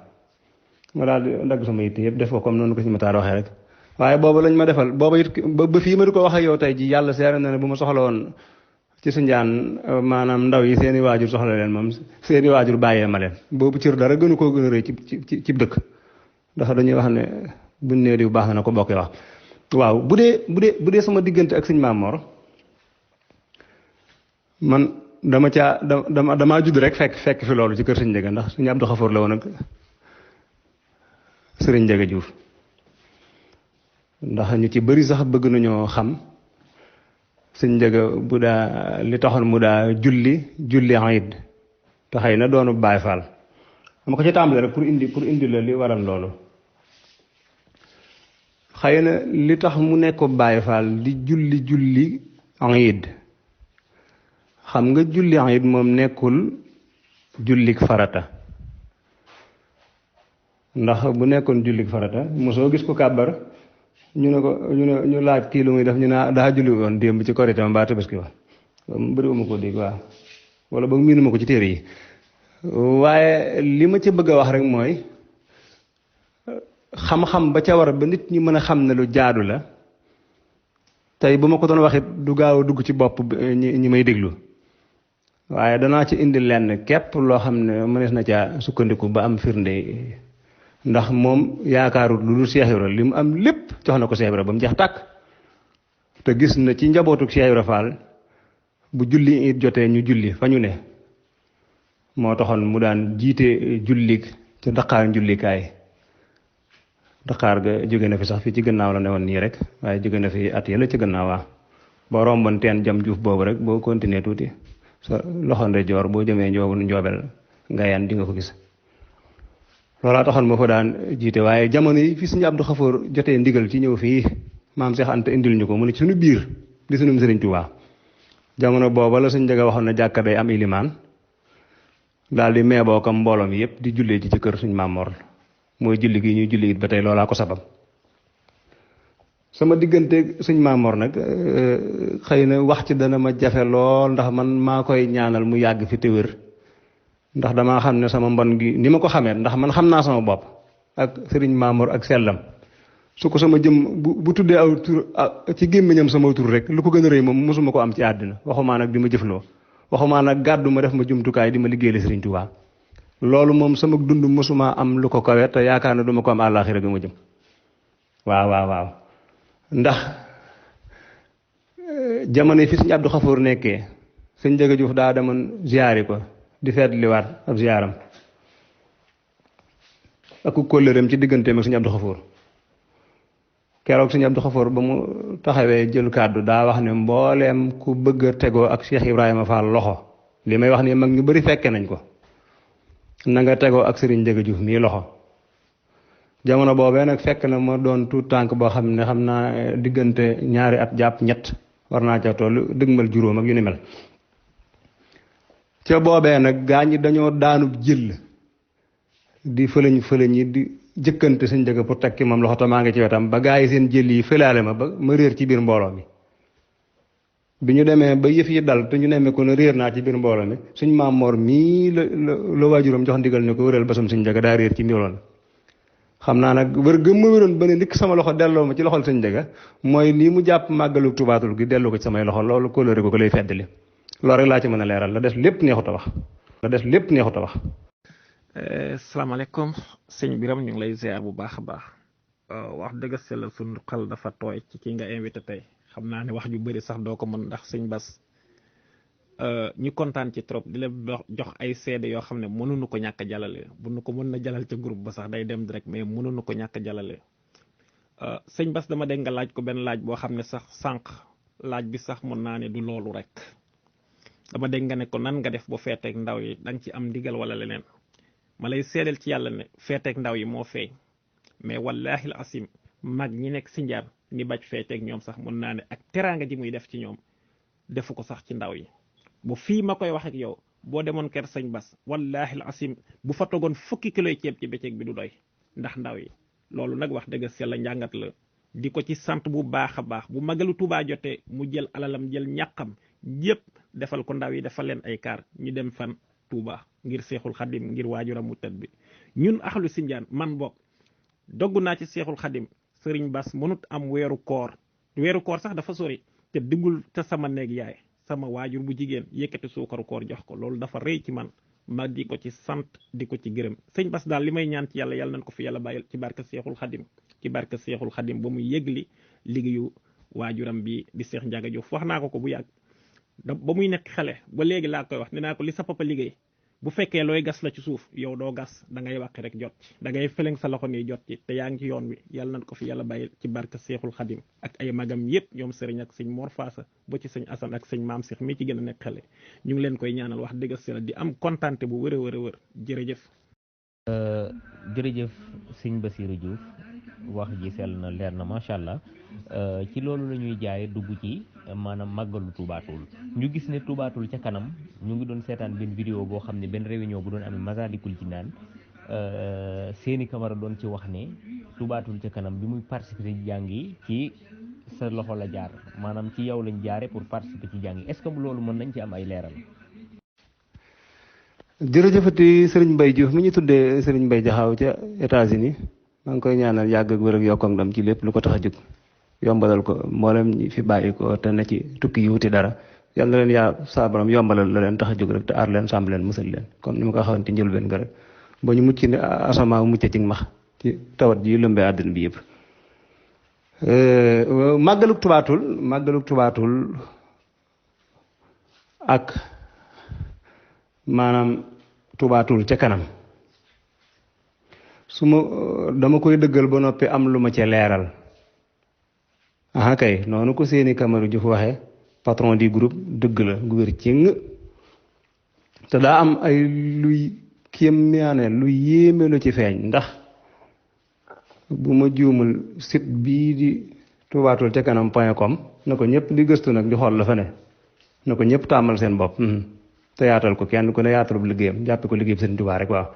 ma daal di dagg sama yitte yëpp def ko comme noonu ko si Mataar waxee rek waaye booba lañ ma defal booba it ba fii ma di ko wax ak yow tey ji yàlla seere na ne bu ma soxla woon ci su njaan maanaam ndaw yi seeni waajur soxla leen moom seeni waajur bàyyee ma leen boobu cër dara gënu koo gën a rëy ci dëkk ndax dañuy wax ne buñ nee diw baax na ko bokkee wax waaw bu dee sama diggante ak sëñ Mamor man damaa judd rek fekk fi loolu ci kër sëñ Ndiaga ndax sëñ Abdou Xafoor la woon ak sëriñ Ndiaga Diouf ndax ñu ci bëri sax bëgg nañoo xam sëñ Ndiaga bu daa li taxoon mu daa julli ayid te xëy na doonu Baay Faal dama ko ci tàmbale rek pour indi la li waral loolu xëy na li tax mu nekk Baay Faal di julli ayid xam nga julli ayid moom nekkul jullik farata ndax bu nekkoon jullik farata mosoo gis ko kàbbar ñu laaj kii lu muy def ñu ne daa julli woon démb ci korite ma mbaa tabaski wa bëriwuma ko dégg waaw wala boog miinuma ko ci téere yi waaye li ma ci bëgg a wax rek mooy xam-xam ba ca war ba nit ñi mën a xam ne lu jaadu la tey bu ma ko doon waxit du gaaw a dugg ci bopp ñi may déglu waaye danaa ci indi lenn képp loo xam ne mënees na caa sukkandiku ba am firnde ndax moom yaakaarut lu dul Cheikh Ibra li mu am lépp jox na ko Cheikh Ibra ba mu jeex tàkk te gis na ci njabootu Cheikh Ibra Fall bu julli it jotee ñu julli fa ñu ne moo taxoon mu daan jiite julli ci daqaar jullikaay daqaar ga jóge na fi sax fii ci gannaaw la ne woon nii rek waaye jóge na fi at yële ci gannaaw waa boo romboon teen jam juuf boobu rek boo continuer tuuti sa loxo ndeyjoor boo jëmee njoobel nga yan di nga ko gis loolaa taxoon moo fa daan jiite waaye jamono yi fi suñu Abdou Xafoor jotee ndigal ci ñëw fii maam Cheikh Anta indil ñu ko mu ne ci suñu biir di suñu Sëriñ Tuubaa jamono booba la suñ Ndiaga waxoon na jàkka day am ilimaan daal di meeboo kam mbooloo mi yëpp di jullee ji ci kër suñ Mamor mooy julli gi ñuy julli it ba tey loolaa ko sabab sama diggante suñ Mamor nag xëy na wax ci dana ma jafe lool ndax man maa koy ñaanal mu yàgg fi te wér ndax damaa xam ne sama mbon gi ni ma ko xamee ndax man xam naa sama bopp ak sëriñ Mamor ak sellam su ko sama jëm bu tuddee aw tur ci gémmiñam sama tur rek lu ko gën a rëy moom mosuma ko am ci àddina waxumaa nag di ma jëfloo waxumaa nag gàddu ma def ma jumtukaay di ma liggéeyal Sëriñ Tuubaa loolu moom sama dund mosuma am lu ko kawe te yaakaar ne duma ko am àllaaxira ga ma jëm waaw ndax jamono fi Sëriñ Abdou Xafoor nekkee sëñ Njaga Juuf daa demoon ziyaari ko di feetliwaat ab ziyaaram ak ku kóllëreem ci digganteem ak sëñ Abdu Xafoor keroog sëñ Abdu Xafoor ba mu taxawee jël kàddu daa wax ne mbooleem ku bëgg a tegoo ak Cheikh Ibrahima Fall loxo li may wax ni mag ñu bari fekke nañ ko na nga tegoo ak sëriñ Njaga Juuf mii loxo jamono boobee nag fekk na ma doon tuut tànk boo xam ne xam naa diggante ñaari at jàpp ñett war naa ca toll dëgmal juróom ak yu ni mel ca boobee nag gaa ñi dañoo daanub jël di fëlëñ yi di jëkkante sëñ Njaga pour tekki moom loxo te maa ngi ci wetam ba gaa yi seen jël yi fëlaale ma ba ma réer ci biir mbooloo mi bi ñu demee ba yëf yi dal te ñu nemmee ko ne réer naa ci biir mbooloo mi suñ maam Mor mii la waajuram jox ndigal ne ko wëral basam sëñ Njaga daa réer ci mbooloo mi xam naa nag wër gëm ma wéroon ba ne ndikk sama loxo delloo ma ci loxol sëñ Njaga mooy lii mu jàpp màggalu tubaatul gi delloo ko ci samay loxo loolu kóllëre ko lay feddali loolu rek laa ci mën a leeral la des lépp neexut a wax salaamaaleykum sëñ Biram ñu ngi lay ziar bu baax a baax wax dëgg la sunu xel dafa tooy ci ki nga invité tey xam naa ne wax ju bëri sax doo ko mën ndax sëñ Bas ñu kontaan ci trop di la jox ay seede yoo xam ne mënuñu ko ñàkk a jàllale bu nu ko mën na jalal ca groupe ba sax day dem direct mais mënuñu ko ñàkk a jàllale sëñ Bas dama dégg nga laaj ko benn laaj boo xam ne sax sànq laaj bi sax mën naa ne du loolu rek dama dégg nga ne ko nan nga def ba feeteeg ndaw yi da nga ci am ndigal wala leneen ma lay seedeel ci yàlla ne feeteeg ndaw yi moo feeñ mais wallahi al asim mag ñi nekk si njaar ni baj feeteeg ñoom sax mën naa ne ak teraanga ji muy def ci ñoom defu ko sax ci ndaw yi bu fii ma koy wax ak yow boo demoon kër sëñ Bas wallahi al asim bu fa togoon fukki kiloy ceeb ci bëccëg bi du doy ndax ndaw yi loolu nag wax dëgg la njàngat la di ko ci sant bu baax a baax bu magalu Tuubaa jotee mu jël alalam jël ñàqam yépp defal ko ndaw yi defal leen ay kaar ñu dem fan Tuubaa ngir seexul xadim ngir waajuram mu tëdd bi ñun axlu Sinjaan man bokk dogg naa ci seexul xadim sëriñ Bas mënut am weeru koor sax dafa sori te duggul te sama néeg yaay sama waajur bu jigéen yëkkati suukaru koor jox ko loolu dafa rëy ci man ma di ko ci sant di ko ci gërëm sëñ Bas daal li may ñaan ci yàlla nañ ko fi yàlla bàyyil ci barke seexul xadim ba muy yëgli liggéeyu waajuram bi di Seex Njaga Juuf wax naa ko bu yàgg ba muy nekk xale ba léegi laa koy wax ne naa ko li sa papa liggéey bu fekkee looy gas la ci suuf yow doo gas da ngay wàqi rek jot ci da ngay feleng sa loxo nii jot ci te yaa ngi ci yoon wi yàlla nañ ko fi yàlla bàyyil ci barke seexul xadim ak ay magam yépp ñoom sëriñ ak sëñ Mor Faasa ba ci sëñ Asan ak sëñ Maam Seex mi ci gën a nekk xale ñu ngi leen koy ñaanal wax dëgg la di am kontante bu wër a wër jërëjëf jërëjëf sëñ Basiru Diouf wax ji sell na leer na macha allah ci loolu la ñuy jaay dugg ci maanaam màggalu tubaatul ñu gis ne tubaatul ca kanam ñu ngi doon seetaan benn vidéo boo xam ne benn réunion bu doon amee Masaalikul Jinaan seeni Camara doon ci wax ne tubaatul ca kanam bi muy participer ci jàng yi ci sa loxo la jaar maanaam ci yow lañ jaare pour participer ci jàng yi est-ce que loolu mën nañ ci am ay leeral. jërëjëfati sëriñ Mbay Diouf mi ñu tuddee sëriñ Mbay Jaxaaw ca États-Unis maa ngi koy ñaanal yàgg ak wér ak yokk ak ndam ci lépp lu ko tax a jóg yombalal ko mboolem ñi fi bàyyi ko te ne ci tukki yi wuti dara yal na leen yaa saa borom yombalal la leen tax a jóg rek te aar leen sàmm leen musal leen comme ni ma ko xamante njëlbeen nga rek ba ñu mucc ne asamaa mucc ci max ci tawat ji lëmbee àddina bi yëpp. màggaluk tubaatul ak maanaam tubaatul ca kanam su ma dama koy dëggal ba noppi am lu ma ca leeral aha kay noonu ko seeni Camara Juuf waxee patron du groupe dëgg la gu wér cëng te daa am ay luy kéemaane lu yéeme lu ci feeñ ndax bu ma juumul site bii di tubaatul ca kanam .com na ko ñëpp di gëstu nag di xool la fa ne na ko ñëpp tàmmal seen bopp te yaatal ko kenn ku ne yaatalub liggéeyam jàppe ko liggéeyam Sëriñ Tuubaa rek waaw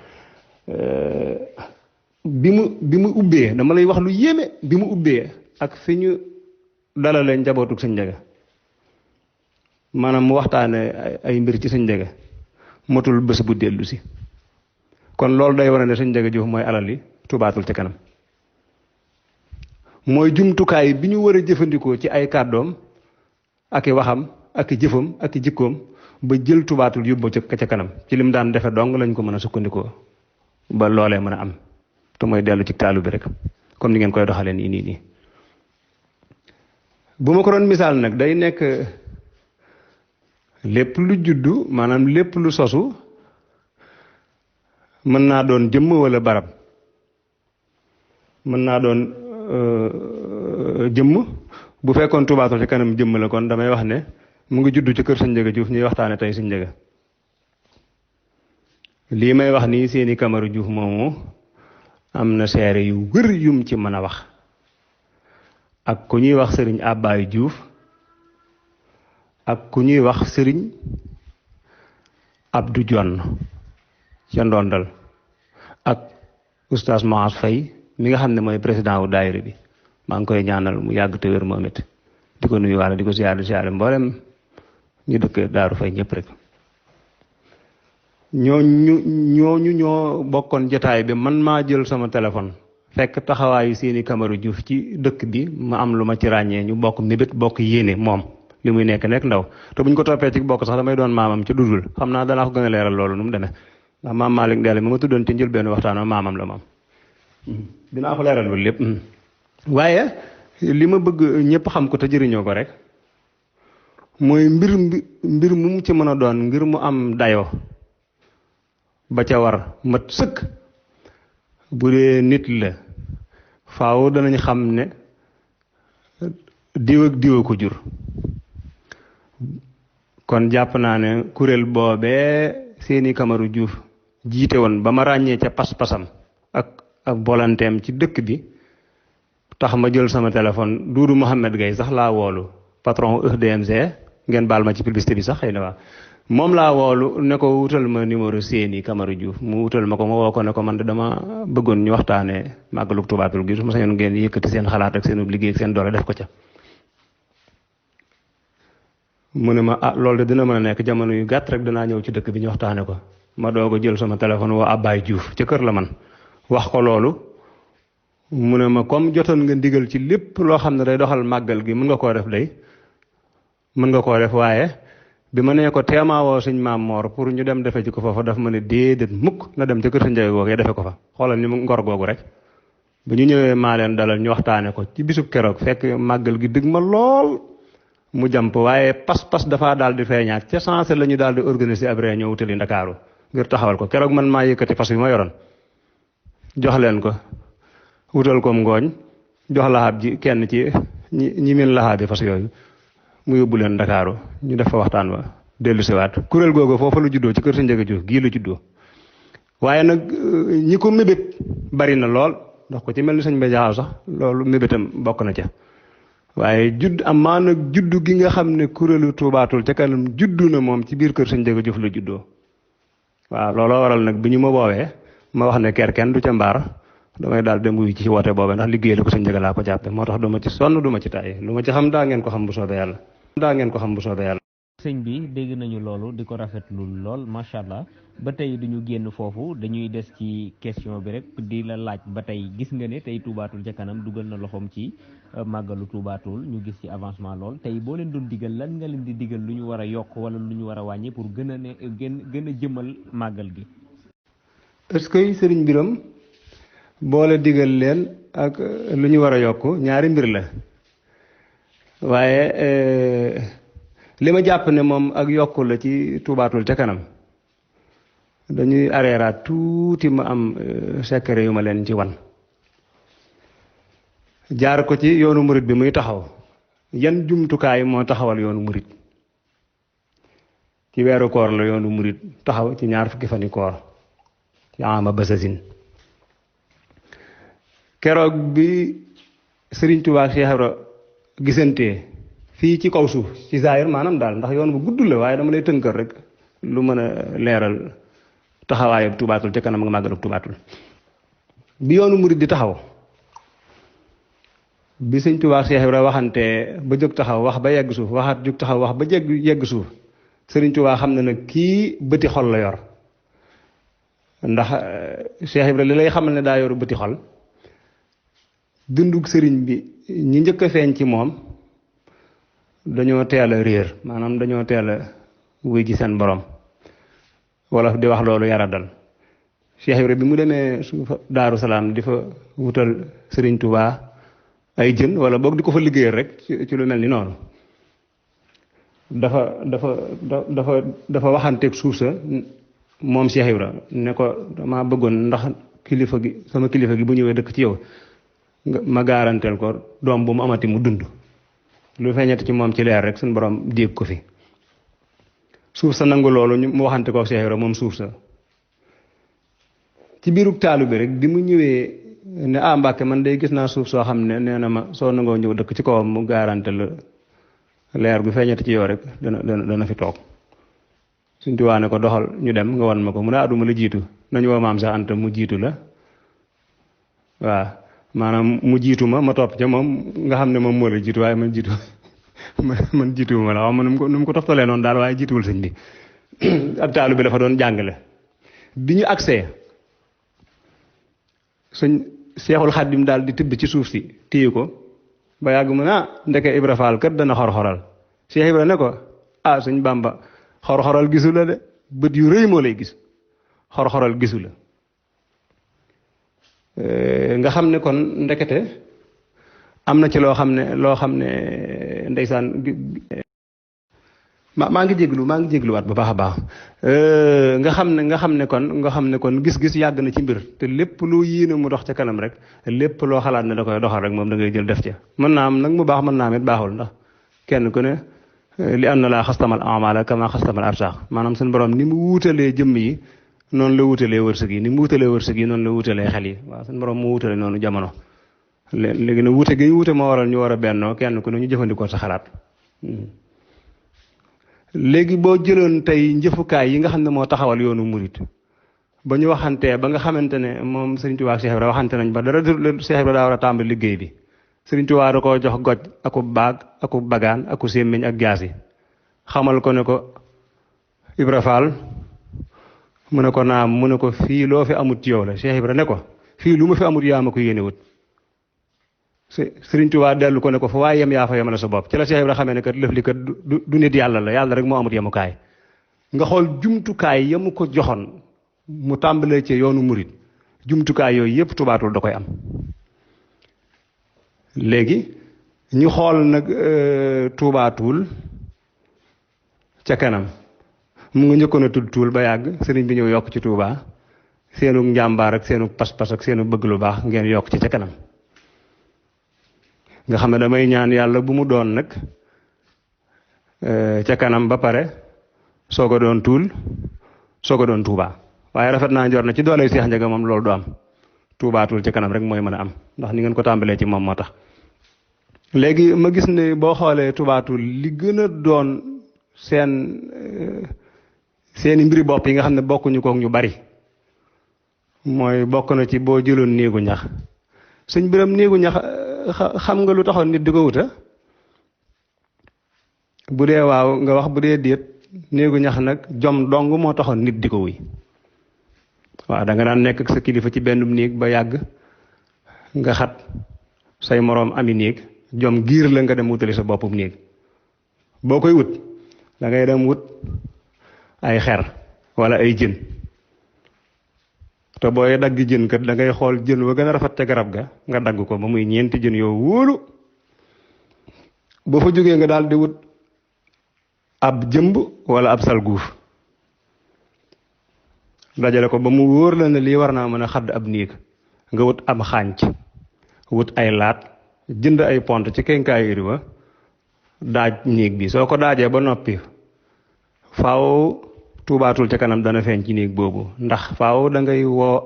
bi mu ubbee dama lay wax lu yéeme bi mu ubbee ak fi ñu dalalee njabootug Sëñ Njaga maanaam mu waxtaane ay mbir ci Sëñ Njaga motul bés bu dellu si kon loolu day wane ne Sëñ Njaga Juuf mooy alal yi tubaatul ca kanam mooy jumtukaay bi ñu war a jëfandikoo ci ay kàddoom ak i waxam ak i jëfam ak i jikkoom ba jël tubaatul yóbbu ca kanam ci lim daan defe dong lañ ko mën a sukkandikoo ba loolee mën a am te mooy dellu ci taalu bi rek comme ni ngeen koy doxalee nii bu ma ko doon misaal nag day nekk lépp lu juddu maanaam lépp lu sosu mën naa doon jëmm wala barab mën naa doon jëmm bu fekkoon Toubatul ci kanam jëmm la kon damay wax ne mu ngi juddu ci kër Sëñ Njaga Juuf ñuy waxtaane tey Sëñ Njaga lii may wax nii seeni Kamaru Juuf moomu am na seere yu wër yum ci mën a wax ak ku ñuy wax sëriñ Abbaay Juuf ak ku ñuy wax sëriñ Abdou Jonn ca Ndondal ak oustaz Maas Fay mi nga xam ne mooy président wu daayira bi maa ngi koy ñaanal mu yàgg te wér moom it di ko nuyu waale di ko siyaare mboolem ñu dëkk Daaru Fay ñëpp rek ñooñu ñoo bokkoon jotaay bi man maa jël sama téléphone fekk taxawaayu seeni Kamaru Juuf ci dëkk bi ma am lu ma ci ràññee ñu bokk mébét bokk yéene moom li muy nekk ndaw te buñ ko toppee ci bokk sax damay doon maamam ci dudul xam naa danaa ko gën a leeral loolu nu mu demee ndax maam Malick Ndelle mi ma tuddoon ci njëlbéenu waxtaan wa maamam la moom dinaa ko leeral loolu lépp waaye li ma bëgg ñëpp xam ko te jëriñoo ko rek mooy mbir mu ci mën a doon ngir mu am dayoo ba ca war mat sëkk bu dee nit la faaw danañ xam ne diw ak diw ko jur kon jàpp naa ne kuréel boobee seeni Kamaru Juuf jiite woon ba ma ràññee ca pas-pasam ak bolanteem ci dëkk bi tax ma jël sama téléphone Duudu Mohamed Gaye sax laa woolu patron EDMG ngeen baal ma ci publicité bi sax xëy na waa moom laa woolu ne ko wutal ma numéro seeni Kamaru Juuf mu wutal ma ko ma woo ko ne ko man de dama bëggoon ñu waxtaanee màggalug Toubatul gi su ma sañoon ngeen yëkkati seen xalaat ak seen liggéey ak seen doole def ko ca mu ne ma loolu de dina mën a nekk jamono yu gàtt rek danaa ñëw ci dëkk bi ñu waxtaane ko ma doog a jël sama téléphone woo Abbaay Juuf ca kër la man wax ko loolu mu ne ma comme jotoon nga ndigal ci lépp loo xam ne day doxal màggal gi mën nga koo def waaye bi ma nee ko teemaawoo Sëñ Maam Moor pour ñu dem defe ci ko foofa daf ma ne déedéet mukk na dem ca kër sa njëg googee defe ko fa xoolal ni mu ngor googu rek bu ñu ñëwee maa leen dalal ñu waxtaane ko ci bisub keroog fekk màggal gi dëgg ma lool mu jàmp waaye pas-pas dafaa daal di feeñaat ca sensé la ñu daal di organiser ab réunion wutali Ndakaaru ngir taxawal ko keroog man maa yëkkati fas bi ma yoroon jox leen ko wutal ko ngooñ jox laxaab ji kenn ci ñi min laxaab bi fas yooyu mu yóbbu leen Ndakaaru ñu def fa waxtaan wa dellu siwaat kuréel googu foofa lu juddoo ci kër Sëñ Njaga Juuf gii la juddoo waaye nag ñi ko mébét bari na lool ndax ko ci mel ni sëñ Mbay Jaxaw sax loolu mébétam bokk na ca waaye amaa nag juddu gi nga xam ne kuréelu Toubatul ca kanam juddu na moom ci biir kër Sëñ Njaga Juuf la juddoo waaw looloo waral nag bi ñu ma woowee ma wax ne kenn du ca mbaar damay daal dem wuyu ci woote boobee ndax liggéey la ko Sëñ Njaga laa ko jàppe moo tax du ma ci sonn du ma ci tàyyi lu ma ci xam daa ngeen ko xam bu soobee yàlla sëñ bi dégg nañu loolu di ko rafetlu lool macha allah ba tey duñu génn foofu dañuy des ci question bi rek di la laaj ba tey gis nga ne tey Toubatul ca kanam dugal na loxoom ci màggalu Toubatul ñu gis ci avancement lool tey boo leen doon digal lan nga leen di digal lu ñu war a yokk wala lu ñu war a wàññi pour gën a jëmal màggal gi. est-ce que sëriñ Biram boole digal leen ak lu ñu war a yokk ñaari mbir la waaye li ma jàpp ne moom ak yokku la ci Toubatul ca kanam dañuy areeraat tuuti ma am secret yu ma leen ci wan jaar ko ci yoonu murit bi muy taxaw yan jumtukaay moo taxawal yoonu murit ci weeru koor la yoonu murit taxaw ci ñaar fukki fani koor ci ama basasin keroog bi Sëriñ Tuubaa Cheikh Ibra gisantee fii ci kaw suuf ci zaahir maanaam daal ndax yoon bu gudd la waaye dama lay tënkal rek lu mën a leeral taxawaayu Toubatul ca kanam nga màggalu Toubatul bi yoonu murit di taxaw bi Sëñ Tuubaa Cheikh Ibra waxante ba jóg taxaw wax ba yegg suuf waxaat jóg taxaw wax ba yegg suuf Sëriñ Tuubaa xam ne nag kii bëti xol la yor ndax Cheikh Ibra li lay xamal ne daa yor bëti xol dundug sëriñ bi ñi njëkk a feeñ ci moom dañoo teel a réer maanaam dañoo teel a wuy ji seen borom wala di wax loolu yara dal Cheikh Ibra bi mu demee Daaru Salaam di fa wutal Sëriñ Tuubaa ay jën wala boog di ko fa liggéeyal rek ci lu mel ni noonu dafa waxanteeg suuf sa moom Cheikh Ibra ne ko dama bëggoon ndax sama kilifa gi bu ñëwee dëkk ci yow ma garanteel ko doom bu mu amati mu dund lu feeñati ci moom ci leer rek suñu borom dégg ko fi suuf sa nangu loolu mu waxante ko Cheikh Ibra moom suuf sa ci biirug taalu bi rek bi mu ñëwee ne Mbàkke man day gis naa suuf soo xam ne nee na ma soo nangoo ñëw dëkk ci kawam mu garante la leer gu feeñati ci yow rek dana fi toog Sëñ Tuubaa ne ko doxal ñu dem nga wan ma ko mu ne aduma la jiitu nañu woo maam sax Anta mu jiitu la waaw maanaam mu jiitu ma topp ca moom nga xam ne moom moo la jiitu waaye man jiituwuma la xam ma nu mu ko toftalee noonu daal waaye jiituwul sëñ bi ab taalu bi dafa doon jàngale bi ñu agsee sëñ Seexul Xaddim daal di tibb ci suuf si téye ko ba yàgg mu ne ndeke Ibra Faal kat dana xor-xoral Cheikh Ibra ne ko sëñ Bàmba xor-xoral gisu la de bët yu rëy moo lay gis xor-xoral gisu la nga xam ne kon ndekete am na ci loo xam ne ndeysaan maa ngi jégluwaat bu baax a baax nga xam ne kon gis-gis yàgg na ci mbir te lépp loo yéene mu dox ca kanam rek lépp loo xalaat ne da koy doxal rek moom da ngay jël def ca mën naa am nag mu baax mën naa am it baaxul ndax kenn ku ne li am na laa xastamal amala kama xastamal arsaax maanaam suñu borom ni mu wuutalee jëmm yi noonu la wutalee wërsëg yi ni mu wutalee wërsëg yi noonu la wutalee xel yi waaw suñu borom moo wutale noonu jamono léegi nag wute gi ñu wute moo waral ñu war a bennoo kenn ku ne ñu jëfandikoo sa xalaat léegi boo jëloon tey njëfukaay yi nga xam ne moo taxawal yoonu murit ba ñu waxantee ba nga xamante ne moom Sëriñ Tuubaa ak Cheikh Ibra waxante nañ ba dara Cheikh Ibra daa war a tàmbali liggéey bi Sëriñ Tuubaa da koo jox goj aku baag aku bagaan aku sémmiñ ak jaasi xamal ko ne ko Ibra Faal mu ne ko naam mu ne ko fii loo fi amut ci yow la Cheikh Ibra ne ko fii lu ma fi amut yaa ma ko yéene wut Sëriñ Tuubaa dellu ko ne ko fa waaye yem yaa fa yemale sa bopp ci la Cheikh Ibra xamee ne kat lëf li kat du nit yàlla la yàlla rek moo amut yemukaay nga xool jumtukaay yamu ko joxoon mu tàmbalee ci yoonu murit jumtukaay yooyu yëpp tubaatul da koy am léegi ñu xool nag tuubaatul ca kanam mu nga njëkkoon a tudd tuul ba yàgg sëriñ bi ñëw yokk ci Tuubaa seenu njàmbaar ak seenu pas-pas ak seenu bëgg lu baax ngeen yokk ci ca kanam nga xam ne damay ñaan yàlla bu mu doon nag ca kanam ba pare soog a doon tuul soog a doon Tuubaa waaye rafet naa njor na ci dooley Seex Njaga moom loolu du am tuubaatul ca kanam rek mooy mën a am ndax ni ngeen ko tàmbalee ci moom moo tax léegi ma gis ne boo xoolee tubaatul li gën a doon seeni mbiri bopp yi nga xam ne bokkuñu kook ñu bari mooy bokk na ci boo jëloon néegu ñax sëñ Biram néegu ñax xam nga lu taxoon nit di ko wuta bu dee waaw nga wax bu dee déet néegu ñax nag jom dong moo taxoon nit di ko wuy waaw da nga daan nekk ak sa kilifa ci benn néeg ba yàgg nga xat say moroom ami néeg jom giir la nga dem wutali sa boppum néeg boo koy wut da ngay dem wut ay xer wala ay jën te booy dagg jën kat da ngay xool jën wa gën a rafet ca garab ga nga dagg ko ba muy ñeenti jën yoo wóolu boo fa jógee nga daal di wut ab jëmb wala ab salguuf dajale ko ba mu wóor la ne lii war naa mën a xadd ab néeg nga wut ab xànc wut ay laat jënd ay pont ci kenkaayu riwa daaj néeg bi soo ko daajee ba noppi faaw tuubaatul ca kanam dana feeñ ci néeg boobu ndax faaw da ngay woo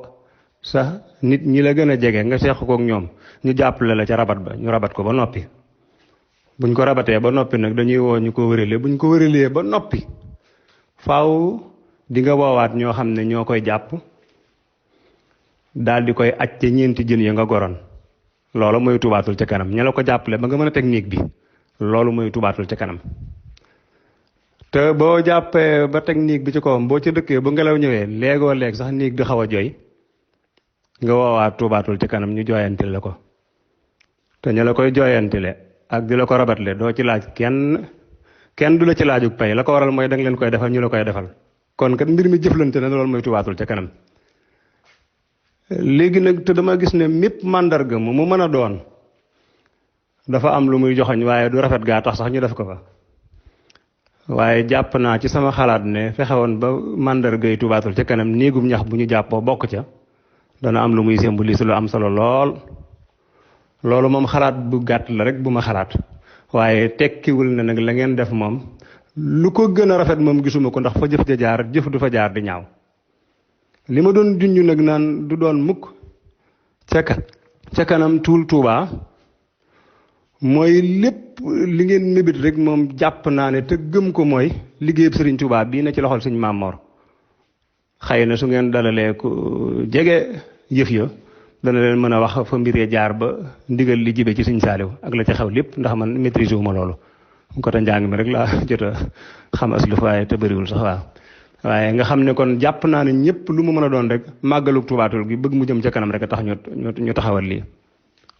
sax nit ñi la gën a jege nga seq kook ñoom ñu jàppale la ca rabat ba ñu rabat ko ba noppi buñ ko rabatee ba noppi nag dañuy woo ñu ko wëralee buñ ko wëralee ba noppi faaw di nga woowaat ñoo xam ne ñoo koy jàpp daal di koy aj ca ñeenti jën ya nga goroon loolu mooy tubaatul ca kanam ña la ko jàppale ba nga mën a teg néeg bi loolu mooy tubaatul ca kanam te boo jàppee ba teg néeg bi ci kawam boo ca dëkkee bu ngelaw ñëwee léegoo léeg sax néeg di xaw a jooy nga woowaat tubaatul ca kanam ñu jooyantil la ko te ña la koy jooyantile ak di la ko rabatle doo ci laaj kenn du la ci laajug pay la ko waral mooy da nga leen koy defal ñu la koy defal kon kat mbir mi jëflante na loolu mooy tubaatul ca kanam léegi nag te dama gis ne mépp màndarga mu mën a doon dafa am lu muy joxoñ waaye du rafet gaa tax sax ñu def ko fa waaye jàpp naa ci sama xalaat ne fexe woon ba màndargay tubaatul ca kanam néegum ñax bu ñu jàppoo bokk ca dana am lu muy symbolise lu am solo lool. loolu moom xalaat bu gàtt la rek bu ma xalaat waaye tekkiwul ne nag la ngeen def moom lu ko gën a rafet moom gisuma ko ndax fa jëf ja jaar jëf du fa jaar di ñaaw. li ma doon junj nag naan du doon mukk ca kanam tuul Tuubaa mooy lépp li ngeen mébét rek moom jàpp naa ne te gëm ko mooy liggéeyub sëriñ Tuubaa bii na ci loxol sëñ Maam Mor. xëy na su ngeen dalalee ku jege yëf ya dana leen mën a wax fa mbiree jaar ba ndigal li jibe ci sëñ Saaliw ak la ca xew lépp ndax man maîtrise wu ma loolu ko te njàng mi rek laa jot a xam asluf waaye te bëriwul sax waaw. waaye nga xam ne kon jàpp naa ne ñëpp lu mu mën a doon rek màggalug tubaatul gi bëgg mu jëm ca kanam rek a tax ñu taxawal lii.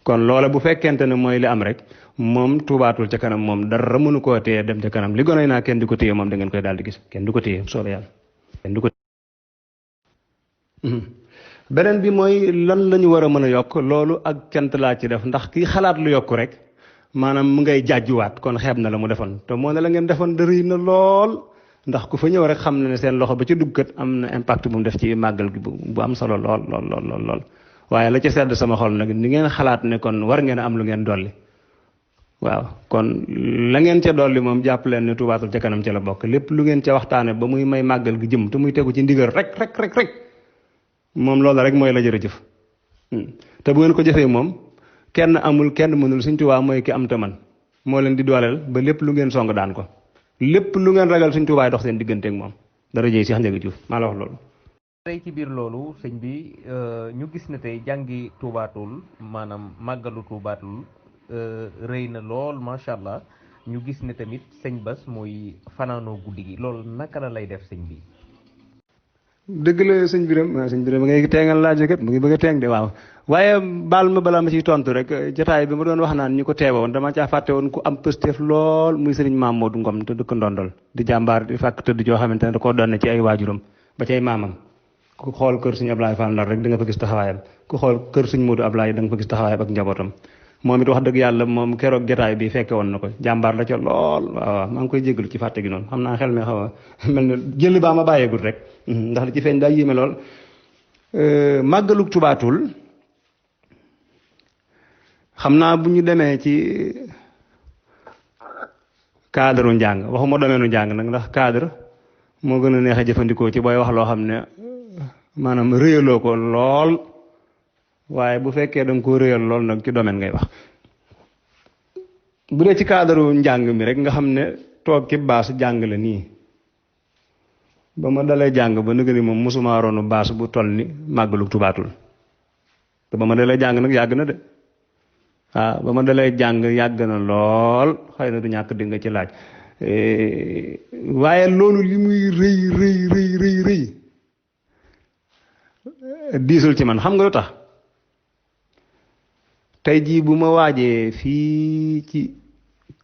kon loola bu fekkente ne mooy li am rek moom tubaatul ca kanam moom dara mënu koo téye dem ca kanam li gonay naa kenn du ko téye moom da ngeen koy daal di gis kenn du ko téye soobee yàlla kenn du ko. beneen bi mooy lan la ñu war a mën a yokk loolu ak cant laa ci def ndax kii xalaat lu yokk rek maanaam mu ngay jàjjuwaat kon xeeb na la mu defoon te moo ne la ngeen defoon dëri na lool. ndax ku fa ñëw rek xam na ne seen loxo ba ci duggat am na impact bu mu def ci màggal gi bu am solo lool waaye la ci sedd sama xol nag ni ngeen xalaat ne kon war ngeen a am lu ngeen dolli waaw kon la ngeen ca dolli moom jàpp leen ne tubaatul ca kanam ca la bokk lépp lu ngeen ca waxtaane ba muy may màggal gi jëm te muy tegu ci ndigal rek moom loolu rek mooy la jërëjëf te bu ngeen ko jëfee moom kenn amul kenn mënul Sëñ Tuubaa mooy ki am te man moo leen di dooleel ba lépp lu ngeen song daan ko lépp lu ngeen ragal Sëñ Tuubaa dox seen digganteeg moom dara jëy Cheikh Ndiaga Diouf maa la wax loolu. tey ci biir loolu sëñ bi ñu gis ne tey jàngi tuubaatul maanaam màggalu tuubaatul rëy na lool macha allah ñu gis ne tamit sëñ Bass mooy fanaanoo guddi gi loolu naka la lay def sëñ bi. dëgg la sëñ Birame ngay teengal laaj kat mu ngi bëgg a teeng de waaw waaye baal ma balaa ma ciy tontu rek jotaay bi ma doon wax naan ñu ko teewoon dama caa fàtte woon ku am pësteef lool muy sëriñ Mamadou Ngom te dëkk Ndondol di jàmbaar di fàkk tëdd joo xamante ne da koo doon ci ay waajuram ba cay maamam ku xool kër sëñ Ablaye Fall Ndar rek di nga fa gis taxawaayam ku xool kër sëñ Modou Ablaye da nga fa gis taxawaayam ak njabootam moom it wax dëgg yàlla moom keroog jotaay bi fekke woon na ko jàmbaar la ca lool waaw maa ngi koy jégalu ci fàtte gi noonu xam naa xel mi xaw a mel ne jël baa ma bàyyeegul rek ndax li ci feeñ daa yéeme lool màggalug tubaatul xam naa bu ñu demee ci cadre njàng waxuma domeenu njàng nag ndax cadre moo gën a neex a jëfandikoo ci booy wax loo xam ne maanaam rëyaloo ko lool waaye bu fekkee da nga koo rëyal lool nag ci domaine ngay wax bu dee ci cadre njàng mi rek nga xam ne toog ci baas jàng la nii ba ma dalee jàng ba nëgë ni moom mosuma roonu baas bu toll ni màggalu tubaatul te ba ma dalee jàng nag yàgg na de ba ma dalee jàng yàgg na lool xëy na du ñàkk di nga ci laaj waaye loolu li muy rëy diisul ci man xam nga lu tax tey jii bu ma waajee fii ci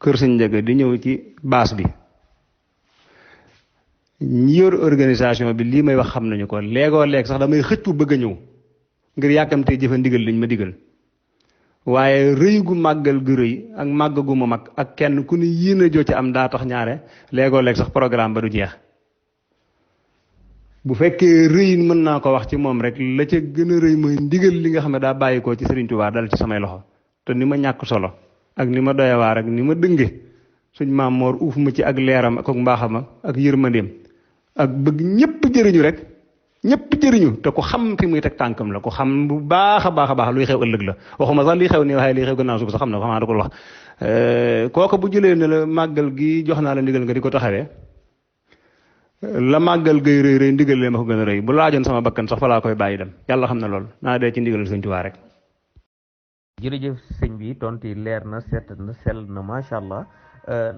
kër Sëñ Ndiaga di ñëw ci baas bi ñi yor organisation bi lii may wax xam nañu ko léegoo léeg sax damay xëccu bëgg a ñëw ngir yàkkamtee jëfa ndigal liñ ma digal waaye rëy gu màggal gu rëy ak màgg gu ma mag ak kenn ku ne yéen a joo ci am daa tax ñaare léegoo léeg sax programme ba du jeex bu fekkee rëy mën naa ko wax ci moom rek la ca gën a rëy mooy ndigal li nga xam ne daa bàyyi ko ci Serigne Touba dal ci samay loxo te ni ma ñàkk solo ak ni ma doyawaar ak ni ma dënge suñ maam moor uuf ma ci ak leeram ak mbaaxam ak yërmandeem ak bëgg ñëpp jëriñu rek ñëpp jëriñu te ku xam fi muy teg tànkam la ku xam bu baax a baax luy xew ëllëg la waxuma sax liy xew nii waaye liy xew gannaaw suba sax xam na ko xamaa da ko wax kooku bu jëlee ne la màggal gi jox naa la ndigal nga di ko taxawee la màggal gay rëy ndigal lee ma ko gën a rëy bu laajoon sama bakkan sax fa laa koy bàyyi dem yàlla xam na lool naa dee ci ndigal Sëñ Tuubaa rek. jërëjëf sëñ bi tontu yi leer na set na sell na macha allah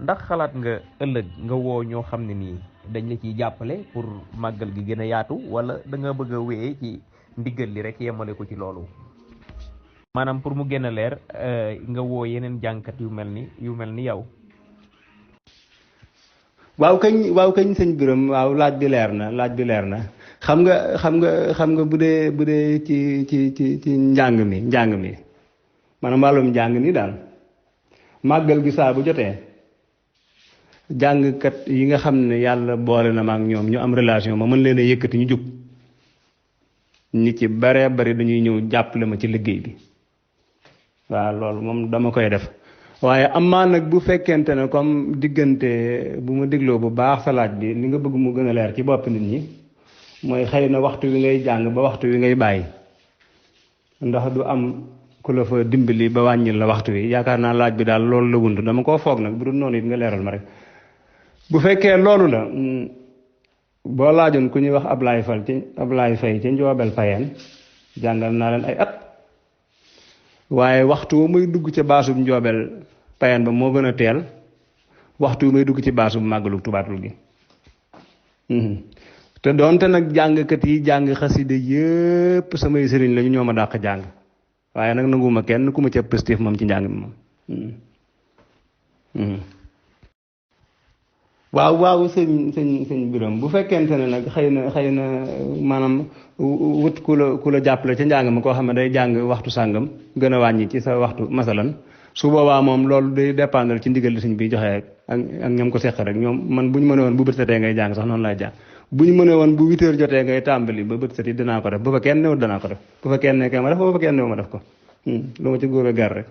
ndax xalaat nga ëllëg nga woo ñoo xam ne nii dañ la ciy jàppale pour màggal gi gën a yaatu wala da nga bëgg a wéyee ci ndigal li rek yemale ko ci loolu maanaam pour mu gën a leer nga woo yeneen jànkat yu mel ni yow. waaw kañ sëñ Birame waaw laaj bi leer na xam nga bu dee ci njàng mi maanaam wàllum njàng mi daal màggal gi saa bu jotee jàngkat yi nga xam ne yàlla boole na ma ak ñoom ñu am relation ma mën leen a yëkkati ñu jug nit ci baree bari dañuy ñëw jàppale ma ci liggéey bi waaw loolu moom dama koy def waaye amaa nag bu fekkente ne comme diggante bu ma dégloo bu baax sa laaj bi li nga bëgg mu gën a leer ci bopp nit ñi mooy xëy na waxtu wi ngay jàng ba waxtu wi ngay bàyyi ndax du am ku la fa dimbali ba wàññil la waxtu wi yaakaar naa laaj bi daal loolu la wund dama koo foog nag bu dul noonu it nga leeral ma rek bu fekkee loolu la boo laajoon ku ñuy wax Ablaye Faye ci Njoobel Payeen jàngal naa leen ay at waaye waxtu wu muy dugg ca baasub Njoobel Payeen ba moo gën a teel waxtu wu muy dugg ci baasub màggalu tubaatul gi te doonte nag jàngkat yi jàng xasida yépp samay sëriñ lañu ñoo ma dàq jàng waaye nag nanguma kenn ku ma ca positif moom ci njàng mi moom waaw sëñ Biram bu fekkente ne nag xëy na maanaam wut ku la jàppale ca njàng ma koo xam ne day jàng waxtu sàngam gën a wàññi ci sa waxtu masalan su boobaa moom loolu day dépendre ci ndigal li sëñ bi joxe ak ñoom ko seq rek ñoom man bu ñu mënee woon bu bët setee ngay jàng sax noonu lay jàng bu ñu mënee woon bu 8 heures jotee ngay tàmbali ba bët set yi dinaa ko def bu fa kenn newul danaa ko def bu fa kenn nekkee ma def bu fa kenn new ma def ko lu ma ci góobe gar rek.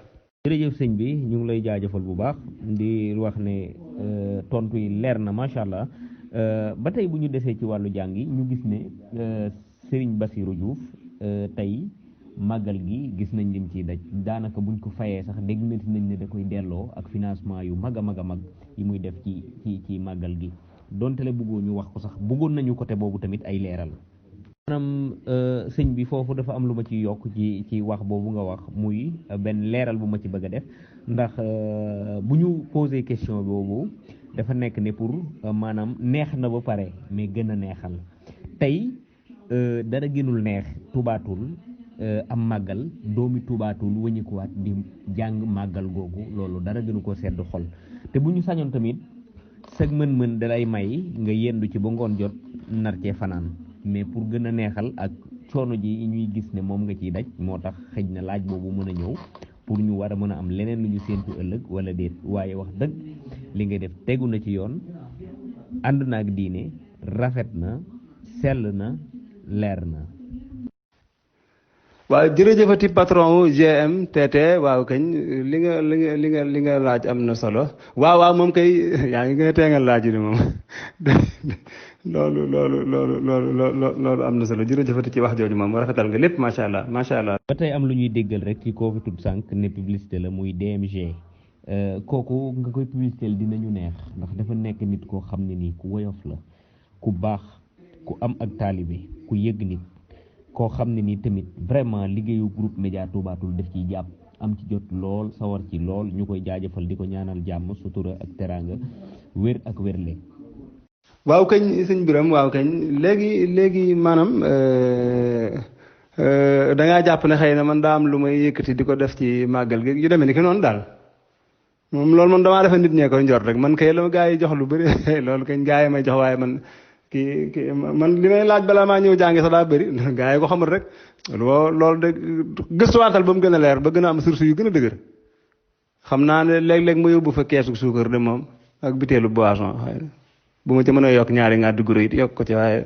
jërëjëf sëñ bi ñu ngi lay jaajëfal bu baax di wax ne tontu yi leer na macha allah ba tey bu ñu desee ci wàllu jàng yi ñu gis ne Serigne Bassirou Diouf tey màggal gi gis nañ lim ciy daj daanaka buñ ko fayee sax dégg nañ ne da koy delloo ak financement yu mag a mag a mag yi muy def ci màggal gi donte le bëggoo ñu wax ko sax bëggoon nañu côté boobu tamit ay leeral. maanaam sëñ bi foofu dafa am lu ma ci yokk ci wax boobu nga wax muy benn leeral bu ma ci bëgg a def ndax bu ñu posé question boobu dafa nekk ne pour maanaam neex na ba pare mais gën a neexal tey dara gënul neex tubaatul am màggal doomi tubaatul wëñikuwaat di jàng màggal googu loolu dara gënu ko sedd xol te bu ñu sañoon tamit sag mën-mën dalay may nga yendu ci ba ngoon jot nar cee fanaan mais pour gën a neexal ak coono ji ñuy gis ne moom nga ciy daj moo tax xëj na laaj boobu mën a ñëw pour ñu war a mën a am leneen lu ñu séentu ëllëg wala déet waaye wax dëgg li nga def tegu na ci yoon ànd na ak diine rafet na sell na leer na. waaw jërëjëfati patron wu GMTT waaw kañ li nga laaj am na solo waaw moom kay yaa ngi gën a teengal laaj yi moom loolu am na solo jërëjëfati ci wax jooju moom rafetal nga lépp macha allah. ba tey am lu ñuy déggal rek ci koo fi tudd sànq ne publicité la muy DMG kooku nga koy publicité dinañu neex ndax dafa nekk nit koo xam ne nii ku woyof la ku baax ku am ak taalibe ku yëg nit. koo xam ne nii tamit vraiment liggéeyu groupe Média Toubatoul def ciy jàpp am ci jot lool sawar ci lool ñu koy jaajëfal di ko ñaanal jàmm sutura ak teraanga wér ak wérle. waaw kañ sëñ Biram waaw kañ léegi maanaam da ngaa jàpp ne xëy na man daa am lu may yëkkati di ko def ci màggal gi yu demee ni ki noonu daal moom loolu man damaa defe nit ñee koy njort rek man kay la ma gaa yi jox lu bëri loolu kañ gaa yi may jox waaye man. kii man li may laaj balaa maa ñëw jàngi sax daa bëri gaa yi ko xamul rek loolu de gëstuwaatal ba mu gën a leer ba gën a am source yu gën a dëgër xam naa ne léeg-léeg ma yóbbu fa keesu suukar de moom ak biteelu boisson bu ma ci mën a yokk ñaari ngaa dugg it yokk ko ci waaye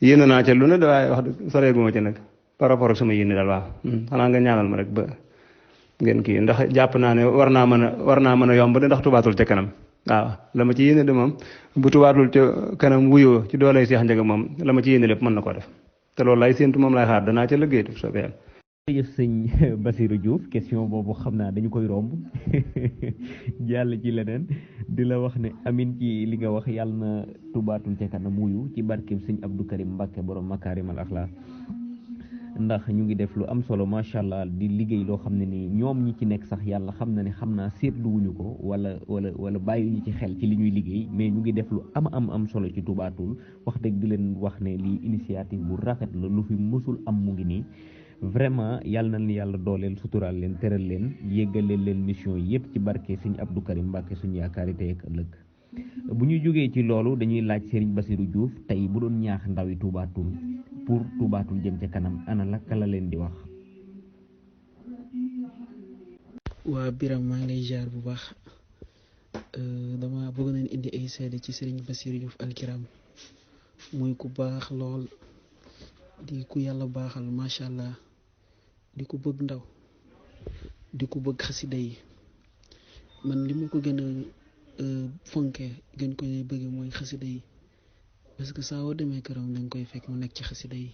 yéene naa ca lu ne de waaye wax dëgg soreegu ma ci nag par rapport ak sama yéene daal waaw xanaa nga ñaanal ma rek ba ngeen kii ndax jàpp naa ne war naa mën a yomb de ndax tubaatul ca kanam. waaw la ma ci yéene de moom bu tubaatul ca kanam wuyoo ci doolay Seex Njaga moom la ma ci yéene lépp mën na ko def te loolu lay séentu moom lay xaar danaa ca liggéey def soobee yàlla. jërëjëf sëñ Bassirou Diouf question boobu xam naa dañu koy romb jàll ci leneen di la wax ne amin ci li nga wax yàlla na tubaatul ca kanam wuyu ci barkeem sëñ Abdou Karim Mbacke borom makaarimal axlaaq ndax ñu ngi def lu am solo macha allah di liggéey loo xam ne ni ñoom ñi ci nekk sax yàlla xam na ne xam naa seetluwuñu ko wala bàyyiwuñu ci xel ci li ñuy liggéey mais ñu ngi def lu am solo ci tubaatul wax dëgg di leen wax ne lii initiative bu rafet la lu fi mësul am mu ngi nii vraiment yàlla na yàlla dooleel suturaal leen teral leen yéggaleel leen mission yëpp ci barke sëñ Abdou Karim Mbacke suñu yaakaari tey ak ëllëg bu ñu jógee ci loolu dañuy laaj Serigne Bassirou Diouf tey bu doon ñaax ndawi tubaatul pour tubaatul jëm ca kanam ana lakka la leen di wax. waa Biram maa ngi lay jaar bu baax dama bëgg nañ indi ay seede ci Serigne Bassirou Diouf alkiram muy ku baax lool di ku yàlla baaxal macha allah di ku bëgg ndaw di ku bëgg xasida yi man li ma ko gën a fonke gën ko bëgg mooy xasida yi parce que saa woo demee këram dañ koy fekk mu nekk ci xasida yi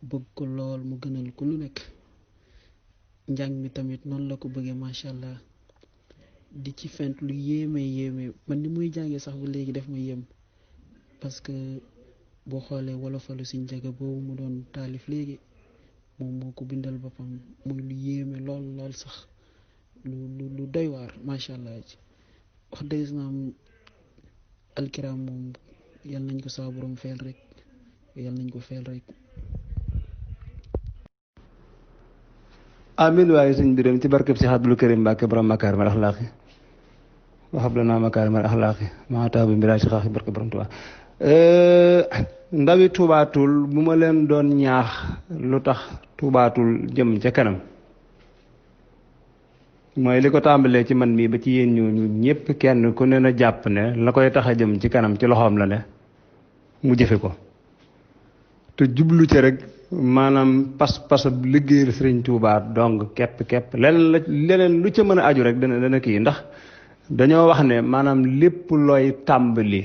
bëgg ko lool mu gënal ko lu nekk njàng mi tamit noonu la ko bëggee macha allah di ci fent lu yéeme man ni muy jàngee sax ba léegi def ma yéem parce que boo xoolee wolofalu Sëñ Njaga boobu mu doon taalif léegi moom moo ko bindal boppam muy lu yéeme lool sax lu doy waar macha allah wax dëgg naam alkiram moom yal nañ ko saa borom feel rek yal nañ ko feel rek. amin waaye sëñ Birame ci barkeb si Abdul Karim Mbàkke borom makaarimal axlaaqi waxab la naa makaarimal axlaaqi maa taw bi mbiraay si xaaxi barke borom Tuubaa ndawi tuubaatul bu ma leen doon ñaax lu tax tuubaatul jëm ca kanam mooy li ko tàmbalee ci man mii ba ci yéen ñooñu ñëpp kenn ku ne na jàpp ne la koy tax a jëm ci kanam ci loxoom la ne mu jëfe ko te jublu ci rek maanaam pas liggéeyal Sëriñ Tuubaa dong képp leneen lu ca mën a aju rek dana kii ndax dañoo wax ne maanaam lépp looy tàmbali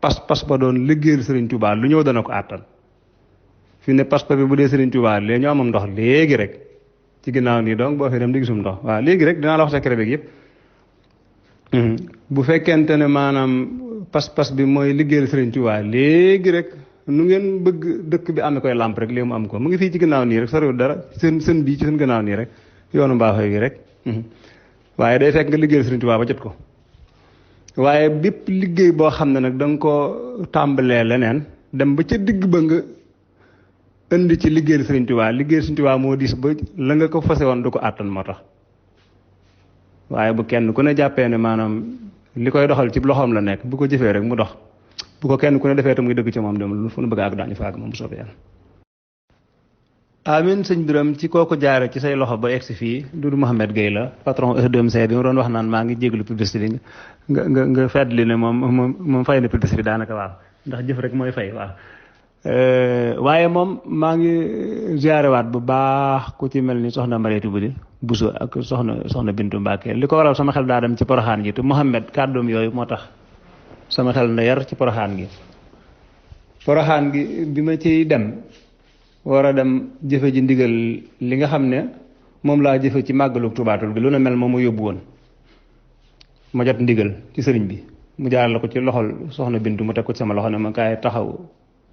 pas ba doon liggéeyal Sëriñ Tuubaa lu ñëw dana ko àttan fi ne pas bi bu dee Sëriñ Tuubaa lee ñoo amam ndox léegi rek ci ginnaaw nii donc boo fi dem di gisum ndox waaw léegi rek dinaa la wax secret bi yëpp bu fekkente ne maanaam pas bi mooy liggéeyal Sëriñ Tuubaa léegi rek nu ngeen bëgg dëkk bi amee koy làmp rek léegi mu am ko mu ngi fii ci ginnaaw nii rek soriwul dara seen bii ci seen ginnaaw nii rek yoonu mbaaxoy bi rek waaye day fekk nga liggéeyal Sëriñ Tuubaa ba jot ko waaye bépp liggéey boo xam ne nag da nga ko tàmbalee leneen dem ba ca digg ba nga indi ci liggéeyal Sëriñ Tuubaa moo diis ba la nga ko fase woon du ko àttan moo tax waaye bu kenn ku ne jàppee ne maanaam li koy doxal ci loxoom la nekk bu ko jëfee rek mu dox bu ko kenn ku ne defee tam muy dëgg ci moom dem lu fu nu bëgg a àgg daañu fa àgg moom bu soobee yàlla. amin sëñ Birame ci kooku jaare ci say loxo ba egsi fii Doudou Mouhamed Gueye la patron E2MC bi ma doon wax naan maa ngi jégalu publicité bi nga fàttali ne moom fay na publicité bi daanaka waaw ndax jëf rek mooy fay waaw. waaye moom maa ngi ziarewaat bu baax ku ci mel ni soxna Mariétu Budi Buso ak soxna Bintu Mbàkke li ko waral sama xel daa dem ci poroxaan gi te Mouhamed kàddoom yooyu moo tax sama xel na yar ci poroxaan gi bi ma ciy dem war a dem jëfe ji ndigal li nga xam ne moom laa jëfe ci màggalu tubaatul gi lu ne mel moom mu yóbbu woon ma jot ndigal ci sëriñ bi mu jaaral la ko ci loxol soxna Bintu mu teg ko ci sama loxo ne ma kaay taxaw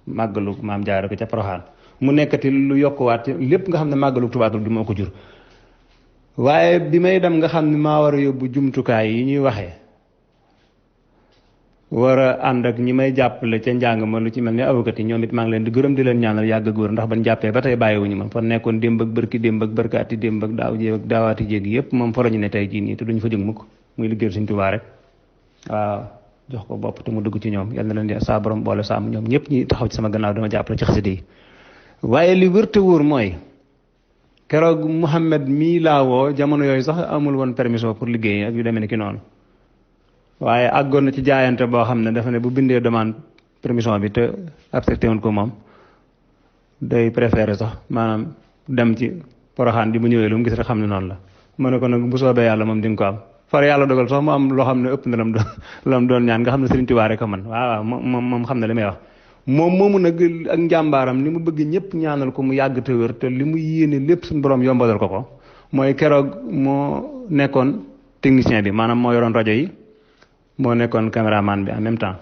màggalu maam jaare ko ca poroxaan mu nekkati lu yokkuwaat ci lépp nga xam ne màggalu tubaatul gi moo ko jur waaye bi may dem nga xam ne maa war a yóbbu jumtukaay yi ñuy waxee war a ànd ak ñi may jàppale ca njàng ma lu ci mel ni avocat yi ñoom it maa ngi leen di gërëm di leen ñaanal yàgg góor ndax ban jàppee ba tey bàyyiwuñu ma fa nekkoon démb ak bërkaati démb ak daaw jéeg ak daawaati jéeg yëpp moom fa la ñu ne tey jii nii te duñu fa jóg mukk muy liggéey Sëriñ Tuubaa rek waaw jox ko bopp te mu dugg ci ñoom yal na leen di saa borom boole sàmm ñoom ñëpp ñi taxaw ci sama gannaaw dama jàppale ci xasida yi waaye li wër te wóor mooy keroog Mouhamed mii laa woo jamono yooyu sax amul woon permission pour liggéey ak yu demee ni ki noonu waaye àggoon na ci jaayante boo xam ne dafa ne bu bindee demande permission bi te accepté woon ko moom day préféré sax maanaam dem ci poroxaan bi mu ñëwee lu mu gis rek xam ne noonu la ma ne ko nag bu soobee yàlla moom di nga ko am far yàlla dogal sax mu am loo xam ne ëpp na lam doon ñaan nga xam ne Sëriñ Tuubaa rek a man waaw moom xam ne li may wax moom moomu nag ak njàmbaaram li mu bëgg ñëpp ñaanal ko mu yàgg te wér te li mu yéene lépp suñu borom yombalal ko mooy keroog moo nekkoon technicien bi maanaam moo yoroon rajo yi moo nekkoon caméraman bi en même temps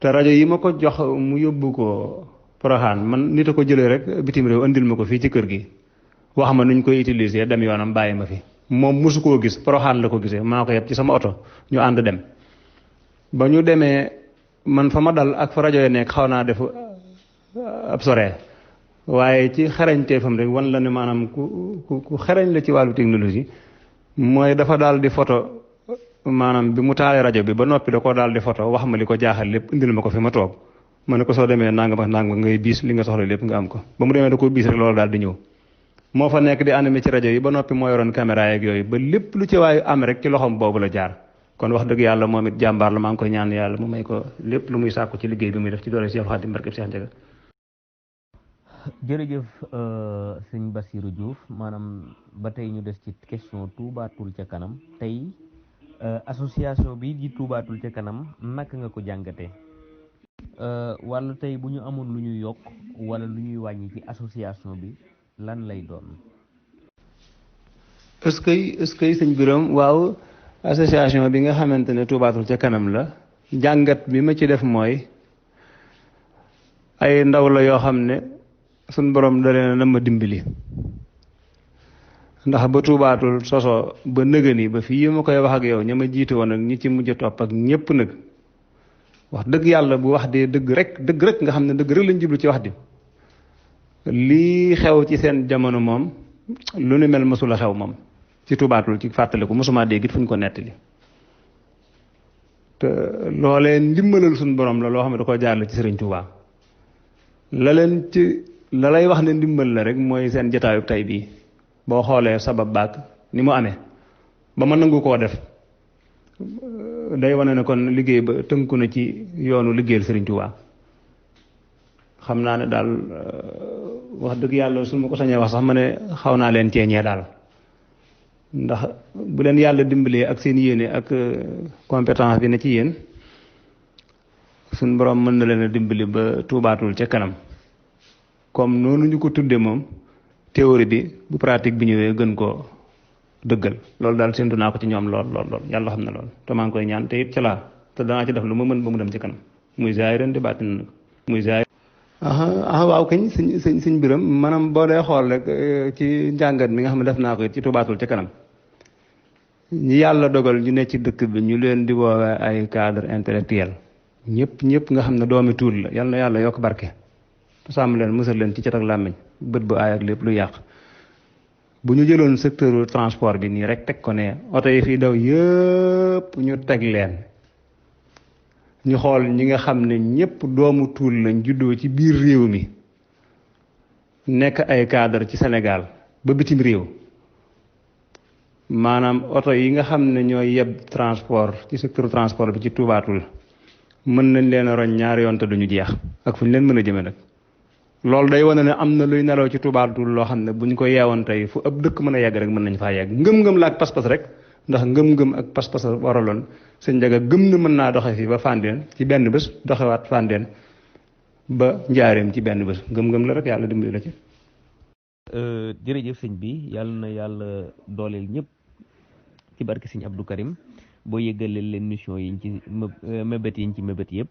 te rajo yi ma ko jox mu yóbbu ko Poroxaan man nit a ko jëlee rek bitim réew andil ma ko fii ci kër gi wax ma nuñ koy utiliser dem yoonam bàyyi ma fi moom mosu koo gis Poroxaan la ko gisee maa ko yeb ci sama oto ñu ànd dem ba ñu demee man fa ma dal ak fa rajo yi nekk xaw naa def ab sore waaye ci xarañteefam rek wan la ne maanaam ku xarañ la ci wàllu technologie mooy dafa daal di photo maanaam bi mu taalee rajo bi ba noppi da koo daal di photo wax ma li ko jaaxal lépp indil ma ko fi ma toog ma ne ko soo demee nangam ak nangam ngay biis li nga soxla lépp nga am ko ba mu demee da koo biis rek loolu daal di ñëw moo fa nekk di animé ci rajo yi ba noppi moo yoroon caméra yeeg yooyu ba lépp lu ci waaye am rek ci loxoom boobu la jaar kon wax dëgg yàlla moom it jàmbaar la maa ngi koy ñaan yàlla mu may ko lépp lu muy sàkku ci liggéey bi muy def ci doole Cheikh Khadim barkeb Cheikh Ndiaga. jërëjëf sëñ Bassirou Diouf maanaam ba tey ñu des ci question Touba Toul ca kanam tey association bi di Touba Toul ca kanam naka nga ko jàngatee wala tey bu ñu amoon lu ñuy yokk wala lu ñuy wàññi ci association bi lan lay doon. est-ce que sëñ Birame waaw association bi nga xamante ne Touba Toul ca kanam la jàngat bi ma ci def mooy ay ndaw la yoo xam ne suñ borom da leen na ma dimbali ndax ba Touba Toul soso ba nëgëni ba fii ma koy wax ak yow ña ma jiite woon ak ñi ci mujj a topp ak ñëpp nag wax dëgg yàlla bu wax dee dëgg rek nga xam ne dëgg rek lañ jublu ci wax di lii xew ci seen jamono moom lu ni mel mësula xew moom ci Touba Toul ci fàttaliku mosuma dégg it fu ñu ko nettali te loolee ndimbalal suñu borom la loo xam ne da ko jaarale ci Serigne Touba la lay wax ne ndimbal la rek mooy seen jotaayu tay bii boo xoolee sabab baag ni mu amee ba ma nangu koo def day wane ne kon liggéey ba tënku na ci yoonu liggéeyal Serigne Touba xam naa ne daal wax dëgg yàlla su ma ko sañee wax sax ma ne xaw naa leen ceeñee daal ndax bu leen yàlla dimbalee ak seen yéene ak compétence bi ne ci yéen suñ borom mën na leen a dimbali ba Touba Toul ca kanam comme noonu ñu ko tudde moom théorie bi bu pratique bi ñëwee gën koo dëggal loolu daal séntu naa ko ci ñoom lool yàlla xam na lool te maa ngi koy ñaan te it ca laa te danaa ci def lu ma mën ba mu dem ci kanam muy zaahiran di baatin nag muy zaahir waaw kañ sëñ Biram maanaam boo dee xool rek ci njàngat mi nga xam ne def naa ko it ci Touba Toul ca kanam ñi yàlla dogal ñu ne ci dëkk bi ñu leen di woowee ay cadre intellectuel ñëpp nga xam ne doomi Tuul la yal na yàlla yokk barke te sàmm leen mësal leen ci cat ak làmmiñ bët bu aay ak lépp lu yàq bu ñu jëloon secteur transport bi nii rek teg ko ne oto yi fii daw yëpp ñu teg leen ñu xool ñi nga xam ne ñëpp doomu Tuul lañ juddoo ci biir réew mi nekk ay cadre ci Sénégal ba bitim réew maanaam oto yi nga xam ne ñooy yeb transport ci secteur transport bi ci Touba Toul mën nañ leen a roñ ñaari yoon te duñu jeex ak fu ñu leen mën a jëme nag loolu day wane ne am na luy nelaw ci Touba Toul loo xam ne bu ñu ko yeewoon tey fu ab dëkk mën a yegg rek mën nañ faa yegg ngëm-ngëm la ak pas-pas rek ndax ngëm-ngëm ak pas-pas waraloon sëñ Ndiaga gëm na mën naa doxe fii ba Fandène ci benn bés doxewaat Fandène ba Njaareem ci benn bés ngëm-ngëm la rek yàlla dimbali la ci. jërëjëf sëñ bi yàlla na yàlla dooleel ñëpp ci barke sëñ Abdou Karim boo yëgalee leen mission yiñ ci mébét yiñ ci mébét yëpp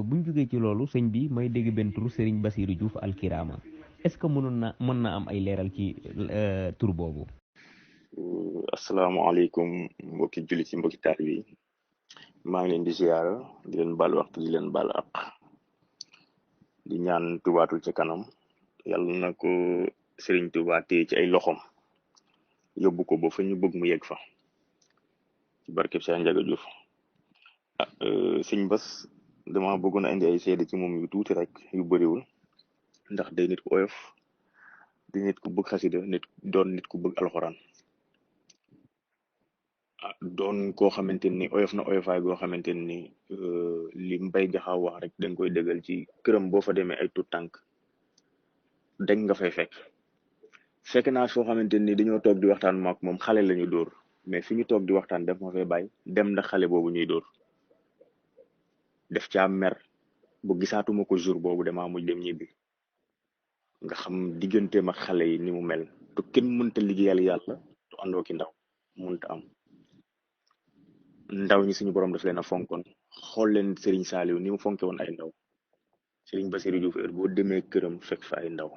buñ jógee ci loolu sëñ bi may dégg benn tur Serigne Bassirou Diouf Alkirama est-ce que mën na am ay leeral ci tur boobu. asalaamaaleykum mbokki jullit ci mbokki taal bi maa ngi leen di ziyaara di leen baal waxtu di leen baal ak di ñaan Touba Toul ca kanam yàlla na ko Serigne Touba téye ci ay loxom yóbbu ko ba fa ñu bëgg mu yegg fa ci barkeb Cheikh Ndiaga Diouf sëñ Bass dama bëggoon a indi ay seede ci moom yu tuuti rek yu bëriwul ndax day nit ku oyof di nit ku bëgg xasida doon nit ku bëgg alxuraan doon koo xamante ni oyof na oyofaay goo xamante ni li Mbay Jaxaw wax rek dañ koy dëggal ci këram boo fa demee ay tuut tànk dañ nga fay fekk naa foo xamante ni dañoo toog di waxtaan maak moom xale lañu dóor mais fi ñu toog di waxtaan def ma fay bàyyi dem ndax xale boobu ñuy dóor def caa mer bu gisaatuma ko jour boobu damaa mujj dem ñibbi nga xam digganteem ak xale yi ni mu mel te kenn mënta liggéeyal yàlla tu àndoo ki ndaw mënta am ndaw ñi suñu borom daf leen a fonkoon xool leen Serigne Saliou ni mu fonke woon ay ndaw Serigne Bassirou Diouf heure boo demee këram fekk fa ay ndaw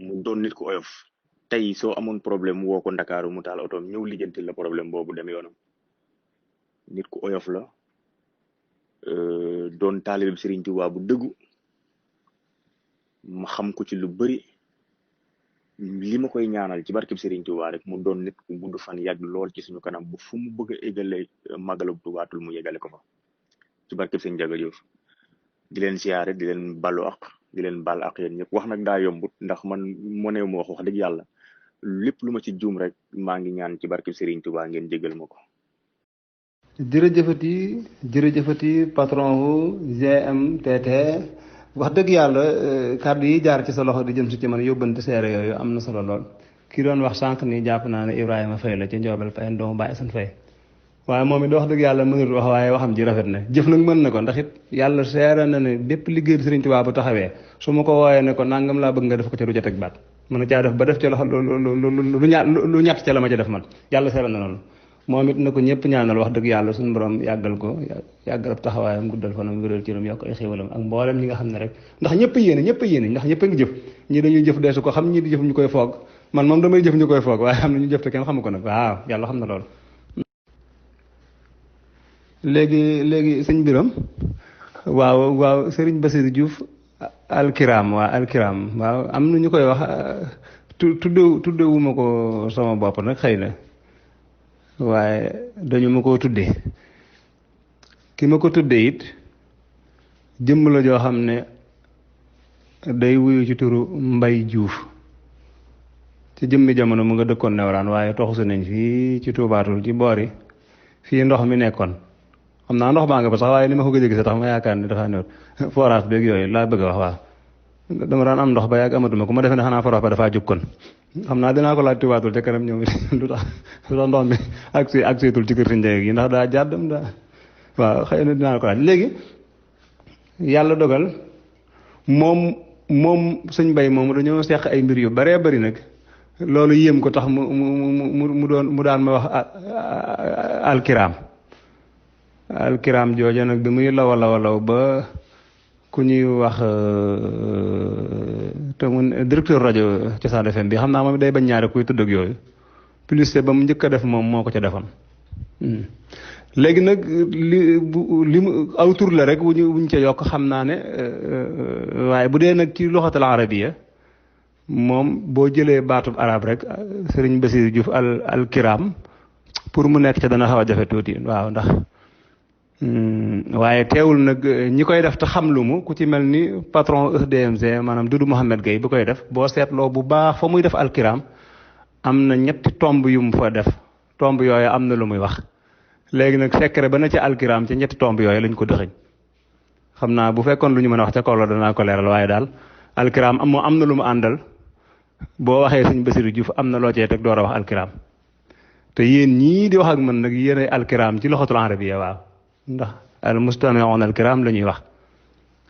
mu doon nit ku oyof tey soo amoon problème woo ko Ndakaaru mu taal otoom ñëw lijjanti la problème boobu dem yoonam nit ku oyof la doon taalibe Serigne Touba bu dëggu ma xam ko ci lu bari li ma koy ñaanal ci barkeb Serigne Touba rek mu doon nit ku gudd fan yàgg lool ci suñu kanam bu fu mu bëgg a égale màggalu Touba Toul mu yegale ko fa ci barkeb Serigne Ndiaga Diouf di leen siyaare di leen balu ak di leen bal ak yéen ñëpp wax nag daa yombut ndax man moo ne mu wax dëgg yàlla lépp lu ma ci juum rek maa ngi ñaan ci barke Serigne Touba ngeen jégal ma ko. jërëjëfati patron wu GMTT wax dëgg yàlla kàddu yi jaar ci sa loxo di jëm si ci man yóbbante seere yooyu am na solo lool. ki doon wax sànq ni jàpp naa ne Ibrahima Faye la ci Njoobel Faye doomu Baye Assane Faye waaye moom it wax dëgg yàlla mënul wax waaye waxam ji rafet na jëf nag mën na ko ndax it yàlla seere na ne bépp liggéey Serigne Touba bu taxawee su ma ko wooyee ne ko nangam laa bëgg nga def ko ca du ca teg baat mën na caa def ba def ca loxo lu ñàtt ca la ma ca def man yàlla seere na noonu moom it na ko ñëpp ñaanal wax dëgg yàlla suñu borom yàggal ko yàggal ab taxawaayam guddal fanam wéral ci ram yokk ay xéwalam ak mboolem ñi nga xam ne rek ndax ñëpp yéene ndax ñëpp a ngi jëf ñi dañuy jëf deesu ko xam ñi di jëf ñu koy foog man moom damay jëf ñu koy foog waaye xam ne ñu jëf te kenn xamu ko nag waaw yàlla xam na loolu. léegi sëñ Biram waaw Serigne Bassirou Diouf alkiram waaw am na ñu koy wax tuddewuma ko sama bopp nag xëy na waaye dañu ma koo tuddee ki ma ko tuddee it jëmm la joo xam ne day wuyu ci turu Mbay Diouf ci jëmmi jamono mu nga dëkkoon Newraan waaye toxu si nañ fii ci Tuubaatul ci boori fii ndox mi nekkoon xam naa ndox baa nga ba sax waaye ni ma ko gëj a gis tax ma yaakaar ne dafa néew forage beeg yooyu laa bëgg a wax waaw dama daan am ndox ba yàgg amatuma ko ma defee ne xanaa forage ba dafaa jóg kon xam naa dinaa ko laaj Tuubaatul te kanam ñëw lu tax ndox mi ak seetul ci kër si njëg yi ndax daa jàddam daa waaw xëy na dinaa ko laaj léegi yàlla dogal moom sëñ Mbay moomu dañoo seq ay mbir yu baree bari nag loolu yéem ko tax mu daan ma wax alkiram jooja nag bi muy law ba ku ñuy wax te mun directeur rajo Cosaan FM bi xam naa moom day bañ ñaare kuy tudd ak yooyu plus ba mu njëkk a def moom moo ko ca defoon léegi nag li mu aw tur la rek wuñ ca yokk xam naa ne waaye bu dee nag ci loxatul arabiya moom boo jëlee baatub arab rek Serigne Bassirou Diouf alkiram pour mu nekk ca dana xaw a jafe tuuti waaw ndax waaye teewul nag ñi koy def te xam lu mu ku ci mel ni patron EDMG maanaam Doudou Mohamed Gueye bu koy def boo seetloo bu baax fa muy def alkiram am na ñetti tomb yu mu fa def tomb yooyu am na lu muy wax léegi nag secret ba na ci alkiram ci ñetti tomb yooyu lañ ko dëxëñ xam naa bu fekkoon lu ñu mën a wax ca kaw la danaa ko leeral waaye daal alkiram moo am na lu mu àndal boo waxee sëñ Bassirou Diouf am na loo cee teg door a wax alkiram te yéen ñii di wax ak man nag yéen ay alkiram ci loxatul arabiya waaw ndax al mustami'un al kiram la ñuy wax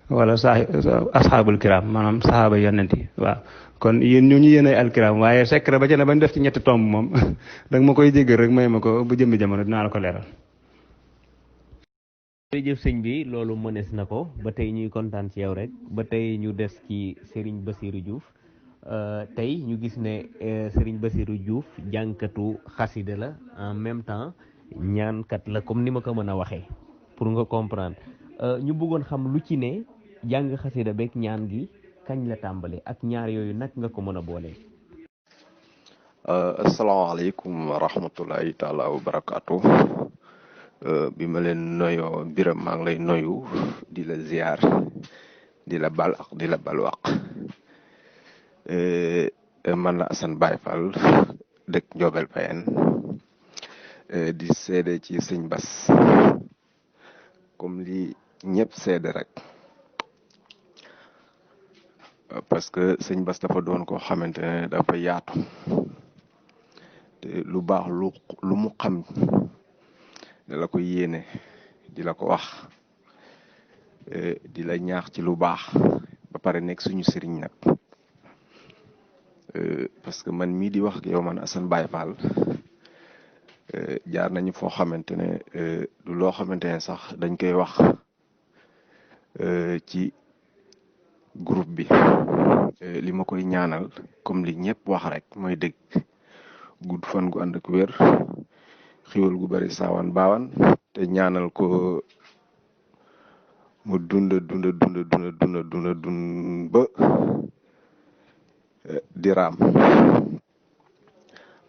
wala asxaabul kiram maanaam saxaaba yonent yi waaw kon yéen ñooñu yéen ay alkiram waaye secret ba ca ne bañ def ci ñetti tomb moom danga ma koy jéggal rek may ma ko bu jëmmi jamono dinaa la ko leeral. jërëjëf sëñ bi loolu mënees na ko ba tey ñuy kontaan ci yow rek ba tey ñu des ci Serigne Bassirou Diouf tey ñu gis ne Serigne Bassirou Diouf jànkatu xasida la en même temps ñaankat la comme ni ma ko mën a waxee pour nga comprendre ñu bëggoon xam lu ci ne jàng xasida beeg ñaan gi kañ la tàmbale ak ñaar yooyu nag nga ko mën a boole. asalaamaaleykum wa rahmatullahi taala wa barakaatu bi ma leen noyoo Biram maa ngi lay noyu di la ziar di la bal ak di la balwaq man la Assane Baye Fall dëkk Njoobel Payen di seede ci sëñ Bass comme li ñëpp seede rek parce que sëñ Bass dafa doon koo xamante ne dafa yaatu te lu baax lu mu xam da la ko yéene di la ko wax di la ñaax ci lu baax ba pare nekk suñu sëriñ nag parce que man mii di wax ak yow man Assane Baye Fall jaar nañu foo xamante ne du loo xamante ne sax dañ koy wax ci groupe bi li ma koy ñaanal comme li ñëpp wax rek mooy dëgg gudd fan gu ànd ak wér xiwal gu bari saawan baawan te ñaanal ko mu dund ba di raam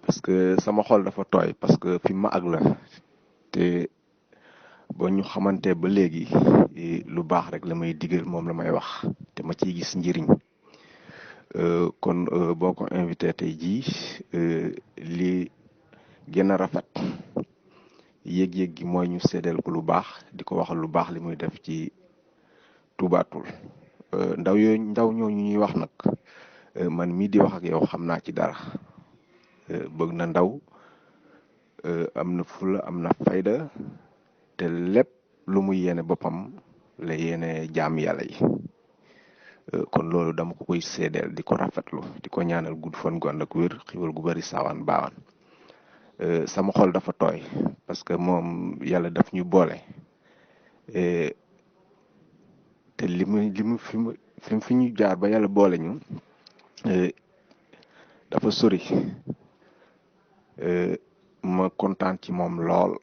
parce que sama xol dafa tooy parce que fi ma ak la te ba ñu xamante ba léegi lu baax rek la may digal moom la may wax te ma ciy gis njëriñ kon boo ko invité tey jii li gën a rafet yëg-yëg gi mooy ñu séddal ko lu baax di ko waxal lu baax li muy def ci Touba Toul ndaw ñooñu ñuy wax nag man mii di wax ak yow xam naa ci dara bëgg na ndaw am na fula am na fayda te lépp lu muy yéene boppam la yéene jaam yàlla yi kon loolu dama ko koy seedeel di ko rafetlu di ko ñaanal gudd fan gu ànd ak wér xiwal gu bari saawaan baawaan sama xol dafa tooy parce que moom yàlla daf ñu boole te li mu fi ñu jaar ba yàlla boole ñu dafa sori ma kontaan ci moom lool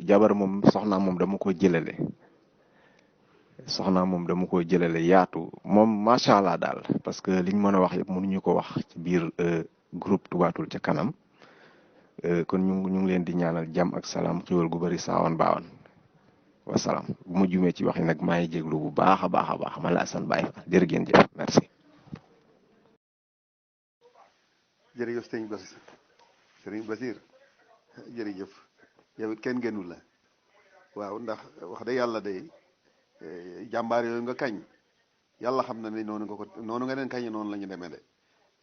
jabar moom soxnaa moom dama ko jëlale yaatu moom macha allah daal parce que liñ mën a wax yëpp mënuñu ko wax ci biir groupe Touba Toul ca kanam kon ñu ngi leen di ñaanal jàmm ak salaam xiwal gu bari saawan baawan wasalaam bu ma jumee ci wax yi nag maa ngi jéglu bu baax a baax man la Assane Baye Fall jërë ngeen jëf merci. jërëjëf sëriñ Basir jërëjëf yow it kenn gënu la waaw ndax wax dëgg yàlla day jàmbaar yooyu nga kañ yàlla xam na ne noonu nga leen kañ noonu la ñu demee de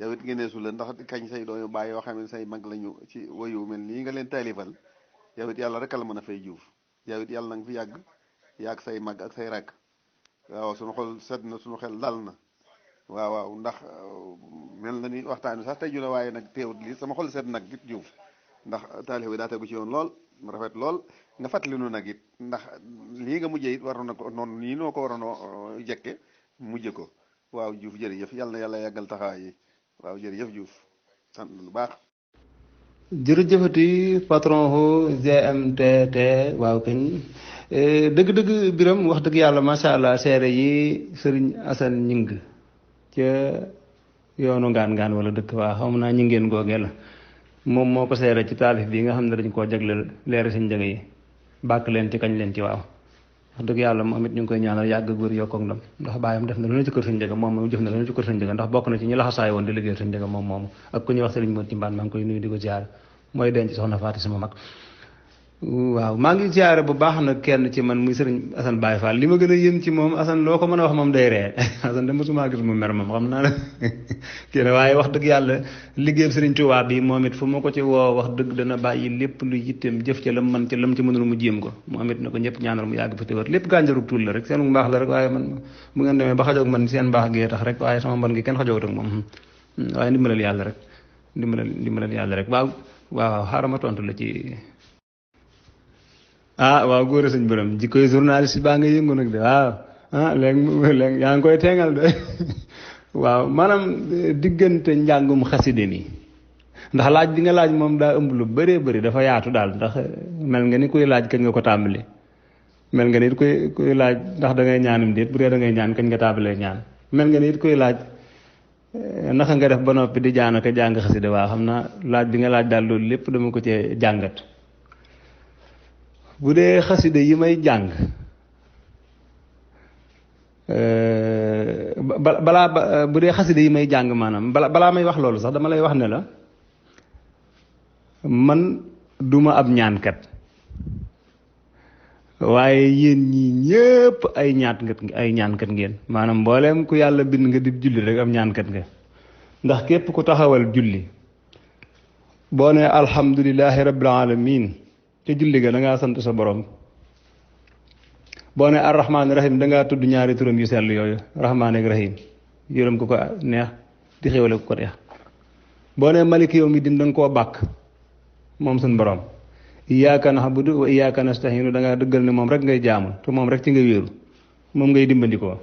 yow it ngeneesu la ndax kañ say doomu baay yoo xam ne say mag lañu ci woyu mel nii nga leen taalifal yow it yàlla rek la mën a fay juuf yow it yàlla na nga fi yàgg say mag ak say rakk waaw suñu xol sedd na suñu xel dal na waaw ndax mel na ni waxtaan bi sax tey jula waaye nag teewut lii sama xol sedd nag it juuf ndax taalif bi daa tegu ci yoon lool mu rafet lool nga fàttali nu nag it ndax lii nga mujjee it waroon na ko noonu nii noo ko waroon jekke mujje ko waaw Diouf jërëjëf yàlla na yàlla yàggal taxawaay yi waaw jërëjëf Diouf sant lu baax. jërëjëfati patron hu GMTT waaw kañ dëgg-dëgg Biram wax dëgg yàlla macha allah seere yi sëriñ Assane ñing ca yoonu ngaan wala dëkk waa xam naa ñi ngeen googee la moom moo ko seere ci taalif bi nga xam ne dañ koo jagleel leeri sëñ Njaga yi bàkk leen ci kañ leen ci waaw wax dëgg yàlla moom it ñu ngi koy ñaanal yàgg ak wér yokk ak ndam ndax bàyyam def na lu ne ci kër sëñ Njaga moom jëf na lu ne ci kër sëñ Njaga ndax bokk na ci ñi laxasaay woon di liggéey sëñ Njaga moom moomu ak ku ñuy wax sëriñ Mor ci mbaan maa ngi koy nuyu di ko ziare mooy denc soxna Faati sama mag waaw maa ngi ziare bu baax nag kenn ci man muy sëriñ Assane Baye Fall li ma gën a yëm ci moom Assane loo ko mën a wax moom day ree Assane de mosuma gis mu mer moom xam naa ne kii ne waaye wax dëgg yàlla liggéeyam sëriñ Tuubaa bi moom it fu ma ko ci woo wax dëgg dana bàyyi lépp lu yitteem jëf ca lam man ca lam ci mënul mu jéem ko moom it na ko ñëpp ñaanal mu yàgg fi te wër lépp gànjarug tuul la rek seen mbaax la rek waaye man bu ngeen demee ba xajoog man seen mbaax gee tax rek waaye sama mbon gi kenn xajoogut ak moom waaye ndimbalal yàlla rek ndimbalal yàlla rek waaw xaaral ma tontu la ci waaw góor a sëñ borom jikkoy journaliste baa nga yëngu nag de waaw léegi yaa ngi koy teengal de waaw maanaam diggante njàngum xaside mi ndax laaj bi nga laaj moom daa ëmb lu bëree bëri dafa yaatu daal ndax mel nga ni kuy laaj kañ nga ko tàmbali mel nga ni it kuy laaj ndax da ngay ñaanum déet bu dee da ngay ñaan kañ nga tàmbalee ñaan mel nga ni it kuy laaj naka nga def ba noppi di jaan ak jàng xaside waaw xam naa laaj bi nga laaj daal loolu lépp dama ko cee jàngat bu dee xaside yi may jàng bu dee xaside yi may jàng maanaam balaa may wax loolu sax dama lay wax ne la man duma ab ñaankat waaye yéen ñii ñëpp ay ñaankat ngeen maanaam mbooleem ku yàlla bind nga di julli rek am ñaankat nga ndax képp ku taxawal julli boo ne alhamdulillahi rabbil alamin te julli ga da ngaa sant sa borom boo ne arrahmaani rahim da ngaa tudd ñaari turam yu sell yooyu rahmaan ak rahim yërëm ko neex di xéwale ko neex boo ne maliki yawmi din da nga koo bàkk moom suñ borom iyyaka na'budu wa iyyaka nasta'in da ngaa dëggal ne moom rek ngay jaamu te moom rek ci nga wéeru moom ngay dimbandikoo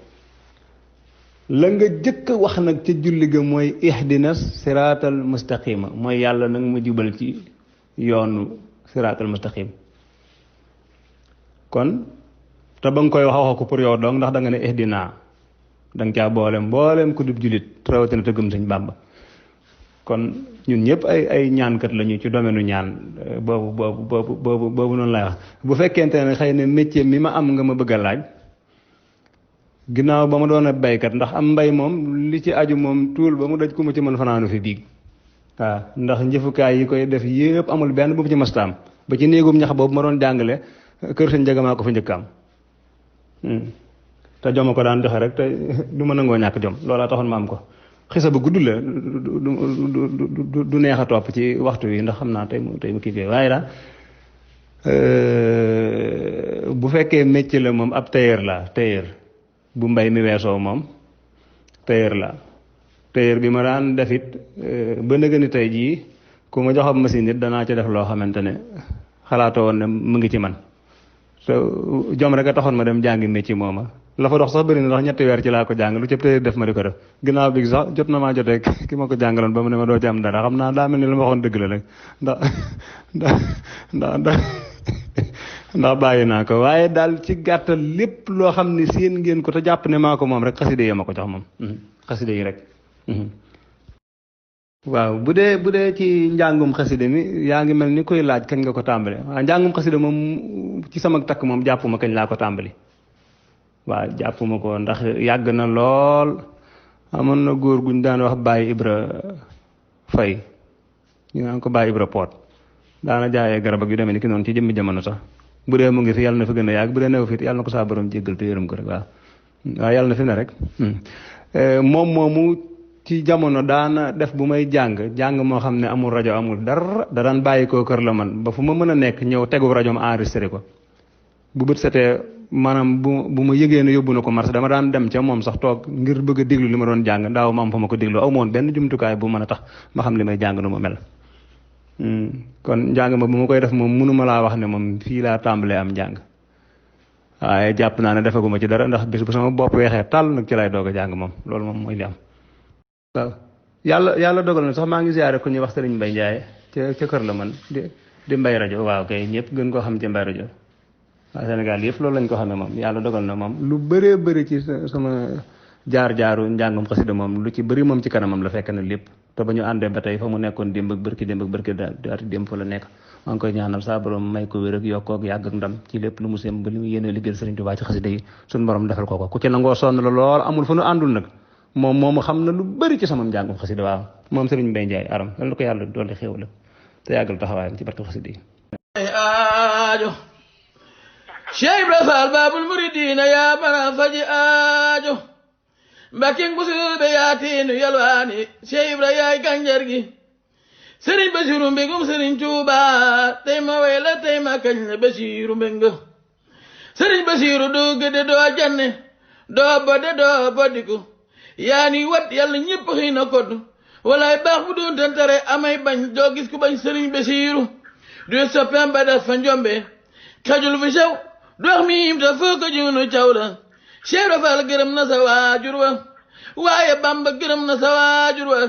la nga jëkk wax nag ca julli ga mooy ihdina siraatal mustaqima mooy yàlla nag ma jubal ci yoonu siraatal mustaqim kon te ba nga koy wax ko pour yow dong ndax da nga ne ihdina da nga caa mboolem ku dub jullit rawatina te gëm Sëñ Bàmba kon ñun ñëpp ay ñaankat lañu ci domaine ñaan boobu noonu lay wax bu fekkente ne xëy na métier mi ma am nga ma bëgg a laaj ginnaaw ba ma doon a baykat ndax am mbay moom li ci aju moom tuul ba mu daj ku ma ci mën fanaanu fi biig waaw ndax njëfukaay yi koy def yëpp amul benn bu mu ci mastaam ba ci néegum ñax boobu ma doon jàngale kër sëñ Njaga ko fa njëkkaam te joma ko daan joxe rek te du ma nangoo ñàkk jom loolaa taxoon ma am ko xisa bu gudd la du neex a topp ci waxtu yi ndax xam naa tey mu kii fii waaye daal bu fekkee métier la moom ab tailleur la tailleur bu mbay mi weesoo moom tailleur la tailleur bi ma daan def it ba nëgë ni tey jii ku ma joxab machine it danaa ci def loo xamante ne xalaatoo woon ne mu ngi ci man te jom rek a taxoon ma dem jàngi métier mooma la fa dox sax bëri na ndax 3 weer ci laa ko jàng lu ca tailleur def ma di ko def ginnaaw bi sax jot na maa jotee ki ma ko jàngaloon ba mu ne ma doo ci am dara xam naa daa mel ni la ma waxoon dëgg la rek ndax bàyyi naa ko waaye daal ci gàttal lépp loo xam ne seen ngeen ko te jàpp ne maa ko moom rek xaside yi ma ko jox moom xaside yi rek waaw bu dee ci njàngum xaside mi yaa ngi mel ni koy laaj kañ nga ko tàmbali waaw njàngum xaside moom ci sama takk moom jàppuma kañ laa ko tàmbali waaw jàppuma ko ndax yàgg na lool amoon na góor guñ daan wax Baye Ibra Fay ñu naan ko Baye Ibra Poot daana jaayee garab ak yu demee ni ki noonu ci jëmmi jamono sax bu dee mu ngi fi yàlla na fi gën a yàgg bu dee new fi yàlla na ko saa borom jéggal te yërëm ko rek waaw yàlla na fi ne rek moom moomu ci jamono daana def bu may jàng moo xam ne amul rajo amul dara da daan bàyyi koo kër la man ba fu ma mën a nekk ñëw tegu rajo ma enregistré ko bu bët setee maanaam bu ma yëgee ne yóbbu na ko marché dama daan dem ca moom sax toog ngir bëgg a déglu li ma doon jàng daaw ma am fa ma ko déglu aw moon benn jumtukaay bu mën a tax ma xam li may jàng nu ma mel kon njàng ma bu ma koy def moom mënuma laa wax ne moom fii laa tàmbalee am njàng waaye jàpp naa ne defaguma ci dara ndax bis bu sama bopp weexee tàll nag ci lay doog a jàng moom loolu moom mooy li am waaw yàlla dogal na sax maa ngi ziare ku ñuy wax Sëriñ Mbay Njaay ca kër la man di mbay rajo waaw kay ñëpp gën koo xam ci mbay rajo waaw Sénégal yëpp loolu lañ ko xamee moom yàlla dogal na moom lu bëree bëri ci sama jaar-jaaru njàngum xasida moom lu ci bëri moom ci kanamam la fekk na lépp te ba ñu àndee ba tey fa mu nekkoon démb ak bërki daati démb fa la nekk maa ngi koy ñaanal saa borom may ko wér ak yokkoo ak yàgg ak ndam ci lépp lu mu sem ba li mu yéene liggéeyal Sëriñ Tuubaa ci xasida yi suñu borom defal ko ku ci nangoo sonn la lool amul fu nu àndul nag moom xam na lu bëri ci sama njàngum xasida waaw moom Sëriñ Mbay Njaay aram yal na ko yàlla dolli xéewal te yàggal taxawaayam ci barke xasida yi aajo Cheikh Ibra Fall Babul Muridina yaa bara faji aajo Mbàkke bu sube yaa tiinu yalwaani Cheikh Ibra yaay gànjar gi Sëriñ Basiru mbégum Sëriñ Tuuba tey ma way la tey ma kañ la Basiru mbég Sëriñ Basiru doo gëdde doo janne doo bodde doo boddiku yaa ni wat yàlla ñëpp xëy na kodd walaay baax bu doon tantare amay bañ doo gis ku bañ Sëriñ Basiru du soppeem ba def fa njombe xajul fi sew dox miim ta foo ko juunu caw la Cheikh Ibra Fall gërëm na sa waajur wa waaye Bamba gërëm na sa waajur wa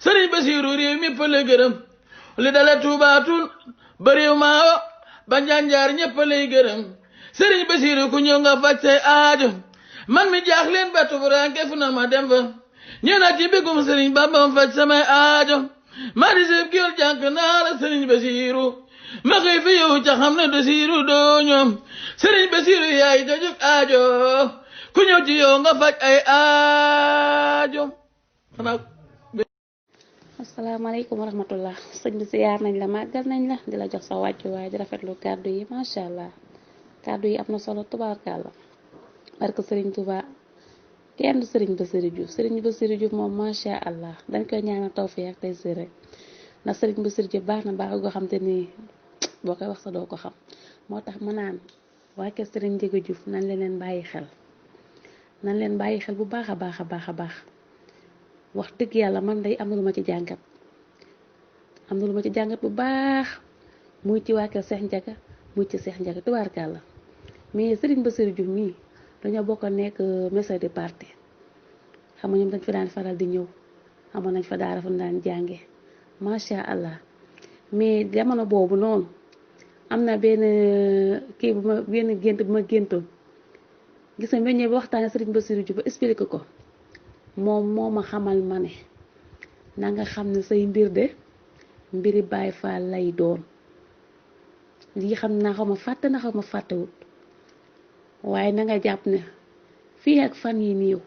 Sëriñ Basiru réew mi la gërëm li dale tuubaatul ba réew maawo ba njanjaar ñëpp lay gërëm Sëriñ Basiru ku ñëw nga faj say aajo man mi jaax leen ba tumuranke fu na ma dem fa ñëw naa ci mbégum Sëriñ Bamba faj samay aajo maa di seeb giwal jànk naa la Sëriñ Basiru ma xëy fi yow ca xam ne Basiru doo ñoom Sëriñ Basiru yaay jojug aajo ku ñëw ci yow nga faj ay aajo asalaamaaleykum wa rahmatullah sëñ bi siyaar nañ la màggal nañ la di la jox sa wàccu waaye di rafetlu kàddu yi macha allah kàddu yi am na solo tubaarkàlla barke Sëriñ Tuubaa kenn du Sëriñ Basiru Juuf Sëriñ Basiru Juuf moom macha allah dañ koy ñaanal tawfiq ak tey si rek ndax Sëriñ Basiru Juuf baax na baax goo xam te ni boo koy wax sa doo ko xam moo tax ma naan waa kër Sëriñ Njaga Juuf nañ leen bàyyi xel nañ leen bàyyi xel bu baax a baax a baax a baax wax dëgg yàlla man day am na lu ma ci jàngat bu baax muy ci waa kër Seex Njaga muy ci Seex Njaga tubaarkàlla mais Sëriñ Basiru Juuf mii dañoo bokk nekk message de parti xam nga ñoom dañ fa daan faral di ñëw amoon nañ fa daara fa daan jànge macha allah mais jamono boobu noonu am na benn kii benn gént bu ma géntoon gis nga ñëw ba waxtaane Sëriñ Basiru Juuf ba expliqué ko moom moo ma xamal ma ne na nga xam ne say mbir de mbiri Baay Faal lay doon lii xam naa xaw ma fàtte na xaw ma fàttewut waaye na nga jàpp ne fii ak fan yi néew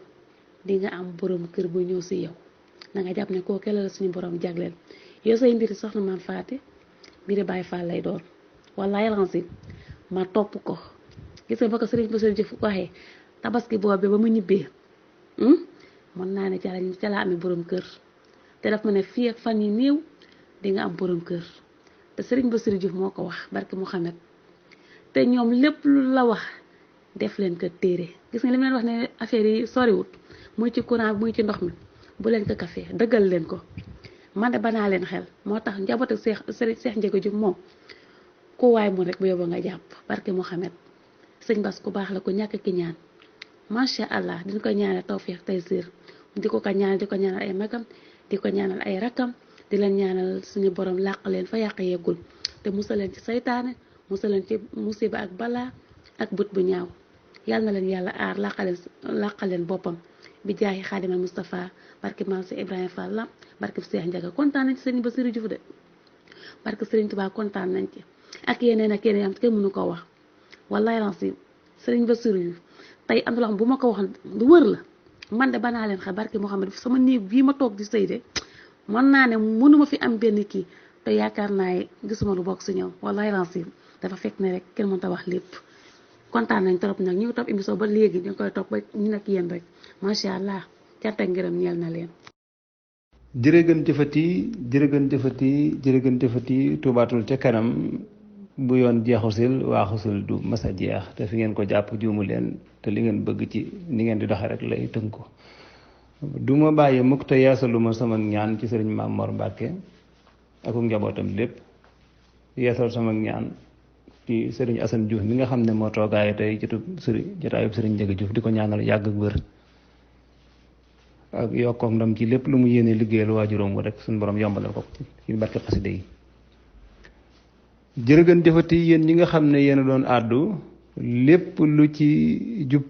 di nga am borom kër bu ñëw si yow na nga jàpp ne kooku la suñu borom jagleel yow say mbiri soxna Maam Faati mbiri Baay Faal lay doon wallaay lansi ma topp ko gis nga ba ko Sëriñ Bassirou Diouf waxee tabaski boobu ba mu ñibbee mën naa ne ca la amee borom kër te daf ma ne fii ak fan yi néew di nga am borom kër te Sëriñ Bassirou Diouf moo ko wax barke Muhammad te ñoom lépp lu la wax def leen ko téere gis nga li ma leen wax ne affaire yi soriwut muy ci courant bi muy ci ndox mi bu leen ko kafee dëggal leen ko man de banaa leen xel moo tax njabootu Seex Njaga Diouf moom ku waay mu rek bu yóbbu nga jàpp barke Muhammad sëñ Bass ku baax la ku ñàkk ki ñaan macha allah diñ ko ñaanal tawfiq taysiir di ko ñaanal ay magam di ko ñaanal ay rakkam di leen ñaanal suñu borom làq leen fa yàq yeggul te musal leen ci saytaane musal leen ci musiba ak balaa ak bët bu ñaaw yàlla na leen yàlla aar làqal leen boppam bi jaayi Xaadimal Mustafa barke maam si Ibrahima Fall Lamp barke Seex Njaga kontaan nañ ci sëriñ Bassirou Diouf de barke Sëriñ Tuubaa kontaan nañ ci ak yeneen am kenn mënu ko wax wallaay lansi sëriñ Bassirou Diouf tey am na loo xam bu ma ko waxoon lu wër la man de banaa leen xa barke Muhammad sama néeg bii ma toog di sëy de mën naa ne mënuma fi am benn kii te yaakaar naa gisuma lu bokk si ñoom wallaay lansi dafa fekk ne rek kenn mënta wax lépp kontaan nañ trop nag ñu ngi topp émission ba léegi ñu ngi koy topp ba ñu nekk yéen rek macha allah cant ak ngërëm ñeel na leen. jërëgën jëfati Tuubaatul ca kanam bu yoon jeexusil waaxusil du masa jeex te fi ngeen ko jàpp juumu leen te li ngeen bëgg ci ni ngeen di doxe rek lay tënku du ma bàyyi mukk te yeesalu ma sama ñaan ci sëriñ Maam Mor Mbàkke ak njabootam lépp yeesal sama ñaan ci sëriñ Assane Diouf mi nga xam ne moo toogaaye tey jotaayub sëriñ Njaga Diouf di ko ñaanal yàgg ak wér ak yokkook ndam ci lépp lu mu yéene liggéeyal waajuróom wa rek suñu borom yombalal ko ci barke xasida yi jërëgën jëfati yéen ñi nga xam ne yéen a doon àddu lépp lu ci jub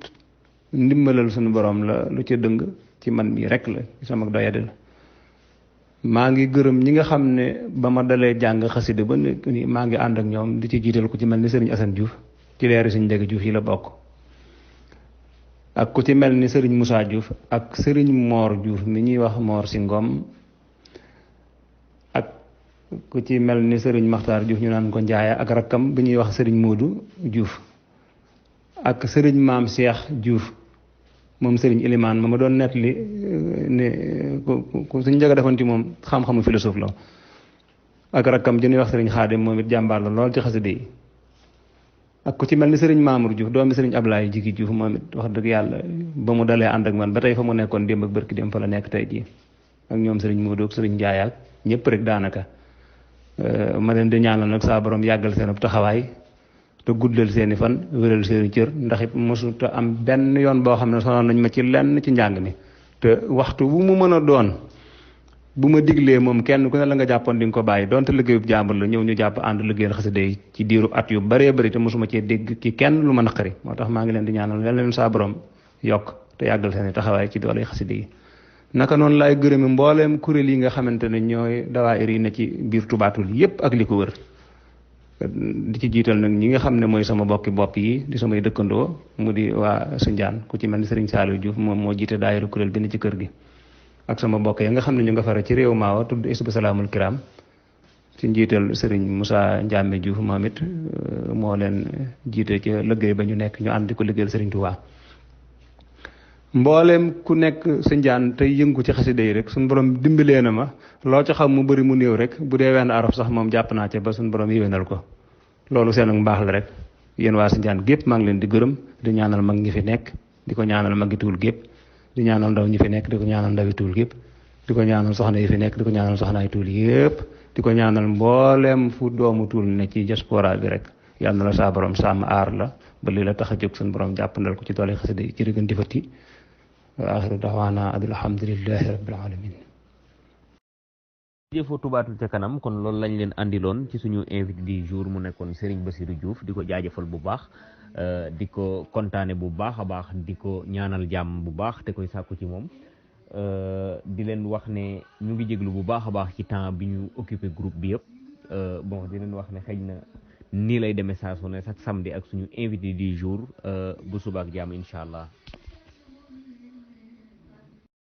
ndimbalal suñu borom la lu ci dëng ci man mii rek la sama doyadi la maa ngi gërëm ñi nga xam ne ba ma dalee jàng xasida ba ni maa ngi ànd ak ñoom di ci jiital ku ci mel ni sëriñ Assane Diouf ci leeri Sëriñ Njaga Diouf yi la bokk ak ku ci mel ni sëriñ Moussa Diouf ak sëriñ Mor Diouf mi ñuy wax Mor si Ngom ak ku ci mel ni sëriñ Maxtaar Diouf ñu naan ko Njaaya ak rakkam bi ñuy wax sëriñ Modou Diouf ak sëriñ Maam Cheikh Diouf moom sëriñ Ilimaan ma doon nettali ne ku suñ Njaga defoon ci moom xam-xamu philosophe la ak rakkam ji ñuy wax sëriñ Xaadim moom it jàmbaar la lool ci xasida yi ak ku ci mel ni sëriñ Mamour Diouf doomi sëriñ Ablaye Jigi Diouf moom it wax dëgg yàlla ba mu dalee ànd ak man ba tey fa mu nekkoon démb ak bërki dem fa la nekk tey jii ak ñoom sëriñ Modou ak sëriñ Ndiaye ak ñëpp rek daanaka ma leen di ñaanal nag saa borom yàggal seen taxawaay te guddal seeni fan wéral seeni cër ndax it mosut a am benn yoon boo xam ne sonoon nañ ma ci lenn ci njàng mi te waxtu bu mu mën a doon bu ma diglee moom kenn ku ne la nga jàppoon di nga ko bàyyi donte liggéeyub jàmbur la ñëw ñu jàpp ànd liggéeyal xasida yi ci diiru at yu bëree bëri te mosuma cee dégg ci kenn lu ma naqari moo tax maa ngi leen di ñaanal yal na leen saa borom yokk te yàggal seeni taxawaay ci doole xasida yi naka noonu laay gërëmi mbooleem kuréel yi nga xamante ne ñooy dawaayir yi ne ci biir Tuubaatul yépp ak li ko wër di ci jiital nag ñi nga xam ne mooy sama bokki bopp yi di samay dëkkandoo mu di waa Sunjaan ku ci mel ni Sëriñ Saliou Diouf moom moo jiite daayiru kuréel bi ne ci kër gi ak sama bokk ya nga xam ne ñu nga fara ci réew maawa tudd Isbu Salaamul Kiram ci njiital Sëriñ Moussa Ndiamé Diouf moom it moo leen jiite ci liggéey ba ñu nekk ñu ànd di ko liggéeyal Sëriñ Tuubaa mbooleem ku nekk Sunjaan tey yëngu ci xasida yi rek suñu borom dimbalee na ma loo ca xam mu bëri mu néew rek bu dee wenn araf sax moom jàpp naa ca ba suñu borom yéwénal ko loolu seen ak mbaax la rek yéen waa Sunjaan gépp maa ngi leen di gërëm di ñaanal mag ñi fi nekk di ko ñaanal magi Tuul gépp di ñaanal ndaw ñi fi nekk di ko ñaanal ndawi Tuul gépp di ko ñaanal soxna yi fi nekk di ko ñaanal soxnaay Tuul yépp di ko ñaanal mbooleem fu doomu Tuul ne ci diaspora bi rek yàlla na la saa borom sàmm aar la ba li la tax a jóg suñu borom jàppandal ko ci doole xasida yi ci gën jëfati wa axiru daxwaana alhamdulillahi rabbil alamin jëfoo Tuubaatul ca kanam kon loolu lañ leen andiloon ci suñu invité du jour mu nekkoon Serigne Bassirou Diouf di ko jaajëfal bu baax di ko kontaane bu baax a baax di ko ñaanal jàmm bu baax te koy sàkku ci moom di leen wax ne ñu ngi jéglu bu baax a baax ci temps bi ñu occupé groupe bi yëpp bon di leen wax ne xëy na nii lay demee saa su ne chaque samedi ak suñu invité du jour bu subaak jàmm incha allah